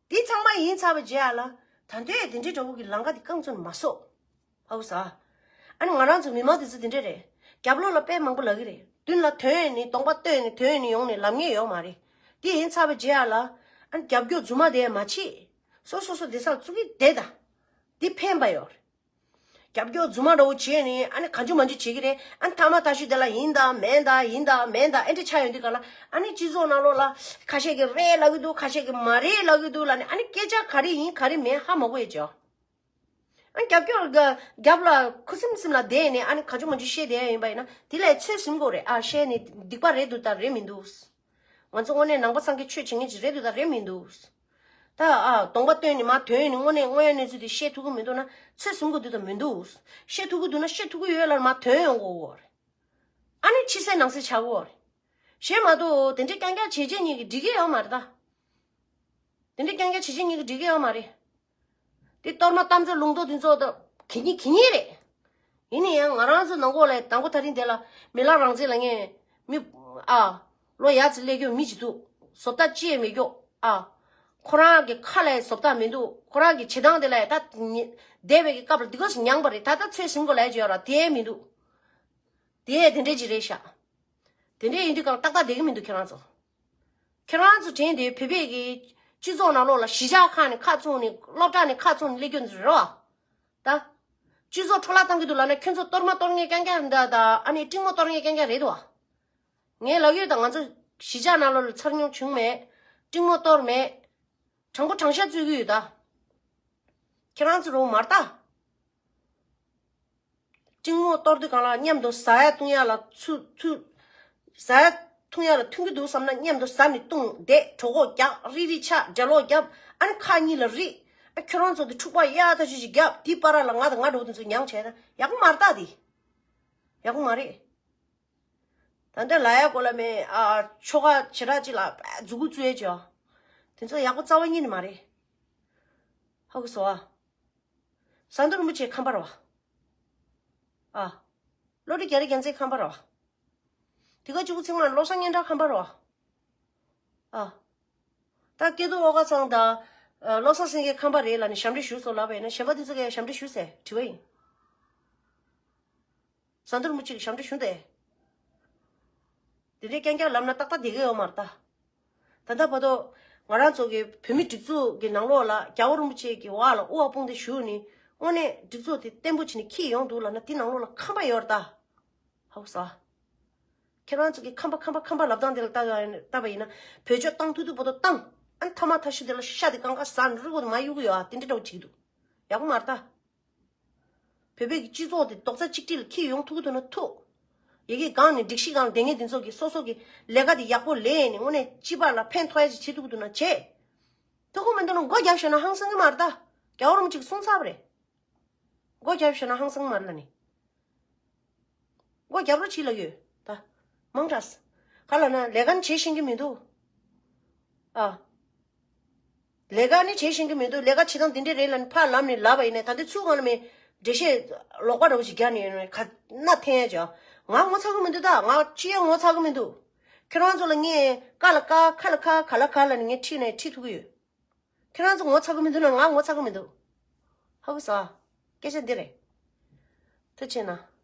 དེ་ཚང་མ་ཡིན་ཚར་བའི་རྗེས་ལ་ད་དུང་དེ་འདྲའི་འདྲ་བོ་གི་ལམ་ཁ་དེ་རྐང་བཙུགས་ནས་མ་སོང་། ཧ་གོ་སོང་། ཨ་ནི་ང་རང་ཚོ་མི་མང་དེ་ཚོ་དེ་འདྲ་རེད། རྒྱབ་ལོགས་ལ་དཔེ་མང་པོ་ལབ་ཀྱི་རེད། མདུན་ལ་ཐོན་ནས་གདོང་པ་སྟོན་ནས་ཐོན་ནས་ཡོང་ནས་ལབ་མཁན་ཡོད་མ་རེད། དེ་ཡིན་ཚར་བའི་རྗེས་ལ་ཨ་ནི་རྒྱབ་སྐྱོར་རྫུན་མ་དེ་མ་བྱེད། སོ་སོ་སོ་བསྡད་སར་བཙུགས་ཀྱི་བསྡད་ད། དེ་ཕན་པ་ཡོད་རེད། རྒྱབ་སྐྱོར་རྫུན་མ་འདྲ་བོ་བྱས་ནས་ཨ་ནི་གང་བྱུང་མང་བྱུང་བྱེད་ཀྱི་རེད། ཨ་ནི་མཐའ་མ་ད་ཤུ་དེ་ལ་ཡིན་དང་མིན་དང་ཡིན་དང་མིན་དང་ཨེ་འདྲ་ཆགས་ཡོང་དུས་སྒང་ལ་ཨ་ནི་སྤྱི་ཚོགས་ནང་ལོགས་ལ་ཁ་ཤས་ཀྱིས་རེད་ལབ་ཀྱི་འདུག་ཁ་ཤས་ཀྱིས་མ་རེད་ལབ་ཀྱི་འདུག་ལབ་ནས་ཨ་ནི་སྐད་ཆ་ག་རེ་ཡིན་ག་རེ་མིན་ཧ་མ་གོ་ཡས་བྱས། ཨ་རྒྱབ་སྐྱོར་ག་རྒྱབ་ལ་ཁུ་སིམ་སིམ་ལ་བསྡད་ནས་ཨ་ནི་གང་བྱུང་མང་བྱུང་བཤད་བསྡད་ཡ་ཡིན་པ་ཡིན་ན་དེ་ལ་ཚོད་ཟིན་དགོས་རེད། ཨ་བཤད་ནས་སྡིག་པ་རེད་འདུག་ད་རེད་མི་འདུག་ང་ཚོ་དངོས་གནས་ནང་པ་སངས་རྒྱས་ཆོས་བྱེད་མཁན་ཅིག་རེད་འདུག་ད་རེད་མི་འདུག་ད་ཨ་གདོང་པ་སྟོན་ནས་མར་ཐོན་ནས་དངོས་གནས་དངོས་ཡོད་གནས་ཚུལ་དེ་བཤད་ཐུབ་ཀྱི་མི་འདུག་ན་ཚོད་ཟིན་དགོས་འདུག་ད་མི་འདུག་བཤད་ཐུབ་ཀྱི་འདུག་ན་བཤད་ཐུབ་ཀྱི་ཡོད་ལ་མར་ཐོན་ཡོང་དགོས་རེད། ཨ་ནི་ཕྱི་གསལ་ནང་གསལ་ཆགས་དགོས་རེད། གཞན་མ་གཏོགས་དེ་འདྲའི་རྐྱང་རྐྱང་བྱས་རྗེས་གཉིས་ཀྱིས་འགྲིག་གི་ཡོད་མ་རེད་ད། དེ་འདྲའི་རྐྱང་རྐྱང་བྱས་རྗེས་གཉིས་ཀྱིས་འགྲིག་གི་ཡོད་མ་རེད། དེ་གཏོར་མ་གཏམ་བརྗོད་ལུང་རྟོགས་དེ་ཚོ་ད་གད་སྙིགས་གད་སྙིགས་རེད། ཡིན་ན་ཡང་ང་རང་ཚོ་ནང་ལོགས་ལ་དང་པོ་ད་རིང་དེ་ལ་མི་ལ་རང་བཙན་ལབ་མཁན་མི་ཨ་ ལོ་ཡ་ཙི་སླེབས་རྒྱུ་མི་ཅིག་འདུག་བཟོ་ལྟ་ཅི་ཡང་མེད་རྒྱུ་ཨ། ཁོ་རང་གི་ཁ་ལ་བཟོ་ལྟ་མི་འདུག་ཁོ་རང་གི་བྱེད་སྟངས་དེ་ལ་ད་ཉི་འདས་པའི་གི་སྐབས་ལ་འདི་ག་ཞིག་མྱངས་པ་རེད། ད་ད་ཚོད་ཟིན་དགོས་ལས་བརྗོད་ར་དེ་མི་འདུག་དེ་དེ་འདྲས་ཅིག་རེད་ཤག་དེ་འདྲས་ཡིན་དུས་གང་ཏག་ཏག་བསྡད་གི་མི་འདུག་ཁྱེད་རང་ཚོ། ཁྱེད་རང་ཚོ་དྲན་དེ་བོད་པའི་གི་སྤྱི་ཚོགས་ནང་ལོགས་ལ་གཞིས་ཆགས་ཁག་ནས་ཁ་བཙུམ་ནས་སློབ་གྲྭ་ནས་ཁ་བཙུམ་ནས་སླེབས་རྒྱུ་འདི་རེད་བ། ད། སྤྱི་ཚོགས་འཕྲོ་བརླག་བཏང་གི་འདུག་ལབ་ན་ཁྱོད་ཚོ་གཏོར་མ་གཏོར་མཁན་རྐྱང་རྐྱང་འདྲ་ད་ཨ་ནི་སྤྲིང་མོ་གཏོར་མཁན་རྐྱང་རྐྱང་རེད་དོ། ངས་ལབ་ཡོད་ད། ང་ཚོ་གཞིས་ཆགས་ནང་ལོགས་ལ་འཚར་མྱོང་བྱུང་མེད། སྤྲིང་མོ་གཏོར་མེད། དྲང་པོ་དྲང་བཞག་རྩོད་ཀྱི་ཡོད་ད། ཁྱེད་རང་ཚོ་རོ་མར་ལྟ། སྤྲིང་མོ་གཏོར་དུས་གང་ལ་མཉམ་དུ་ཟ་ཡ་བཏུང་ཡ་ལ་ཚུ་ཚུ། ཟ་ཡ་འཐུང་ཡ་ལ་མཐུན་གྱི་འདུག་བསམ་ན་མཉམ་དུ་ཟ་ནས་བཏུང་བསྡད། གྲོད་ཁོག་རྒྱག་རི་རི་ཆག་འགྲེ་ལོག་རྒྱབ། ཨ་ནི་ཁ་གཉིས་ལ་རི། ཨ་ཁྱོད་རང་ཚོ་དེ་འཁྲུག་པ་གཡའ་ད་ཅི་ཞིག་རྒྱབ། དེའི་བར་ལ་ང་དང་ང་འདྲ་བོ་དེ་ཚོ་མྱངས་བྱས་ན་ཡག་པོ་མ་རེད་ད། དེ་ཡག་པོ་མ་རེད། ད་ལྟ་ལ་ཡ་གོ་ལ་མེད་ཨ། ཆོ་ག་བྱེ་བྲག་ཅིག་ལ་མཛུ་གུ་བཙུགས་ཡས་བྱས། དེ་ཚོ་ཡག་པོ་རྩ་བ་ཉིད་ནས་མ་རེད། ཧ་གོ་སོང་ཨ། ཟམ་གདོང་རིན་པོ་ཆེ་ཁམས་པ་རེད་བ། ཨ། བློ་གྲོས་རྒྱ་རི་རྒྱལ་མཚན་ཁམས་པ་རེད་བ། དེ་ག་གཅིག་པུ་ཚིག་མ་བློ་བཟང་སྙན་གྲགས་ཁམས་པ་རེད་བ། ཨ། ད་སྐལ་རྡོར་ཨོ་དཀར་ཚང་དང་། བློ་བཟང་སེང་གེ་ཁམས་པ་རེད་ལབ་ནས་ཞབས་འདྲེན་ཞུས་སོང་ལབ་པ་ཡིན་ན་གཞན་པ་དེ་ཚོ་གས་ཞབས་འདྲེན་ཞུས་ཟེར་དྲི་བ་ཡིན། ཟམ་གདོང་རིན་པོ་ཆེ་གི་ཞབས་འདྲེན་ཞུ་འདོད། དེ་འདྲའི་རྐྱང་རྐྱང་ལབ་ན་ཏག་ཏག་བསྡད་ཀྱི་ཡོད་མ་རེད་ད། ད་ལྟ་བར་དུ་ང་རང་ཚོ་གི་བོད་མི་སྒྲིག་འཛུགས་ཀྱི་ནང་ལོགས་ལ་རྒྱལ་བ་རིན་པོ་ཆེ་གི་འོག་ལ་དབུ་བ་དཔུང་སྡེ་ཞུགས་ནས་དངོས་གནས་སྒྲིག་འཛུགས་དེ་བརྟན་པོ་བྱས་ནས་འཁྱེར་ཡོང་འདུག་ལབ་ན་དེ་ནང་ལོགས་ལ་ཁམས་པ་ཡོད་རེད་ད། ཧ་གོ་སོང་། ཁྱེད་རང་ཚོ་གི་ཁམས་པ་ཁམས་པ་ཁམས་པ་ལབ་སྟངས་དེ་ལ་ལྟ་བ་ལྟ་བ་ཡིན་ན་བེད་སྤྱོད་བཏང་ཐུབ་ཐུབ་བར་དུ་བཏང་། ཨ་ནི་ཐ་མ་ཐ་ཤི་དེ་ལ་ཤ་དེ་གང་ག་ཟ་ནས་རུལ་བོ་དེ་མ་གཡུག་གི་ཡོད་ཨ། དེ་འདྲ་འདྲ་བོ་བྱེད་ཀྱི་འདུག་ཡག་པོ་མ་རེད་ད། བོད་པའི་གི་སྤྱི་ཚོགས་དེ་རྡོག་རྩ་གཅིག་སྒྲིལ་ལ་འཁྱེར་ཡོང་ཐུབ་ཀྱི་འདུག་ན་ཐུབ། ཡ་གི་སྒང་ནས་སྒྲིག་གཞི་སྒང་ལ་བསྡད་མཁན་དེ་ཚོ་གི་སོ་སོ་གི་ལས་ཀ་དེ་ཡག་པོ་ལས་ནས་དངོས་གནས་སྤྱི་པ་ལ་ཕན་ཐོགས་ཡ་ཅིག་བྱེད་ཐུབ་ཀྱི་འདུག་ན་བྱེད། ཐུབ་ཀྱི་མི་འདུག་ན་སྒོ་རྒྱབ་བཞག་ན་ཧང་སང་གི་མ་རེད་ད། རྒྱལ་བ་རིན་པོ་ཆེས་གསུངས་ཚར་བ་རེད། སྒོ་རྒྱབ་བཞག་ན་ཧང་སང་མ་རེད་ལབ་ནི། སྒོ་རྒྱབ་རོགས་བྱེད་ལབ་ཡོད་ད། མང་དྲགས། ག་ལབ་ན་ལས་ཀ་ནི་བྱེད་ཤེས་ཀྱི་མི་འདུག་ཨ། ལས་ཀ་ནི་བྱེད་ཤེས་ཀྱི་མི་འདུག་ལས་ཀ་བྱེད་སྟངས་འདི་འདྲས་རེད་ལབ་ནི་ཕར་ལབ་ནས་ལབ་པ་ཡིན་ནའི་ད་འདི་ཚུར་གང་ལ་མེད། འགྲེལ་བཤད་ལོག་པ་འདྲ་བོ་ཞིག་རྒྱག་ནས་ཡོད་ནའི་ག་ན་འཐེན་ཡ་ཅིག་ང་ངོ་ཚ་གི་མི་འདུག་ད་ང་ཅི་ཡང་ངོ་ཚ་གི་མི་འདུག་ཁྱེད་རང་ཚོ་ལ་ངས་ཀ་ལ་ཀ་ཁ་ལ་ཁ་ག་ལ་ག་ལབ་ནས་ངས་ཁྲིད་ནའི་ཁྲིད་ཐུབ་ཀྱི་ཡོད། ཁྱེད་རང་ཚོ་ངོ་ཚ་གི་མི་འདུག་ན་ང་ངོ་ཚ་གི་མི་འདུག་ཧ་གོ་སོང་། སྐད་ཆ་འདི་རེད། ཐུགས་རྗེ་གནང་།